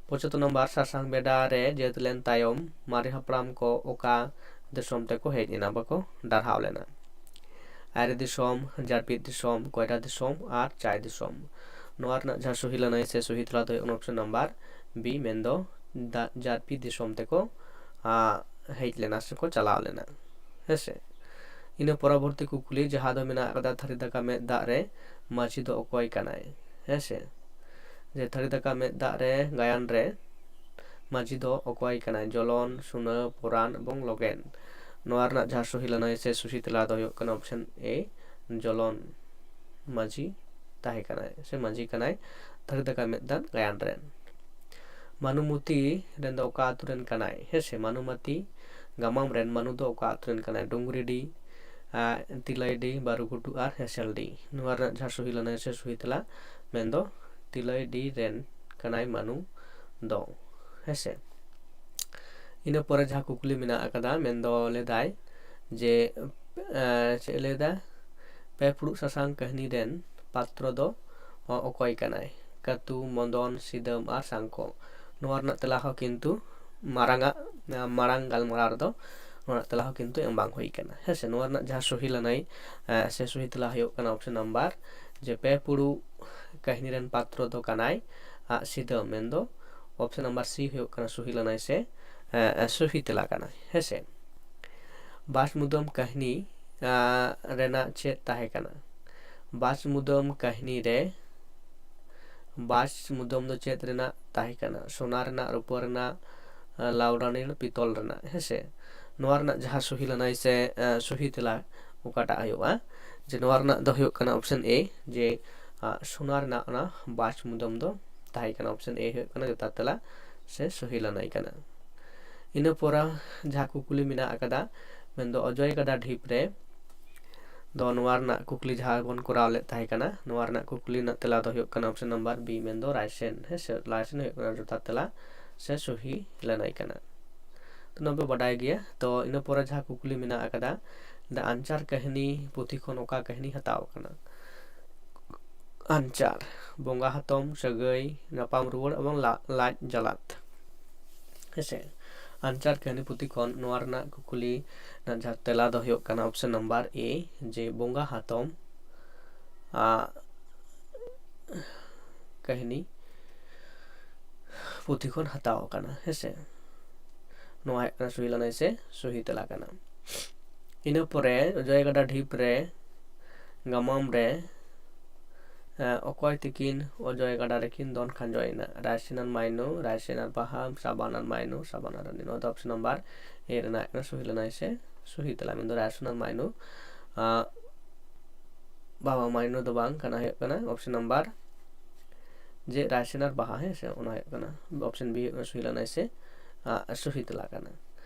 ᱯᱚᱸᱪᱟᱛᱛᱳᱨ ᱱᱟᱢᱵᱟᱨ, ᱥᱟᱥᱟᱝ ᱵᱮᱰᱟ ᱨᱮ ᱡᱟᱹᱛ ᱞᱮᱱ ᱛᱟᱭᱚᱢ ᱢᱟᱨᱮ ᱦᱟᱯᱲᱟᱢ ᱠᱚ ᱚᱠᱟ ᱫᱤᱥᱚᱢ ᱛᱮᱠᱚ ᱦᱮᱡ ᱮᱱᱟ, ᱵᱟᱠᱚ ᱰᱟᱨᱦᱟᱣ ᱞᱮᱱᱟ? ᱟᱭᱨᱮ ᱫᱤᱥᱚᱢ, ᱡᱟᱨᱯᱤᱫ ᱫᱤᱥᱚᱢ, ᱠᱚᱭᱨᱟ ᱫᱤᱥᱚᱢ ᱟᱨ ᱪᱟᱭ ᱫᱤᱥᱚᱢ᱾ ᱱᱚᱣᱟ ᱨᱮᱱᱟᱜ ᱡᱟᱦᱟᱸ ᱥᱚᱦᱤ ᱞᱟᱹᱱᱟᱹᱭ ᱥᱮ ᱥᱚᱦᱤ ᱛᱮᱞᱟ ᱫᱚ ᱦᱩᱭᱩᱜ ᱠᱟᱱᱟ ᱚᱯᱥᱮᱱ ᱱᱟᱢᱵᱟᱨ ᱵᱤ, ᱢᱮᱱᱫᱚ ᱫᱟ-, ᱡᱟᱨᱯᱤᱫ ᱫᱤᱥᱚᱢ ᱛᱮᱠᱚ, ᱟᱸ, ᱦᱮᱡ ᱞᱮᱱᱟ ᱥᱮᱠᱚ ᱪᱟᱞᱟᱣ ᱞᱮᱱᱟ, ᱦᱮᱸ ᱥᱮ? ᱤᱱᱟᱹ ᱯᱚᱨᱚᱵᱚᱨᱛᱤ ᱠᱩᱠᱞᱤ ᱡᱟᱦᱟᱸ ᱫᱚ ᱢᱮᱱᱟᱜ ᱟᱠᱟᱫᱟ, ᱛᱷᱟᱹᱨᱤ ᱫᱟᱠᱟ ᱢᱮᱫ ᱫᱟᱜ ᱨᱮ ᱢᱟᱹᱡᱷᱤ ᱫᱚ ᱚᱠᱚᱭ ᱠᱟᱱᱟᱭ, ᱦᱮᱸ ᱥᱮ? ᱡᱮ ᱛᱷᱟᱹᱨᱤ ᱫᱟᱠᱟ ᱢᱮᱫ ᱫᱟᱜ ᱨᱮ ᱜᱟᱭᱟᱱ ᱨᱮ ᱢᱟᱹᱡᱷᱤ ᱫᱚ ᱚᱠᱚᱭ ᱠᱟᱱᱟᱭ? ᱡᱚᱞᱚᱱ, ᱥᱩᱱᱟᱹ, ᱯᱚᱨᱟᱱ ᱮᱵᱚᱝ ᱞᱚᱜᱮᱱ᱾ ᱱᱚᱣᱟ ᱨᱮᱱᱟᱜ ᱡᱟᱦᱟᱸ ᱥᱚᱦᱤ ᱞᱟᱹᱱᱟᱹᱭ ᱥᱮ ᱥᱚᱦᱤ ᱛᱮᱞᱟ ᱫᱚ ᱦᱩᱭᱩᱜ ᱠᱟᱱᱟ ᱚᱯᱥᱮᱱ ᱮ, ᱡᱚᱞᱚᱱ ᱢᱟᱹᱡᱷᱤ ᱛᱟᱦᱮᱸ ᱠᱟᱱᱟᱭ ᱥᱮ ᱢᱟᱹᱡᱷᱤ ᱠᱟᱱᱟᱭ ᱛᱷᱟᱹᱨᱤ ᱫᱟᱠᱟ ᱢᱮᱫ ᱫᱟᱜ ᱜᱟᱭᱟᱱ ᱨᱮᱱ᱾ ᱢᱟᱱᱩᱢᱚᱛᱤ ᱨᱮᱱ ᱫᱚ ᱚᱠᱟ ᱟᱹᱛᱩ ᱨᱮᱱ ᱠᱟᱱᱟᱭ? ᱦᱮᱸ ᱥᱮ, ᱢᱟᱱᱩᱢᱚᱛᱤ ᱜᱟᱢᱟᱢ ᱨᱮᱱ ᱢᱟᱱᱩ ᱫᱚ ᱚᱠᱟ ᱟᱹᱛᱩ ᱨᱮᱱ ᱠᱟᱱᱟᱭ? ᱰᱩᱝᱨᱤᱰᱤ, ᱟᱨ ᱛᱤᱞᱟᱹᱭᱰᱤ, ᱵᱟᱹᱨᱩᱜᱷᱩᱴᱩ ᱟᱨ ᱦᱮᱸᱥᱮᱞᱰᱤ᱾ ᱱᱚᱣᱟ ᱨᱮᱱᱟᱜ ᱡᱟᱦᱟᱸ ᱥᱚᱦᱤ ᱞᱟᱹᱱᱟᱹᱭ ᱥᱮ ᱥᱚᱦᱤ ᱛᱮᱞᱟ ᱢᱮᱱᱫᱚ ᱛᱤᱞᱟᱹᱭᱰᱤ ᱨᱮᱱ ᱠᱟᱱᱟᱭ ᱢᱟᱱᱩ ᱫᱚ, ᱦᱮᱸ ᱥᱮ᱾ ᱤᱱᱟᱹ ᱯᱚᱨᱮ ᱡᱟᱦᱟᱸ ᱠᱩᱠᱞᱤ ᱢᱮᱱᱟᱜ ᱟᱠᱟᱫᱟ, ᱢᱮᱱᱫᱚ ᱞᱟᱹᱭᱫᱟᱭ ᱡᱮ, ᱮᱸ, ᱪᱮᱫ ᱮ ᱞᱟᱹᱭᱫᱟ? ᱯᱮ ᱯᱷᱩᱲᱩᱜ ᱥᱟᱥᱟᱝ ᱠᱟᱹᱦᱱᱤ ᱨᱮᱱ ᱯᱟᱛᱨᱚ ᱫᱚ ᱚ-, ᱚᱠᱚᱭ ᱠᱟᱱᱟᱭ? ᱠᱟᱹᱛᱩ, ᱢᱚᱫᱚᱱ, ᱥᱤᱫᱟᱹᱢ ᱟᱨ ᱥᱟᱝᱠᱚ᱾ ᱱᱚᱣᱟ ᱨᱮᱱᱟᱜ ᱛᱮᱞᱟ ᱦᱚᱸ ᱠᱤᱱᱛᱩ ᱢᱟᱨᱟᱝᱟᱜ, ᱢᱟᱨᱟᱝ ᱜᱟᱞᱢᱟᱨᱟᱣ ᱨᱮᱫᱚ ᱱᱚᱣᱟ ᱨᱮᱱᱟᱜ ᱛᱮᱞᱟ ᱦᱚᱸ ᱠᱤᱱᱛᱩ ᱮᱢ ᱵᱟᱝ ᱦᱩᱭ ᱠᱟᱱᱟ, ᱦᱮᱸ ᱥᱮ᱾ ᱱᱚᱣᱟ ᱨᱮᱱᱟᱜ ᱡᱟᱦᱟᱸ ᱥᱚᱦᱤ ᱞᱟᱹᱱᱟᱹᱭ, ᱮᱸ, ᱥᱮ ᱥᱚᱦᱤ ᱛᱮᱞᱟ ᱦᱩᱭᱩᱜ ᱠᱟᱱᱟ ᱚᱯᱥᱮᱱ ᱱᱟᱢᱵᱟᱨ ᱡᱮ ᱯᱮ ᱯᱷᱩᱲᱩᱜ ᱠᱟᱹᱦᱱᱤ ᱨᱮᱱ ᱯᱟᱛᱨᱚ ᱫᱚ ᱠᱟᱱᱟᱭ ᱟᱜ ᱥᱤᱫᱟᱹᱢ, ᱢᱮᱱᱫᱚ ᱚᱯᱥᱮᱱ ᱱᱟᱢᱵᱟᱨ ᱥᱤ ᱦᱩᱭᱩᱜ ᱠᱟᱱᱟ ᱥᱚᱦᱤ ᱞᱟᱹᱱᱟᱹᱭ ᱥᱮ, ᱮᱸ, ᱥᱚᱦᱤ ᱛᱮᱞᱟ ᱠᱟᱱᱟ, ᱦᱮᱸ ᱥᱮ᱾ ᱵᱟᱥ ᱢᱩᱫᱟᱹᱢ ᱠᱟᱹᱦᱱᱤ, ᱟᱸ, ᱨᱮᱱᱟᱜ ᱪᱮᱫ ᱛᱟᱦᱮᱸ ᱠᱟᱱᱟ? ᱵᱟᱥ ᱢᱩᱫᱟᱹᱢ ᱠᱟᱹᱦᱱᱤ ᱨᱮ ᱵᱟᱥ ᱢᱩᱫᱟᱹᱢ ᱫᱚ ᱪᱮᱫ ᱨᱮᱱᱟᱜ ᱛᱟᱦᱮᱸ ᱠᱟᱱᱟ? ᱥᱳᱱᱟ ᱨᱮᱱᱟᱜ, ᱨᱩᱯᱟᱹ ᱨᱮᱱᱟᱜ, ᱟᱸ, ᱞᱟᱣᱰᱟᱱᱤ, ᱯᱤᱛᱚᱞ ᱨᱮᱱᱟᱜ, ᱦᱮᱸ ᱥᱮ᱾ ᱱᱚᱣᱟ ᱨᱮᱱᱟᱜ ᱡᱟᱦᱟᱸ ᱥᱚᱦᱤ ᱞᱟᱹᱱᱟᱹᱭ ᱥᱮ, ᱟᱸ, ᱥᱚᱦᱤ ᱛᱮᱞᱟ ᱚᱠᱟᱴᱟᱜ ᱦᱩᱭᱩᱜᱼᱟ, ᱡᱮ ᱱᱚᱣᱟ ᱨᱮᱱᱟᱜ ᱫᱚ ᱦᱩᱭᱩᱜ ᱠᱟᱱᱟ ᱚᱯᱥᱮᱱ ᱮ, ᱡᱮ, ᱟᱸ, ᱥᱳᱱᱟ ᱨᱮᱱᱟᱜ ᱚᱱᱟ ᱵᱟᱥ ᱢᱩᱫᱟᱹᱢ ᱫᱚ ᱛᱟᱦᱮᱸ ᱠᱟᱱᱟ᱾ ᱚᱯᱥᱮᱱ ᱮ ᱦᱩᱭᱩᱜ ᱠᱟᱱᱟ ᱡᱚᱛᱷᱟᱛ ᱛᱮᱞᱟ ᱥᱮ ᱥᱚᱦᱤ ᱞᱟᱹᱱᱟᱹᱭ ᱠᱟᱱᱟ᱾ ᱤᱱᱟᱹ ᱯᱚᱨᱮ ᱡᱟᱦᱟᱸ ᱠᱩᱠᱞᱤ ᱢᱮᱱᱟᱜ ᱟᱠᱟᱫᱟ, ᱢᱮᱱᱫᱚ ᱚᱡᱚᱭ ᱜᱟᱰᱟ ᱰᱷᱤᱯ ᱨᱮ ᱫᱚ ᱱᱚᱣᱟ ᱨᱮᱱᱟᱜ ᱠᱩᱠᱞᱤ ᱡᱟᱦᱟᱸ ᱵᱚᱱ ᱠᱚᱨᱟᱣ ᱞᱮᱫ ᱛᱟᱦᱮᱸ ᱠᱟᱱᱟ, ᱱᱚᱣᱟ ᱨᱮᱱᱟᱜ ᱠᱩᱠᱞᱤ ᱨᱮᱱᱟᱜ ᱛᱮᱞᱟ ᱫᱚ ᱦᱩᱭᱩᱜ ᱠᱟᱱᱟ ᱚᱯᱥᱮᱱ ᱱᱟᱢᱵᱟᱨ ᱵᱤ, ᱢᱮᱱᱫᱚ ᱨᱟᱭᱥᱮᱱ᱾ ᱦᱮᱸ ᱥᱮ, ᱨᱟᱭᱥᱮᱱ ᱦᱩᱭᱩᱜ ᱠᱟᱱᱟ ᱡᱚᱛᱷᱟᱛ ᱛᱮᱞᱟ ᱥᱮ ᱥᱚᱦᱤ ᱞᱟᱹᱱᱟᱹᱭ ᱠᱟᱱᱟ᱾ ᱛᱚ ᱱᱚᱣᱟ ᱵᱚ ᱵᱟᱰᱟᱭ ᱜᱮᱭᱟ᱾ ᱛᱚ ᱤᱱᱟᱹ ᱯᱚᱨᱮ ᱡᱟᱦᱟᱸ ᱠᱩᱠᱞᱤ ᱢᱮᱱᱟᱜ ᱟᱠᱟᱫᱟ, ᱫᱟ ᱟᱧᱪᱟᱨ ᱠᱟᱹᱦᱱᱤ ᱯᱩᱛᱷᱤ ᱠᱷᱚᱱ ᱚᱠᱟ ᱠᱟᱹᱦᱱᱤ ᱦᱟᱛᱟᱣ ᱟᱠᱟᱱᱟ? ᱟᱧᱪᱟᱨ, ᱵᱚᱸᱜᱟ ᱦᱟᱛᱚᱢ, ᱥᱟᱹᱜᱟᱹᱭ, ᱧᱟᱯᱟᱢ ᱨᱩᱣᱟᱹᱲ ᱮᱵᱚᱝ ᱞᱟ-, ᱞᱟᱡ ᱡᱟᱞᱟᱫ᱾ ᱦᱮᱸᱥᱮ, ᱟᱧᱪᱟᱨ ᱠᱟᱹᱦᱱᱤ ᱯᱩᱛᱷᱤ ᱠᱷᱚᱱ ᱱᱚᱣᱟ ᱨᱮᱱᱟᱜ ᱠᱩᱠᱞᱤ ᱨᱮᱱᱟᱜ ᱡᱟᱦᱟᱸ ᱛᱮᱞᱟ ᱫᱚ ᱦᱩᱭᱩᱜ ᱠᱟᱱᱟ ᱚᱯᱥᱮᱱ ᱱᱟᱢᱵᱟᱨ ᱮ, ᱡᱮ ᱵᱚᱸᱜᱟ ᱦᱟᱛᱚᱢ ᱟᱜ ᱠᱟᱹᱦᱱᱤ ᱯᱩᱛᱷᱤ ᱠᱷᱚᱱ ᱦᱟᱛᱟᱣ ᱟᱠᱟᱱᱟ᱾ ᱦᱮᱸᱥᱮ, ᱱᱚᱣᱟ ᱦᱩᱭᱩᱜ ᱠᱟᱱᱟ ᱥᱚᱦᱤ ᱞᱟᱹᱱᱟᱹᱭ ᱥᱮ ᱥᱚᱦᱤ ᱛᱮᱞᱟ ᱠᱟᱱᱟ᱾ ᱤᱱᱟᱹ ᱯᱚᱨᱮ ᱚᱡᱚᱭ ᱜᱟᱰᱟ ᱰᱷᱤᱯ ᱨᱮ ᱜᱟᱢᱟᱢ ᱨᱮ, ᱮ, ᱚᱠᱚᱭ ᱛᱤᱠᱤᱱ ᱚᱡᱚᱭ ᱜᱟᱰᱟ ᱨᱮᱠᱤᱱ ᱫᱚᱱ ᱠᱷᱟᱸᱡᱚᱭᱮᱱᱟ? ᱨᱟᱭᱥᱮᱱ ᱟᱨ ᱢᱟᱭᱱᱩ, ᱨᱟᱭᱥᱮᱱ ᱟᱨ ᱵᱟᱦᱟ, ᱥᱟᱵᱟᱱ ᱟᱨ ᱢᱟᱭᱱᱩ, ᱥᱟᱵᱟᱱ ᱟᱨ ᱨᱟᱱᱤ᱾ ᱱᱚᱣᱟ ᱫᱚ ᱚᱯᱥᱮᱱ ᱱᱟᱢᱵᱟᱨ ᱮ ᱨᱮᱱᱟᱜ ᱠᱟᱱᱟ ᱥᱚᱦᱤ ᱞᱟᱹᱱᱟᱹᱭ ᱥᱮ ᱥᱚᱦᱤ ᱛᱮᱞᱟ, ᱢᱮᱱᱫᱚ ᱨᱟᱭᱥᱮᱱ ᱟᱨ ᱢᱟᱭᱱᱩ, ᱟ, ᱵᱟᱵᱟ ᱢᱟᱭᱱᱩ ᱫᱚ ᱵᱟᱝ ᱠᱟᱱᱟ, ᱦᱩᱭᱩᱜ ᱠᱟᱱᱟ ᱚᱯᱥᱮᱱ ᱱᱟᱢᱵᱟᱨ ᱡᱮ ᱨᱟᱭᱥᱮᱱ ᱟᱨ ᱵᱟᱦᱟ, ᱦᱮᱸ ᱥᱮ, ᱚᱱᱟ ᱦᱩᱭᱩᱜ ᱠᱟᱱᱟ ᱚᱯᱥᱮᱱ ᱵᱤ ᱦᱩᱭᱩᱜ ᱠᱟᱱᱟ ᱥᱚᱦᱤ ᱞᱟᱹᱱᱟᱹᱭ ᱥᱮ, ᱟ, ᱥᱚᱦᱤ ᱛᱮᱞᱟ ᱠᱟᱱᱟ᱾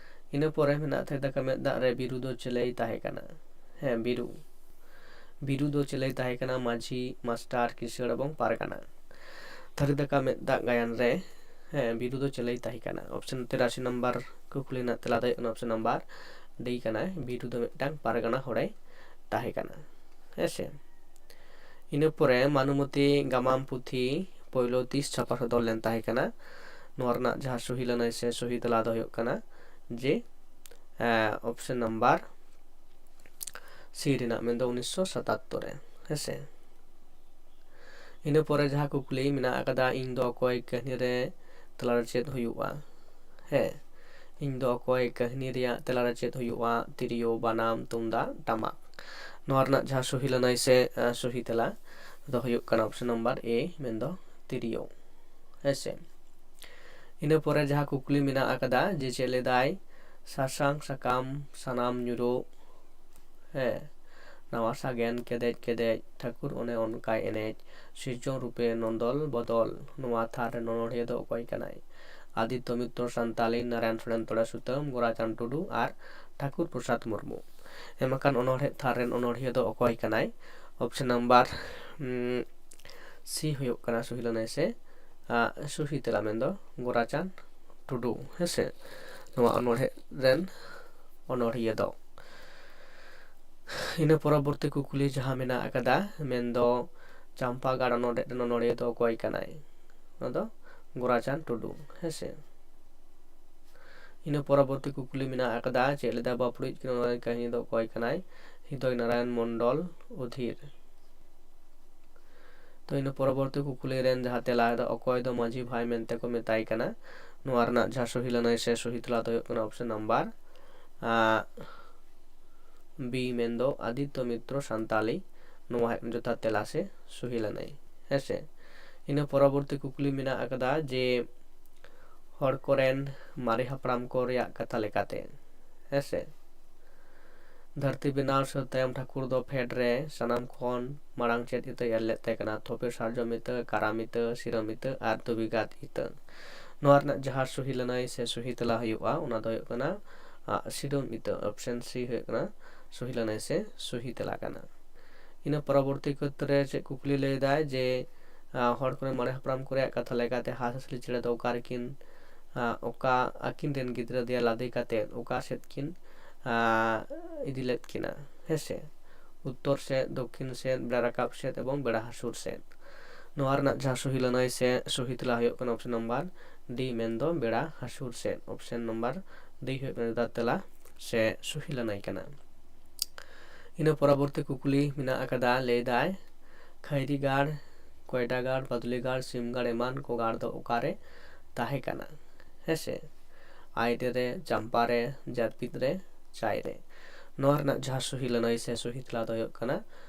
ᱤᱱᱟᱹ ᱯᱚᱨᱮ ᱢᱮᱱᱟᱜ ᱛᱟᱦᱮᱸ ᱫᱟᱠᱟ ᱢᱮᱫ ᱫᱟᱜ ᱨᱮ ᱵᱤᱨᱩ ᱫᱚ ᱪᱮᱞᱮᱭ ᱛᱟᱦᱮᱸ ᱠᱟᱱᱟ? ᱦᱮᱸ, ᱵᱤᱨᱩ᱾ ᱵᱤᱨᱩ ᱫᱚ ᱪᱮᱞᱮᱭ ᱛᱟᱦᱮᱸ ᱠᱟᱱᱟ? ᱢᱟᱹᱡᱷᱤ, ᱢᱟᱥᱴᱟᱨ, ᱠᱤᱥᱟᱹᱬ ᱮᱵᱚᱝ ᱯᱟᱨᱜᱟᱱᱟ᱾ ᱛᱷᱟᱹᱨᱤ ᱫᱟᱠᱟ ᱢᱮᱫ ᱫᱟᱜ ᱜᱟᱭᱟᱱ ᱨᱮ, ᱦᱮᱸ, ᱵᱤᱨᱩ ᱫᱚ ᱪᱮᱞᱮᱭ ᱛᱟᱦᱮᱸ ᱠᱟᱱᱟ? ᱚᱯᱥᱮᱱ ᱛᱤᱨᱟᱥᱤ ᱱᱟᱢᱵᱟᱨ ᱠᱩᱠᱞᱤ ᱨᱮᱱᱟᱜ ᱛᱮᱞᱟ ᱫᱚ ᱦᱩᱭᱩᱜ ᱠᱟᱱᱟ ᱚᱯᱥᱮᱱ ᱱᱟᱢᱵᱟᱨ ᱰᱤ ᱠᱟᱱᱟ, ᱵᱤᱨᱩ ᱫᱚ ᱢᱤᱫᱴᱟᱝ ᱯᱟᱨᱜᱟᱱᱟ ᱦᱚᱲᱮ ᱛᱟᱦᱮᱸ ᱠᱟᱱᱟ᱾ ᱦᱮᱸ ᱥᱮ, ᱤᱱᱟᱹ ᱯᱚᱨᱮ ᱢᱟᱱᱩᱢᱚᱛᱤ ᱜᱟᱢᱟᱢ ᱯᱩᱛᱷᱤ ᱯᱳᱭᱞᱳ ᱛᱤᱥ ᱪᱷᱟᱯᱟ ᱥᱚᱫᱚᱨ ᱞᱮᱱ ᱛᱟᱦᱮᱸ ᱠᱟᱱᱟ? ᱱᱚᱣᱟ ᱨᱮᱱᱟᱜ ᱡᱟᱦᱟᱸ ᱥᱚᱦᱤ ᱞᱟᱹᱱᱟᱹᱭ ᱥᱮ ᱥᱚᱦᱤ ᱛᱮᱞᱟ ᱫᱚ ᱦᱩᱭᱩᱜ ᱠᱟᱱᱟ ᱡᱮ, ᱮ, ᱚᱯᱥᱮᱱ ᱱᱟᱢᱵᱟᱨ ᱥᱤ ᱨᱮᱱᱟᱜ, ᱢᱮᱱᱫᱚ ᱩᱱᱤᱥᱥᱚ ᱥᱟᱛᱟᱛᱛᱳᱨ ᱨᱮ᱾ ᱦᱮᱸ ᱥᱮ, ᱤᱱᱟᱹ ᱯᱚᱨᱮ ᱡᱟᱦᱟᱸ ᱠᱩᱠᱞᱤ ᱢᱮᱱᱟᱜ ᱟᱠᱟᱫᱟ, ᱤᱧ ᱫᱚ ᱚᱠᱚᱭ ᱠᱟᱹᱦᱱᱤ ᱨᱮ ᱛᱮᱞᱟ ᱨᱮ ᱪᱮᱫ ᱦᱩᱭᱩᱜᱼᱟ? ᱦᱮᱸ, ᱤᱧ ᱫᱚ ᱚᱠᱚᱭ ᱠᱟᱹᱦᱱᱤ ᱨᱮᱭᱟᱜ ᱛᱮᱞᱟ ᱨᱮ ᱪᱮᱫ ᱦᱩᱭᱩᱜᱼᱟ? ᱛᱤᱨᱭᱳ, ᱵᱟᱱᱟᱢ, ᱛᱩᱢᱫᱟᱜ, ᱴᱟᱢᱟᱠ᱾ ᱱᱚᱣᱟ ᱨᱮᱱᱟᱜ ᱡᱟᱦᱟᱸ ᱥᱚᱦᱤ ᱞᱟᱹᱱᱟᱹᱭ ᱥᱮ, ᱟ, ᱥᱚᱦᱤ ᱛᱮᱞᱟ ᱫᱚ ᱦᱩᱭᱩᱜ ᱠᱟᱱᱟ ᱚᱯᱥᱮᱱ ᱱᱟᱢᱵᱟᱨ ᱮ, ᱢᱮᱱᱫᱚ ᱛᱤᱨᱭᱳ᱾ ᱦᱮᱸ ᱥᱮ, ᱤᱱᱟᱹ ᱯᱚᱨᱮ ᱡᱟᱦᱟᱸ ᱠᱩᱠᱞᱤ ᱢᱮᱱᱟᱜ ᱟᱠᱟᱫᱟ ᱡᱮ ᱪᱮᱫ ᱞᱮᱫᱟᱭ ᱥᱟᱥᱟᱝ ᱥᱟᱠᱟᱢ ᱥᱟᱱᱟᱢ ᱧᱩᱨᱩᱜ, ᱦᱮᱸ, ᱱᱟᱣᱟ ᱥᱟᱜᱮᱱ ᱠᱮᱫᱮᱡ ᱠᱮᱫᱮᱡ, ᱴᱷᱟᱹᱠᱩᱨ ᱚᱱᱮ ᱚᱱᱠᱟᱭ ᱮᱱᱮᱡ, ᱥᱤᱨᱡᱚᱱ ᱨᱩᱯᱮ ᱱᱚᱫᱚᱞ ᱵᱚᱫᱚᱞ᱾ ᱱᱚᱣᱟ ᱛᱷᱟᱨ ᱨᱮᱱ ᱚᱱᱚᱬᱦᱤᱭᱟᱹ ᱫᱚ ᱚᱠᱚᱭ ᱠᱟᱱᱟᱭ? ᱟᱫᱤᱛᱛᱚ ᱢᱤᱛᱨᱚ ᱥᱟᱱᱛᱟᱞᱤ, ᱱᱟᱨᱟᱭᱚᱱ ᱥᱚᱨᱮᱱ ᱛᱚᱲᱮ ᱥᱩᱛᱟᱹᱢ, ᱜᱳᱨᱟᱪᱟᱸᱫᱽ ᱴᱩᱰᱩ ᱟᱨ ᱴᱷᱟᱹᱠᱩᱨ ᱯᱨᱚᱥᱟᱫᱽ ᱢᱩᱨᱢᱩ᱾ ᱮᱢ ᱟᱠᱟᱱ ᱚᱱᱚᱬᱦᱮ ᱛᱷᱟᱨ ᱨᱮᱱ ᱚᱱᱚᱬᱦᱤᱭᱟᱹ ᱫᱚ ᱚᱠᱚᱭ ᱠᱟᱱᱟᱭ? ᱚᱯᱥᱮᱱ ᱱᱟᱢᱵᱟᱨ, ᱩᱢ, ᱥᱤ ᱦᱩᱭᱩᱜ ᱠᱟᱱᱟ ᱥᱩᱦᱤ ᱞᱟᱹᱱᱟᱹᱭ ᱥᱮ, ᱟ, ᱥᱩᱦᱤ ᱛᱮᱞᱟ, ᱢᱮᱱᱫᱚ ᱜᱳᱨᱟᱪᱟᱸᱫᱽ ᱴᱩᱰᱩ, ᱦᱮᱸᱥᱮ, ᱱᱚᱣᱟ ᱚᱱᱚᱬᱦᱮ ᱨᱮᱱ ᱚᱱᱚᱬᱦᱤᱭᱟᱹ ᱫᱚ᱾ ᱤᱱᱟᱹ ᱯᱚᱨᱚᱵᱚᱨᱛᱤ ᱠᱩᱠᱞᱤ ᱡᱟᱦᱟᱸ ᱢᱮᱱᱟᱜ ᱟᱠᱟᱫᱟ, ᱢᱮᱱᱫᱚ ᱪᱟᱢᱯᱟ ᱜᱟᱲ ᱚᱱᱚᱬᱦᱮ ᱨᱮᱱ ᱚᱱᱚᱬᱦᱤᱭᱟᱹ ᱫᱚ ᱚᱠᱚᱭ ᱠᱟᱱᱟᱭ? ᱚᱱᱟ ᱫᱚ ᱜᱳᱨᱟᱪᱟᱸᱫᱽ ᱴᱩᱰᱩ, ᱦᱮᱸᱥᱮ᱾ ᱤᱱᱟᱹ ᱯᱚᱨᱚᱵᱚᱨᱛᱤ ᱠᱩᱠᱞᱤ ᱢᱮᱱᱟᱜ ᱟᱠᱟᱫᱟ, ᱪᱮᱫ ᱞᱮᱫᱟ ᱵᱟᱯᱲᱩᱡ ᱠᱤᱱ ᱚᱱᱚᱬᱦᱮ ᱠᱟᱹᱦᱱᱤ ᱫᱚ ᱚᱠᱚᱭ ᱠᱟᱱᱟᱭ? ᱦᱤᱫᱚᱭ ᱱᱟᱨᱟᱭᱚᱱ ᱢᱚᱱᱰᱚᱞ ᱩᱫᱷᱤᱨ᱾ ᱛᱚ, ᱤᱱᱟᱹ ᱯᱚᱨᱚᱵᱚᱨᱛᱤ ᱠᱩᱠᱞᱤ ᱨᱮᱱ ᱡᱟᱦᱟᱸ ᱛᱮᱞᱟ ᱫᱚ ᱚᱠᱚᱭ ᱫᱚ ᱢᱟᱹᱡᱷᱤ ᱵᱷᱟᱭ ᱢᱮᱱᱛᱮ ᱠᱚ ᱢᱮᱛᱟᱭ ᱠᱟᱱᱟ? ᱱᱚᱣᱟ ᱨᱮᱱᱟᱜ ᱡᱟᱦᱟᱸ ᱥᱩᱦᱤ ᱞᱟᱹᱱᱟᱹᱭ ᱥᱮ ᱥᱩᱦᱤ ᱛᱮᱞᱟ ᱫᱚ ᱦᱩᱭᱩᱜ ᱠᱟᱱᱟ ᱚᱯᱥᱮᱱ ᱱᱟᱢᱵᱟᱨ, ᱟ, ᱵᱤ, ᱢᱮᱱᱫᱚ ᱟᱫᱤᱛᱛᱚ ᱢᱤᱛᱨᱚ ᱥᱟᱱᱛᱟᱞᱤ᱾ ᱱᱚᱣᱟ ᱦᱩᱭᱩᱜ ᱠᱟᱱᱟ ᱡᱚᱛᱷᱟᱛ ᱛᱮᱞᱟ ᱥᱮ ᱥᱩᱦᱤ ᱞᱟᱹᱱᱟᱹᱭ, ᱦᱮᱸᱥᱮ᱾ ᱤᱱᱟᱹ ᱯᱚᱨᱚᱵᱚᱨᱛᱤ ᱠᱩᱠᱞᱤ ᱢᱮᱱᱟᱜ ᱟᱠᱟᱫᱟ ᱡᱮ ᱦᱚᱲ ᱠᱚᱨᱮᱱ ᱢᱟᱨᱮ ᱦᱟᱯᱲᱟᱢ ᱠᱚ ᱨᱮᱭᱟᱜ ᱠᱟᱛᱷᱟ ᱞᱮᱠᱟᱛᱮ, ᱦᱮᱸᱥᱮ, ᱫᱷᱟᱹᱨᱛᱤ ᱵᱮᱱᱟᱣ ᱥᱟᱹᱛ ᱛᱟᱭᱚᱢ ᱴᱷᱟᱹᱠᱩᱨ ᱫᱚ ᱯᱷᱮᱰ ᱨᱮ ᱥᱟᱱᱟᱢ ᱠᱷᱚᱱ ᱢᱟᱲᱟᱝ ᱪᱮᱫ ᱤᱛᱟᱹᱭ ᱮᱨ ᱞᱮᱫ ᱛᱟᱦᱮᱸ ᱠᱟᱱᱟ? ᱛᱷᱚᱯᱮ, ᱥᱟᱨᱡᱚᱢ ᱤᱛᱟᱹ, ᱠᱟᱨᱟᱢ ᱤᱛᱟᱹ, ᱥᱤᱨᱚᱢ ᱤᱛᱟᱹ ᱟᱨ ᱫᱷᱩᱵᱤ ᱜᱷᱟᱥ ᱤᱛᱟᱹ᱾ ᱱᱚᱣᱟ ᱨᱮᱱᱟᱜ ᱡᱟᱦᱟᱸ ᱥᱩᱦᱤ ᱞᱟᱹᱱᱟᱹᱭ ᱥᱮ ᱥᱩᱦᱤ ᱛᱮᱞᱟ ᱦᱩᱭᱩᱜᱼᱟ, ᱚᱱᱟ ᱫᱚ ᱦᱩᱭᱩᱜ ᱠᱟᱱᱟ, ᱟ, ᱥᱤᱨᱚᱢ ᱤᱛᱟᱹ, ᱚᱯᱥᱮᱱ ᱥᱤ ᱦᱩᱭᱩᱜ ᱠᱟᱱᱟ ᱥᱩᱦᱤ ᱞᱟᱹᱱᱟᱹᱭ ᱥᱮ ᱥᱩᱦᱤ ᱛᱮᱞᱟ ᱠᱟᱱᱟ᱾ ᱤᱱᱟᱹ ᱯᱚᱨᱚᱵᱚᱨᱛᱤ ᱠᱷᱮᱛᱨᱮ ᱪᱮᱫ ᱠᱩᱠᱞᱤ ᱞᱟᱹᱭ ᱮᱫᱟᱭ ᱡᱮ, ᱟ, ᱦᱚᱲ ᱠᱚᱨᱮᱱ ᱢᱟᱨᱮ ᱦᱟᱯᱲᱟᱢ ᱠᱚ ᱨᱮᱭᱟᱜ ᱠᱟᱛᱷᱟ ᱞᱮᱠᱟᱛᱮ ᱦᱟᱸᱥ ᱦᱟᱸᱥᱞᱤ ᱪᱮᱬᱮ ᱫᱚ ᱚᱠᱟ ᱨᱮᱠᱤᱱ, ᱟ, ᱚᱠᱟ ᱟᱹᱠᱤᱱ ᱨᱮᱱ ᱜᱤᱫᱽᱨᱟᱹ ᱫᱮᱭᱟ ᱞᱟᱫᱮ ᱠᱟᱛᱮ ᱚᱠᱟ ᱥᱮᱫ ᱠᱤᱱ, ᱟ, ᱤᱫᱤ ᱞᱮᱫ ᱠᱤᱱᱟ, ᱦᱮᱸᱥᱮ? ᱩᱛᱛᱚᱨ ᱥᱮᱫ, ᱫᱚᱠᱠᱷᱤᱱ ᱥᱮᱫ, ᱵᱮᱲᱟ ᱨᱟᱠᱟᱵ ᱥᱮᱫ ᱮᱵᱚᱝ ᱵᱮᱲᱟ ᱦᱟᱹᱥᱩᱨ ᱥᱮᱫ᱾ ᱱᱚᱣᱟ ᱨᱮᱱᱟᱜ ᱡᱟᱦᱟᱸ ᱥᱩᱦᱤ ᱞᱟᱹᱱᱟᱹᱭ ᱥᱮ ᱥᱩᱦᱤ ᱛᱮᱞᱟ ᱦᱩᱭᱩᱜ ᱠᱟᱱᱟ ᱚᱯᱥᱮᱱ ᱱᱟᱢᱵᱟᱨ ᱰᱤ, ᱢᱮᱱᱫᱚ ᱵᱮᱲᱟ ᱦᱟᱹᱥᱩᱨ ᱥᱮᱫ᱾ ᱚᱯᱥᱮᱱ ᱱᱟᱢᱵᱟᱨ ᱰᱤ ᱦᱩᱭᱩᱜ ᱠᱟᱱᱟ ᱡᱚᱛᱷᱟᱛ ᱛᱮᱞᱟ ᱥᱮ ᱥᱩᱦᱤ ᱞᱟᱹᱱᱟᱹᱭ ᱠᱟᱱᱟ᱾ ᱤᱱᱟᱹ ᱯᱚᱨᱚᱵᱚᱨᱛᱤ ᱠᱩᱠᱞᱤ ᱢᱮᱱᱟᱜ ᱟᱠᱟᱫᱟ, ᱞᱟᱹᱭ ᱫᱟᱭ, ᱠᱷᱟᱭᱨᱤ ᱜᱟᱲ, ᱠᱚᱭᱰᱟ ᱜᱟᱲ, ᱵᱟᱫᱩᱞᱤ ᱜᱟᱲ, ᱥᱤᱢ ᱜᱟᱲ ᱮᱢᱟᱱ ᱠᱚ ᱜᱟᱲ ᱫᱚ ᱚᱠᱟᱨᱮ ᱛᱟᱦᱮᱸ ᱠᱟᱱᱟ? ᱦᱮᱸᱥᱮ, ᱟᱭᱰᱮ ᱨᱮ, ᱪᱟᱢᱯᱟ ᱨᱮ, ᱡᱟᱨᱯᱤᱛ ᱨᱮ, ᱪᱟᱭ ᱨᱮ᱾ ᱱᱚᱣᱟ ᱨᱮᱱᱟᱜ ᱡᱟᱦᱟᱸ ᱥᱩᱦᱤ ᱞᱟᱹᱱᱟᱹᱭ ᱥᱮ ᱥᱩᱦᱤ ᱛᱮᱞᱟ ᱫᱚ ᱦᱩᱭᱩᱜ ᱠᱟᱱᱟ,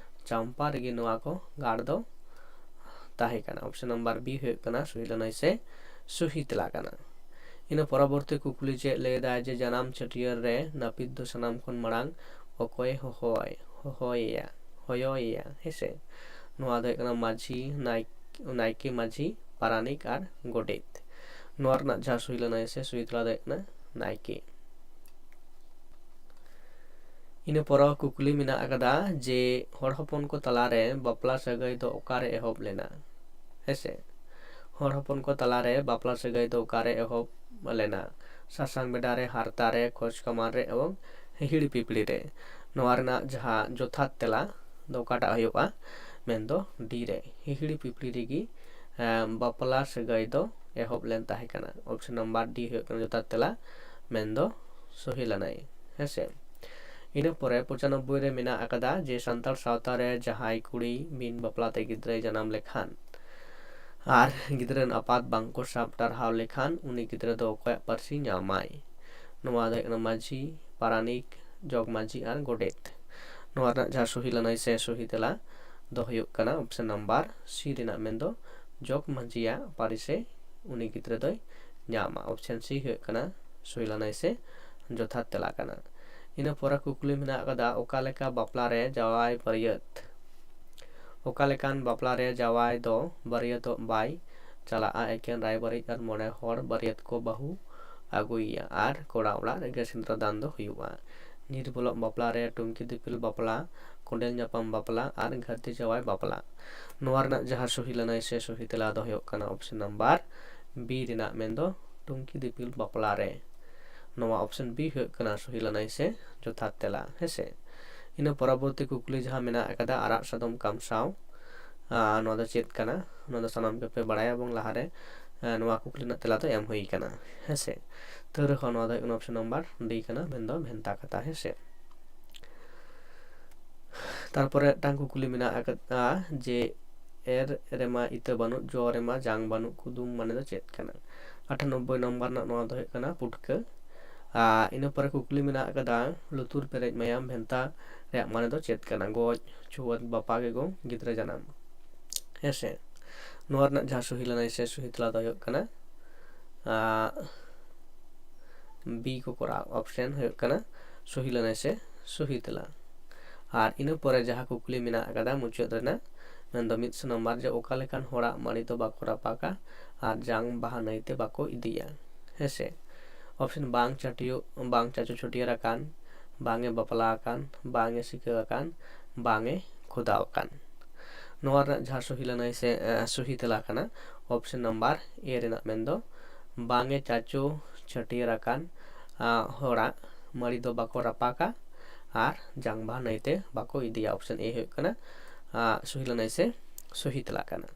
ᱪᱟᱢᱯᱟ ᱨᱮᱜᱮ ᱱᱚᱣᱟ ᱠᱚ ᱜᱟᱲ ᱫᱚ ᱛᱟᱦᱮᱸ ᱠᱟᱱᱟ᱾ ᱚᱯᱥᱮᱱ ᱱᱟᱢᱵᱟᱨ ᱵᱤ ᱦᱩᱭᱩᱜ ᱠᱟᱱᱟ ᱥᱩᱦᱤ ᱞᱟᱹᱱᱟᱹᱭ ᱥᱮ ᱥᱩᱦᱤ ᱛᱮᱞᱟ ᱠᱟᱱᱟ᱾ ᱤᱱᱟᱹ ᱯᱚᱨᱚᱵᱚᱨᱛᱤ ᱠᱩᱠᱞᱤ ᱪᱮᱫ ᱞᱟᱹᱭ ᱮᱫᱟᱭ ᱡᱮ ᱡᱟᱱᱟᱢ ᱪᱷᱟᱹᱴᱭᱟᱹᱨ ᱨᱮ ᱱᱟᱹᱯᱤᱛ ᱫᱚ ᱥᱟᱱᱟᱢ ᱠᱷᱚᱱ ᱢᱟᱲᱟᱝ ᱚᱠᱚᱭᱮ ᱦᱚᱦᱚᱣᱟᱭ? ᱦᱚᱦᱚᱭᱮᱭᱟ, ᱦᱚᱭᱚᱭᱮᱭᱟ, ᱦᱮᱸᱥᱮ᱾ ᱱᱚᱣᱟ ᱫᱚ ᱦᱩᱭᱩᱜ ᱠᱟᱱᱟ ᱢᱟᱹᱡᱷᱤ, ᱱᱟᱭ-, ᱱᱟᱭᱠᱮ, ᱢᱟᱹᱡᱷᱤ, ᱯᱟᱨᱟᱱᱤᱠ ᱟᱨ ᱜᱚᱰᱮᱛ᱾ ᱱᱚᱣᱟ ᱨᱮᱱᱟᱜ ᱡᱟᱦᱟᱸ ᱥᱩᱭ ᱞᱟᱹᱱᱟᱹᱭ ᱥᱮ ᱥᱩᱭ ᱛᱮᱞᱟ ᱫᱚ ᱦᱩᱭᱩᱜ ᱠᱟᱱᱟ ᱱᱟᱭᱠᱮ᱾ ᱤᱱᱟᱹ ᱯᱚᱨᱮ ᱠᱩᱠᱞᱤ ᱢᱮᱱᱟᱜ ᱟᱠᱟᱫᱟ ᱡᱮ ᱦᱚᱲ ᱦᱚᱯᱚᱱ ᱠᱚ ᱛᱟᱞᱟᱨᱮ ᱵᱟᱯᱞᱟ ᱥᱟᱹᱜᱟᱹᱭ ᱫᱚ ᱚᱠᱟᱨᱮ ᱮᱦᱚᱵ ᱞᱮᱱᱟ? ᱦᱮᱸᱥᱮ, ᱦᱚᱲ ᱦᱚᱯᱚᱱ ᱠᱚ ᱛᱟᱞᱟᱨᱮ ᱵᱟᱯᱞᱟ ᱥᱟᱹᱜᱟᱹᱭ ᱫᱚ ᱚᱠᱟᱨᱮ ᱮᱦᱚᱵ ᱞᱮᱱᱟ? ᱥᱟᱥᱟᱝ ᱵᱮᱰᱟ ᱨᱮ, ᱦᱟᱨᱛᱟ ᱨᱮ, ᱠᱷᱚᱡᱽ ᱠᱟᱢᱟᱱ ᱨᱮ ᱮᱵᱚᱝ ᱦᱤᱦᱤᱲᱤ ᱯᱤᱯᱤᱲᱤ ᱨᱮ᱾ ᱱᱚᱣᱟ ᱨᱮᱱᱟᱜ ᱡᱟᱦᱟᱸ ᱡᱚᱛᱷᱟᱛ ᱛᱮᱞᱟ ᱫᱚ ᱚᱠᱟᱴᱟᱜ ᱦᱩᱭᱩᱜᱼᱟ? ᱢᱮᱱᱫᱚ ᱰᱤ ᱨᱮ, ᱦᱤᱦᱤᱲᱤ ᱯᱤᱯᱤᱲᱤ ᱨᱮᱜᱮ, ᱮᱸ, ᱵᱟᱯᱞᱟ ᱥᱟᱹᱜᱟᱹᱭ ᱫᱚ ᱮᱦᱚᱵ ᱞᱮᱱ ᱛᱟᱦᱮᱸ ᱠᱟᱱᱟ᱾ ᱚᱯᱥᱮᱱ ᱱᱟᱢᱵᱟᱨ ᱰᱤ ᱦᱩᱭᱩᱜ ᱠᱟᱱᱟ ᱡᱚᱛᱷᱟᱛ ᱛᱮᱞᱟ, ᱢᱮᱱᱫᱚ ᱥᱚᱦᱤ ᱞᱟᱹᱱᱟᱹᱭ, ᱦᱮᱸᱥᱮ᱾ ᱤᱱᱟᱹ ᱯᱚᱨᱮ ᱯᱚᱸᱪᱟᱱᱚᱵᱵᱳᱭ ᱨᱮ ᱢᱮᱱᱟᱜ ᱟᱠᱟᱫᱟ ᱡᱮ ᱥᱟᱱᱛᱟᱲ ᱥᱟᱶᱛᱟ ᱨᱮ ᱡᱟᱦᱟᱸᱭ ᱠᱩᱲᱤ ᱵᱤᱱ ᱵᱟᱯᱞᱟ ᱛᱮ ᱜᱤᱫᱽᱨᱟᱹᱭ ᱡᱟᱱᱟᱢ ᱞᱮᱠᱷᱟᱱ ᱟᱨ ᱜᱤᱫᱽᱨᱟᱹ ᱨᱮᱱ ᱟᱯᱟᱛ ᱵᱟᱝᱠᱚ ᱥᱟᱵ ᱴᱟᱨᱦᱟᱣ ᱞᱮᱠᱷᱟᱱ ᱩᱱᱤ ᱜᱤᱫᱽᱨᱟᱹ ᱫᱚ ᱚᱠᱚᱭᱟᱜ ᱯᱟᱹᱨᱥᱤ ᱧᱟᱢᱟᱭ? ᱱᱚᱣᱟ ᱫᱚ ᱦᱩᱭᱩᱜ ᱠᱟᱱᱟ ᱢᱟᱹᱡᱷᱤ, ᱯᱟᱨᱟᱱᱤᱠ, ᱡᱚᱜᱽ ᱢᱟᱹᱡᱷᱤ ᱟᱨ ᱜᱚᱰᱮᱛ᱾ ᱱᱚᱣᱟ ᱨᱮᱱᱟᱜ ᱡᱟᱦᱟᱸ ᱥᱚᱦᱤ ᱞᱟᱹᱱᱟᱹᱭ ᱥᱮ ᱥᱚᱦᱤ ᱛᱮᱞᱟ ᱫᱚ ᱦᱩᱭᱩᱜ ᱠᱟᱱᱟ ᱚᱯᱥᱮᱱ ᱱᱟᱢᱵᱟᱨ ᱥᱤ ᱨᱮᱱᱟᱜ, ᱢᱮᱱᱫᱚ ᱡᱚᱜᱽ ᱢᱟᱹᱡᱷᱤᱭᱟᱜ ᱯᱟᱹᱨᱤᱥᱮ ᱩᱱᱤ ᱜᱤᱫᱽᱨᱟᱹ ᱫᱚᱭ ᱧᱟᱢᱟ᱾ ᱚᱯᱥᱮᱱ ᱥᱤ ᱦᱩᱭᱩᱜ ᱠᱟᱱᱟ ᱥᱚᱦᱤ ᱞᱟᱹᱱᱟᱹᱭ ᱥᱮ ᱡᱚᱛᱷᱟᱛ ᱛᱮᱞᱟ ᱠᱟᱱᱟ᱾ ᱤᱱᱟᱹ ᱯᱚᱨᱮ ᱠᱩᱠᱞᱤ ᱢᱮᱱᱟᱜ ᱟᱠᱟᱫᱟ, ᱚᱠᱟ ᱞᱮᱠᱟ ᱵᱟᱯᱞᱟ ᱨᱮ ᱡᱟᱶᱟᱭ ᱵᱟᱹᱨᱭᱟᱹᱛ, ᱚᱠᱟ ᱞᱮᱠᱟᱱ ᱵᱟᱯᱞᱟ ᱨᱮ ᱡᱟᱶᱟᱭ ᱫᱚ ᱵᱟᱹᱨᱭᱟᱹᱛᱚᱜ ᱵᱟᱭ ᱪᱟᱞᱟᱜᱼᱟ, ᱮᱠᱮᱱ ᱨᱟᱭᱵᱟᱨᱤᱡ ᱟᱨ ᱢᱚᱬᱮ ᱦᱚᱲ ᱵᱟᱹᱨᱭᱟᱹᱛ ᱠᱚ ᱵᱟᱹᱦᱩ ᱟᱹᱜᱩᱭᱮᱭᱟ ᱟᱨ ᱠᱚᱲᱟ ᱚᱲᱟᱜ ᱨᱮᱜᱮ ᱥᱤᱸᱫᱽᱨᱟᱹ ᱫᱟᱱ ᱫᱚ ᱦᱩᱭᱩᱜᱼᱟ? ᱧᱤᱨ ᱵᱚᱞᱚᱜ ᱵᱟᱯᱞᱟ ᱨᱮ, ᱴᱩᱝᱠᱤ ᱫᱤᱯᱤᱞ ᱵᱟᱯᱞᱟ, ᱠᱚᱸᱰᱮᱞ ᱧᱟᱯᱟᱢ ᱵᱟᱯᱞᱟ ᱟᱨ ᱜᱷᱟᱹᱨᱫᱤ ᱡᱟᱶᱟᱭ ᱵᱟᱯᱞᱟ᱾ ᱱᱚᱣᱟ ᱨᱮᱱᱟᱜ ᱡᱟᱦᱟᱸ ᱥᱚᱦᱤ ᱞᱟᱹᱱᱟᱹᱭ ᱥᱮ ᱥᱚᱦᱤ ᱛᱮᱞᱟ ᱫᱚ ᱦᱩᱭᱩᱜ ᱠᱟᱱᱟ ᱚᱯᱥᱮᱱ ᱱᱟᱢᱵᱟᱨ ᱵᱤ ᱨᱮᱱᱟᱜ, ᱢᱮᱱᱫᱚ ᱴᱩᱝᱠᱤ ᱫᱤᱯᱤᱞ ᱵᱟᱯᱞᱟ ᱨᱮ᱾ ᱱᱚᱣᱟ ᱚᱯᱥᱮᱱ ᱵᱤ ᱦᱩᱭᱩᱜ ᱠᱟᱱᱟ ᱥᱚᱦᱤ ᱞᱟᱹᱱᱟᱹᱭ ᱥᱮ ᱡᱚᱛᱷᱟᱛ ᱛᱮᱞᱟ, ᱦᱮᱸᱥᱮ᱾ ᱤᱱᱟᱹ ᱯᱚᱨᱚᱵᱚᱨᱛᱤ ᱠᱩᱠᱞᱤ ᱡᱟᱦᱟᱸ ᱢᱮᱱᱟᱜ ᱟᱠᱟᱫᱟ, ᱟᱨᱟᱜ ᱥᱟᱫᱚᱢ ᱠᱟᱢᱥᱟᱣ, ᱟᱨ ᱱᱚᱣᱟ ᱫᱚ ᱪᱮᱫ ᱠᱟᱱᱟ? ᱱᱚᱣᱟ ᱫᱚ ᱥᱟᱱᱟᱢ ᱜᱮᱯᱮ ᱵᱟᱲᱟᱭᱟ ᱮᱵᱚᱝ ᱞᱟᱦᱟᱨᱮ, ᱮ, ᱱᱚᱣᱟ ᱠᱩᱠᱞᱤ ᱨᱮᱱᱟᱜ ᱛᱮᱞᱟ ᱫᱚ ᱮᱢ ᱦᱩᱭ ᱟᱠᱟᱱᱟ, ᱦᱮᱸᱥᱮ᱾ ᱛᱟᱹᱣ ᱨᱮᱦᱚᱸ ᱱᱚᱣᱟ ᱫᱚ ᱦᱩᱭᱩᱜ ᱠᱟᱱᱟ ᱚᱯᱥᱮᱱ ᱱᱟᱢᱵᱟᱨ ᱰᱤ ᱠᱟᱱᱟ, ᱢᱮᱱᱫᱚ ᱵᱷᱮᱱᱛᱟ ᱠᱟᱛᱷᱟ, ᱦᱮᱸᱥᱮ᱾ ᱛᱟᱨᱯᱚᱨᱮ ᱢᱤᱫᱴᱟᱝ ᱠᱩᱠᱞᱤ ᱢᱮᱱᱟᱜ ᱟᱠᱟᱫᱟ ᱡᱮ ᱮᱨ ᱨᱮᱢᱟ ᱤᱛᱟᱹ ᱵᱟᱹᱱᱩᱜ, ᱡᱚ ᱨᱮᱢᱟ ᱡᱟᱝ ᱵᱟᱹᱱᱩᱜ, ᱠᱩᱫᱩᱢ ᱢᱟᱱᱮ ᱫᱚ ᱪᱮᱫ ᱠᱟᱱᱟ? ᱟᱴᱷᱟᱱᱚᱵᱵᱳᱭ ᱱᱚᱢᱵᱚᱨ ᱨᱮᱱᱟᱜ ᱱᱚᱣᱟ ᱫᱚ ᱦᱩᱭᱩᱜ ᱠᱟᱱᱟ ᱯᱩᱴᱠᱟᱹ᱾ ᱟᱨ ᱤᱱᱟᱹ ᱯᱚᱨᱮ ᱠᱩᱠᱞᱤ ᱢᱮᱱᱟᱜ ᱟᱠᱟᱫᱟ, ᱞᱩᱛᱩᱨ ᱯᱮᱨᱮᱡ ᱢᱟᱭᱟᱢ ᱵᱷᱮᱱᱛᱟ ᱨᱮᱭᱟᱜ ᱢᱟᱱᱮ ᱫᱚ ᱪᱮᱫ ᱠᱟᱱᱟ? ᱜᱚᱡ, ᱪᱷᱩᱣᱟᱹᱛ, ᱵᱟᱯᱟ ᱜᱮᱜᱚ, ᱜᱤᱫᱽᱨᱟᱹ ᱡᱟᱱᱟᱢ, ᱦᱮᱸᱥᱮ᱾ ᱱᱚᱣᱟ ᱨᱮᱱᱟᱜ ᱡᱟᱦᱟᱸ ᱥᱚᱦᱤ ᱞᱟᱹᱱᱟᱹᱭ ᱥᱮ ᱥᱚᱦᱤ ᱛᱮᱞᱟ ᱫᱚ ᱦᱩᱭᱩᱜ ᱠᱟᱱᱟ, ᱟᱸ, ᱵᱤ ᱠᱚ ᱠᱚᱨᱟᱣ, ᱚᱯᱥᱮᱱ ᱦᱩᱭᱩᱜ ᱠᱟᱱᱟ ᱥᱚᱦᱤ ᱞᱟᱹᱱᱟᱹᱭ ᱥᱮ ᱥᱚᱦᱤ ᱛᱮᱞᱟ᱾ ᱟᱨ ᱤᱱᱟᱹ ᱯᱚᱨᱮ ᱡᱟᱦᱟᱸ ᱠᱩᱠᱞᱤ ᱢᱮᱱᱟᱜ ᱟᱠᱟᱫᱟ ᱢᱩᱪᱟᱹᱫ ᱨᱮᱱᱟᱜ, ᱢᱮᱱᱫᱚ ᱢᱤᱫᱥᱚ ᱱᱟᱢᱵᱟᱨ, ᱡᱮ ᱚᱠᱟ ᱞᱮᱠᱟᱱ ᱦᱚᱲᱟᱜ ᱢᱟᱹᱲᱤ ᱫᱚ ᱵᱟᱠᱚ ᱨᱟᱯᱟᱜᱟ ᱟᱨ ᱡᱟᱝ ᱵᱟᱦᱟ ᱱᱟᱹᱭᱛᱮ ᱵᱟᱠᱚ ᱤᱫᱤᱭᱟ, ᱦᱮᱸᱥᱮ? ᱚᱯᱥᱮᱱ ᱵᱟᱝ ᱪᱟᱹᱴᱤᱭᱟᱹ ᱵᱟᱝ ᱪᱟᱪᱚ ᱪᱷᱟᱹᱴᱭᱟᱹᱨ ᱟᱠᱟᱱ, ᱵᱟᱝ ᱮ ᱵᱟᱯᱞᱟ ᱟᱠᱟᱱ, ᱵᱟᱝ ᱮ ᱥᱤᱠᱟᱹ ᱟᱠᱟᱱ, ᱵᱟᱝ ᱮ ᱠᱷᱚᱫᱟᱣ ᱟᱠᱟᱱ᱾ ᱱᱚᱣᱟ ᱨᱮᱱᱟᱜ ᱡᱟᱦᱟᱸ ᱥᱚᱦᱤ ᱞᱟᱹᱱᱟᱹᱭ ᱥᱮ ᱥᱚᱦᱤ ᱛᱮᱞᱟ ᱠᱟᱱᱟ ᱚᱯᱥᱮᱱ ᱱᱟᱢᱵᱟᱨ ᱮ ᱨᱮᱱᱟᱜ, ᱢᱮᱱᱫᱚ ᱵᱟᱝ ᱮ ᱪᱟᱪᱚ ᱪᱷᱟᱹᱴᱭᱟᱹᱨ ᱟᱠᱟᱱ ᱦᱚᱲᱟᱜ ᱢᱟᱹᱲᱤ ᱫᱚ ᱵᱟᱠᱚ ᱨᱟᱯᱟᱜᱟ ᱟᱨ ᱡᱟᱝ ᱵᱟᱦᱟ ᱱᱟᱹᱭᱛᱮ ᱵᱟᱠᱚ ᱤᱫᱤᱭᱟ᱾ ᱚᱯᱥᱮᱱ ᱮ ᱦᱩᱭᱩᱜ ᱠᱟᱱᱟ ᱥᱚᱦᱤ ᱞᱟᱹᱱᱟᱹᱭ ᱥᱮ ᱥᱚᱦᱤ ᱛᱮᱞᱟ ᱠᱟᱱᱟ᱾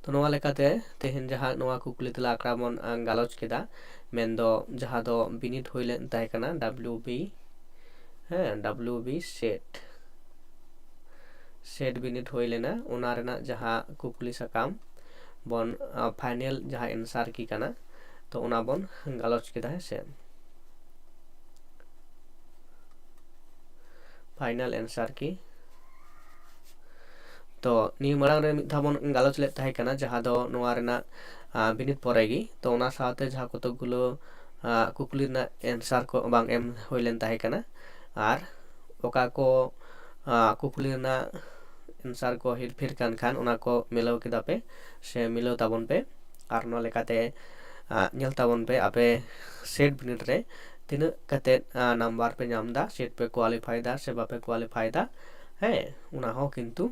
ᱛᱚ ᱱᱚᱣᱟ ᱞᱮᱠᱟᱛᱮ ᱛᱮᱦᱮᱧ ᱡᱟᱦᱟᱸ ᱱᱚᱣᱟ ᱠᱩᱠᱞᱤ ᱛᱮᱞᱟ ᱟᱠᱷᱲᱟ ᱵᱚᱱ ᱜᱟᱞᱚᱪ ᱠᱮᱫᱟ, ᱢᱮᱱᱫᱚ ᱡᱟᱦᱟᱸ ᱫᱚ ᱵᱤᱱᱤᱰ ᱦᱩᱭ ᱞᱮᱱ ᱛᱟᱦᱮᱸ ᱠᱟᱱᱟ ᱰᱟᱵᱞᱤᱭᱩ ᱵᱤ, ᱦᱮᱸ, ᱰᱟᱵᱞᱤᱭᱩ ᱵᱤ ᱥᱮᱴ, ᱥᱮᱴ ᱵᱤᱱᱤᱰ ᱦᱩᱭ ᱞᱮᱱᱟ, ᱚᱱᱟ ᱨᱮᱱᱟᱜ ᱡᱟᱦᱟᱸ ᱠᱩᱠᱞᱤ ᱥᱟᱠᱟᱢ ᱵᱚᱱ ᱯᱷᱟᱭᱱᱮᱞ ᱡᱟᱦᱟᱸ ᱮᱱᱥᱟᱨ ᱠᱤ ᱠᱟᱱᱟ, ᱛᱚ ᱚᱱᱟ ᱵᱚᱱ ᱜᱟᱞᱚᱪ ᱠᱮᱫᱟ, ᱦᱮᱸ ᱥᱮ᱾ ᱯᱷᱟᱭᱱᱟᱞ ᱮᱱᱥᱟᱨ ᱠᱤ᱾ ᱛᱚ ᱱᱤᱭᱟᱹ ᱢᱟᱲᱟᱝ ᱨᱮ ᱢᱤᱫ ᱫᱷᱟᱣ ᱵᱚᱱ ᱜᱟᱞᱚᱪ ᱞᱮᱫ ᱛᱟᱦᱮᱸ ᱠᱟᱱᱟ, ᱡᱟᱦᱟᱸ ᱫᱚ ᱱᱚᱣᱟ ᱨᱮᱱᱟᱜ ᱵᱤᱱᱤᱰ ᱯᱚᱨᱮ ᱜᱮ᱾ ᱛᱚ ᱚᱱᱟ ᱥᱟᱶᱛᱮ ᱡᱟᱦᱟᱸ ᱠᱚᱛᱚᱠ ᱜᱩᱞᱳ ᱠᱩᱠᱞᱤ ᱨᱮᱱᱟᱜ ᱮᱱᱥᱟᱨ ᱠᱚ ᱵᱟᱝ ᱮᱢ ᱦᱩᱭ ᱞᱮᱱ ᱛᱟᱦᱮᱸ ᱠᱟᱱᱟ, ᱟᱨ ᱚᱠᱟ ᱠᱚ ᱠᱩᱠᱞᱤ ᱨᱮᱱᱟᱜ ᱮᱱᱥᱟᱨ ᱠᱚ ᱦᱮᱨᱯᱷᱮᱨ ᱠᱟᱱ ᱠᱷᱟᱱ ᱚᱱᱟ ᱠᱚ ᱢᱤᱞᱟᱹᱣ ᱠᱮᱫᱟ ᱯᱮ ᱥᱮ ᱢᱤᱞᱟᱹᱣ ᱛᱟᱵᱚᱱ ᱯᱮ᱾ ᱟᱨ ᱱᱚᱣᱟ ᱞᱮᱠᱟᱛᱮ ᱧᱮᱞ ᱛᱟᱵᱚᱱ ᱯᱮ ᱟᱯᱮ ᱥᱮᱴ ᱵᱤᱱᱤᱰ ᱨᱮ ᱛᱤᱱᱟᱹᱜ ᱠᱟᱛᱮᱫ ᱱᱟᱢᱵᱟᱨ ᱯᱮ ᱧᱟᱢ ᱮᱫᱟ, ᱥᱮᱴ ᱯᱮ ᱠᱳᱣᱟᱞᱤᱯᱷᱟᱭ ᱮᱫᱟ ᱥᱮ ᱵᱟᱯᱮ ᱠᱳᱣᱟᱞᱤᱯᱷᱟᱭ ᱮᱫᱟ᱾ ᱦᱮᱸ, ᱚᱱᱟ ᱦᱚᱸ ᱠᱤᱱᱛᱩ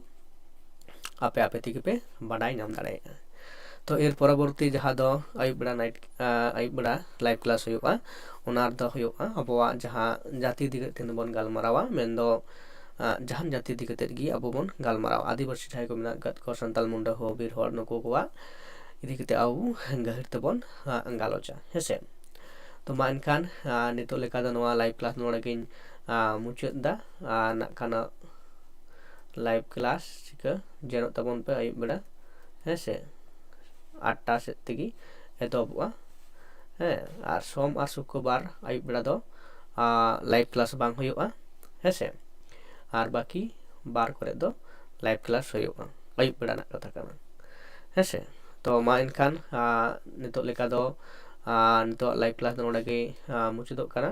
ᱟᱯᱮ ᱟᱯᱮ ᱛᱮᱜᱮ ᱯᱮ ᱵᱟᱰᱟᱭ ᱧᱟᱢ ᱫᱟᱲᱮᱭᱟᱜᱼᱟ᱾ ᱛᱚ ᱮᱨ ᱯᱚᱨᱚᱵᱚᱨᱛᱤ ᱡᱟᱦᱟᱸ ᱫᱚ ᱟᱹᱭᱩᱵ ᱵᱮᱲᱟ ᱱᱟᱭᱤᱴ ᱟᱹᱭᱩᱵ ᱵᱮᱲᱟ ᱞᱟᱭᱤᱵᱷ ᱠᱞᱟᱥ ᱦᱩᱭᱩᱜᱼᱟ, ᱚᱱᱟ ᱨᱮᱫᱚ ᱦᱩᱭᱩᱜᱼᱟ ᱟᱵᱚᱣᱟᱜ ᱡᱟᱦᱟᱸ ᱡᱟᱹᱛᱤ ᱤᱫᱤ ᱠᱟᱛᱮᱫ ᱵᱚᱱ ᱜᱟᱞᱢᱟᱨᱟᱣᱟ, ᱢᱮᱱᱫᱚ ᱡᱟᱦᱟᱱ ᱡᱟᱹᱛᱤ ᱤᱫᱤ ᱠᱟᱛᱮᱫ ᱜᱮ ᱟᱵᱚ ᱵᱚᱱ ᱜᱟᱞᱢᱟᱨᱟᱣᱟ᱾ ᱟᱹᱫᱤᱵᱟᱹᱥᱤ ᱡᱟᱦᱟᱸᱭ ᱠᱚ ᱢᱮᱱᱟᱜ ᱟᱠᱟᱫ ᱠᱚᱣᱟ, ᱥᱟᱱᱛᱟᱲ, ᱢᱩᱱᱰᱟᱹ, ᱦᱳ, ᱵᱤᱨ ᱦᱚᱲ, ᱱᱩᱠᱩ ᱠᱚᱣᱟᱜ ᱤᱫᱤ ᱠᱟᱛᱮᱫ ᱟᱵᱚ ᱜᱟᱹᱦᱤᱨ ᱛᱮᱵᱚᱱ ᱜᱟᱞᱚᱪᱟ, ᱦᱮᱸᱥᱮ᱾ ᱛᱚ ᱢᱟ ᱮᱱᱠᱷᱟᱱ ᱱᱤᱛᱚᱜ ᱞᱮᱠᱟ ᱫᱚ ᱱᱚᱣᱟ ᱞᱟᱭᱤᱵᱷ ᱠᱞᱟᱥ ᱱᱚᱰᱮ ᱜᱤᱧ ᱢᱩᱪᱟᱹᱫ ᱮᱫᱟ᱾ ᱟᱨ ᱱᱟᱜ ᱠᱷᱟᱱ ᱞᱟᱭᱤᱵᱷ ᱠᱞᱟᱥ ᱪᱤᱠᱟᱹ ᱡᱮᱱᱚᱜ ᱛᱟᱵᱚᱱ ᱯᱮ ᱟᱹᱭᱩᱵ ᱵᱮᱲᱟ, ᱦᱮᱸ ᱥᱮ, ᱟᱴᱴᱟ ᱥᱮᱫ ᱛᱮᱜᱮ ᱮᱛᱚᱦᱚᱵᱚᱜᱼᱟ᱾ ᱦᱮᱸ, ᱟᱨ ᱥᱳᱢ ᱟᱨ ᱥᱩᱠᱨᱚᱵᱟᱨ ᱟᱹᱭᱩᱵ ᱵᱮᱲᱟ ᱫᱚ ᱞᱟᱭᱤᱵᱷ ᱠᱞᱟᱥ ᱵᱟᱝ ᱦᱩᱭᱩᱜᱼᱟ, ᱦᱮᱸ ᱥᱮ᱾ ᱟᱨ ᱵᱟᱹᱠᱤ ᱵᱟᱨ ᱠᱚᱨᱮ ᱫᱚ ᱞᱟᱭᱤᱵᱷ ᱠᱞᱟᱥ ᱦᱩᱭᱩᱜᱼᱟ, ᱟᱹᱭᱩᱵ ᱵᱮᱲᱟ ᱨᱮᱱᱟᱜ ᱠᱟᱛᱷᱟ ᱠᱟᱱᱟ, ᱦᱮᱸ ᱥᱮ᱾ ᱛᱚ ᱢᱟ ᱮᱱᱠᱷᱟᱱ ᱱᱤᱛᱚᱜ ᱞᱮᱠᱟ ᱫᱚ ᱱᱤᱛᱚᱜ ᱞᱟᱭᱤᱵᱷ ᱠᱞᱟᱥ ᱫᱚ ᱱᱚᱰᱮ ᱜᱮ ᱢᱩᱪᱟᱹᱫᱚᱜ ᱠᱟᱱᱟ᱾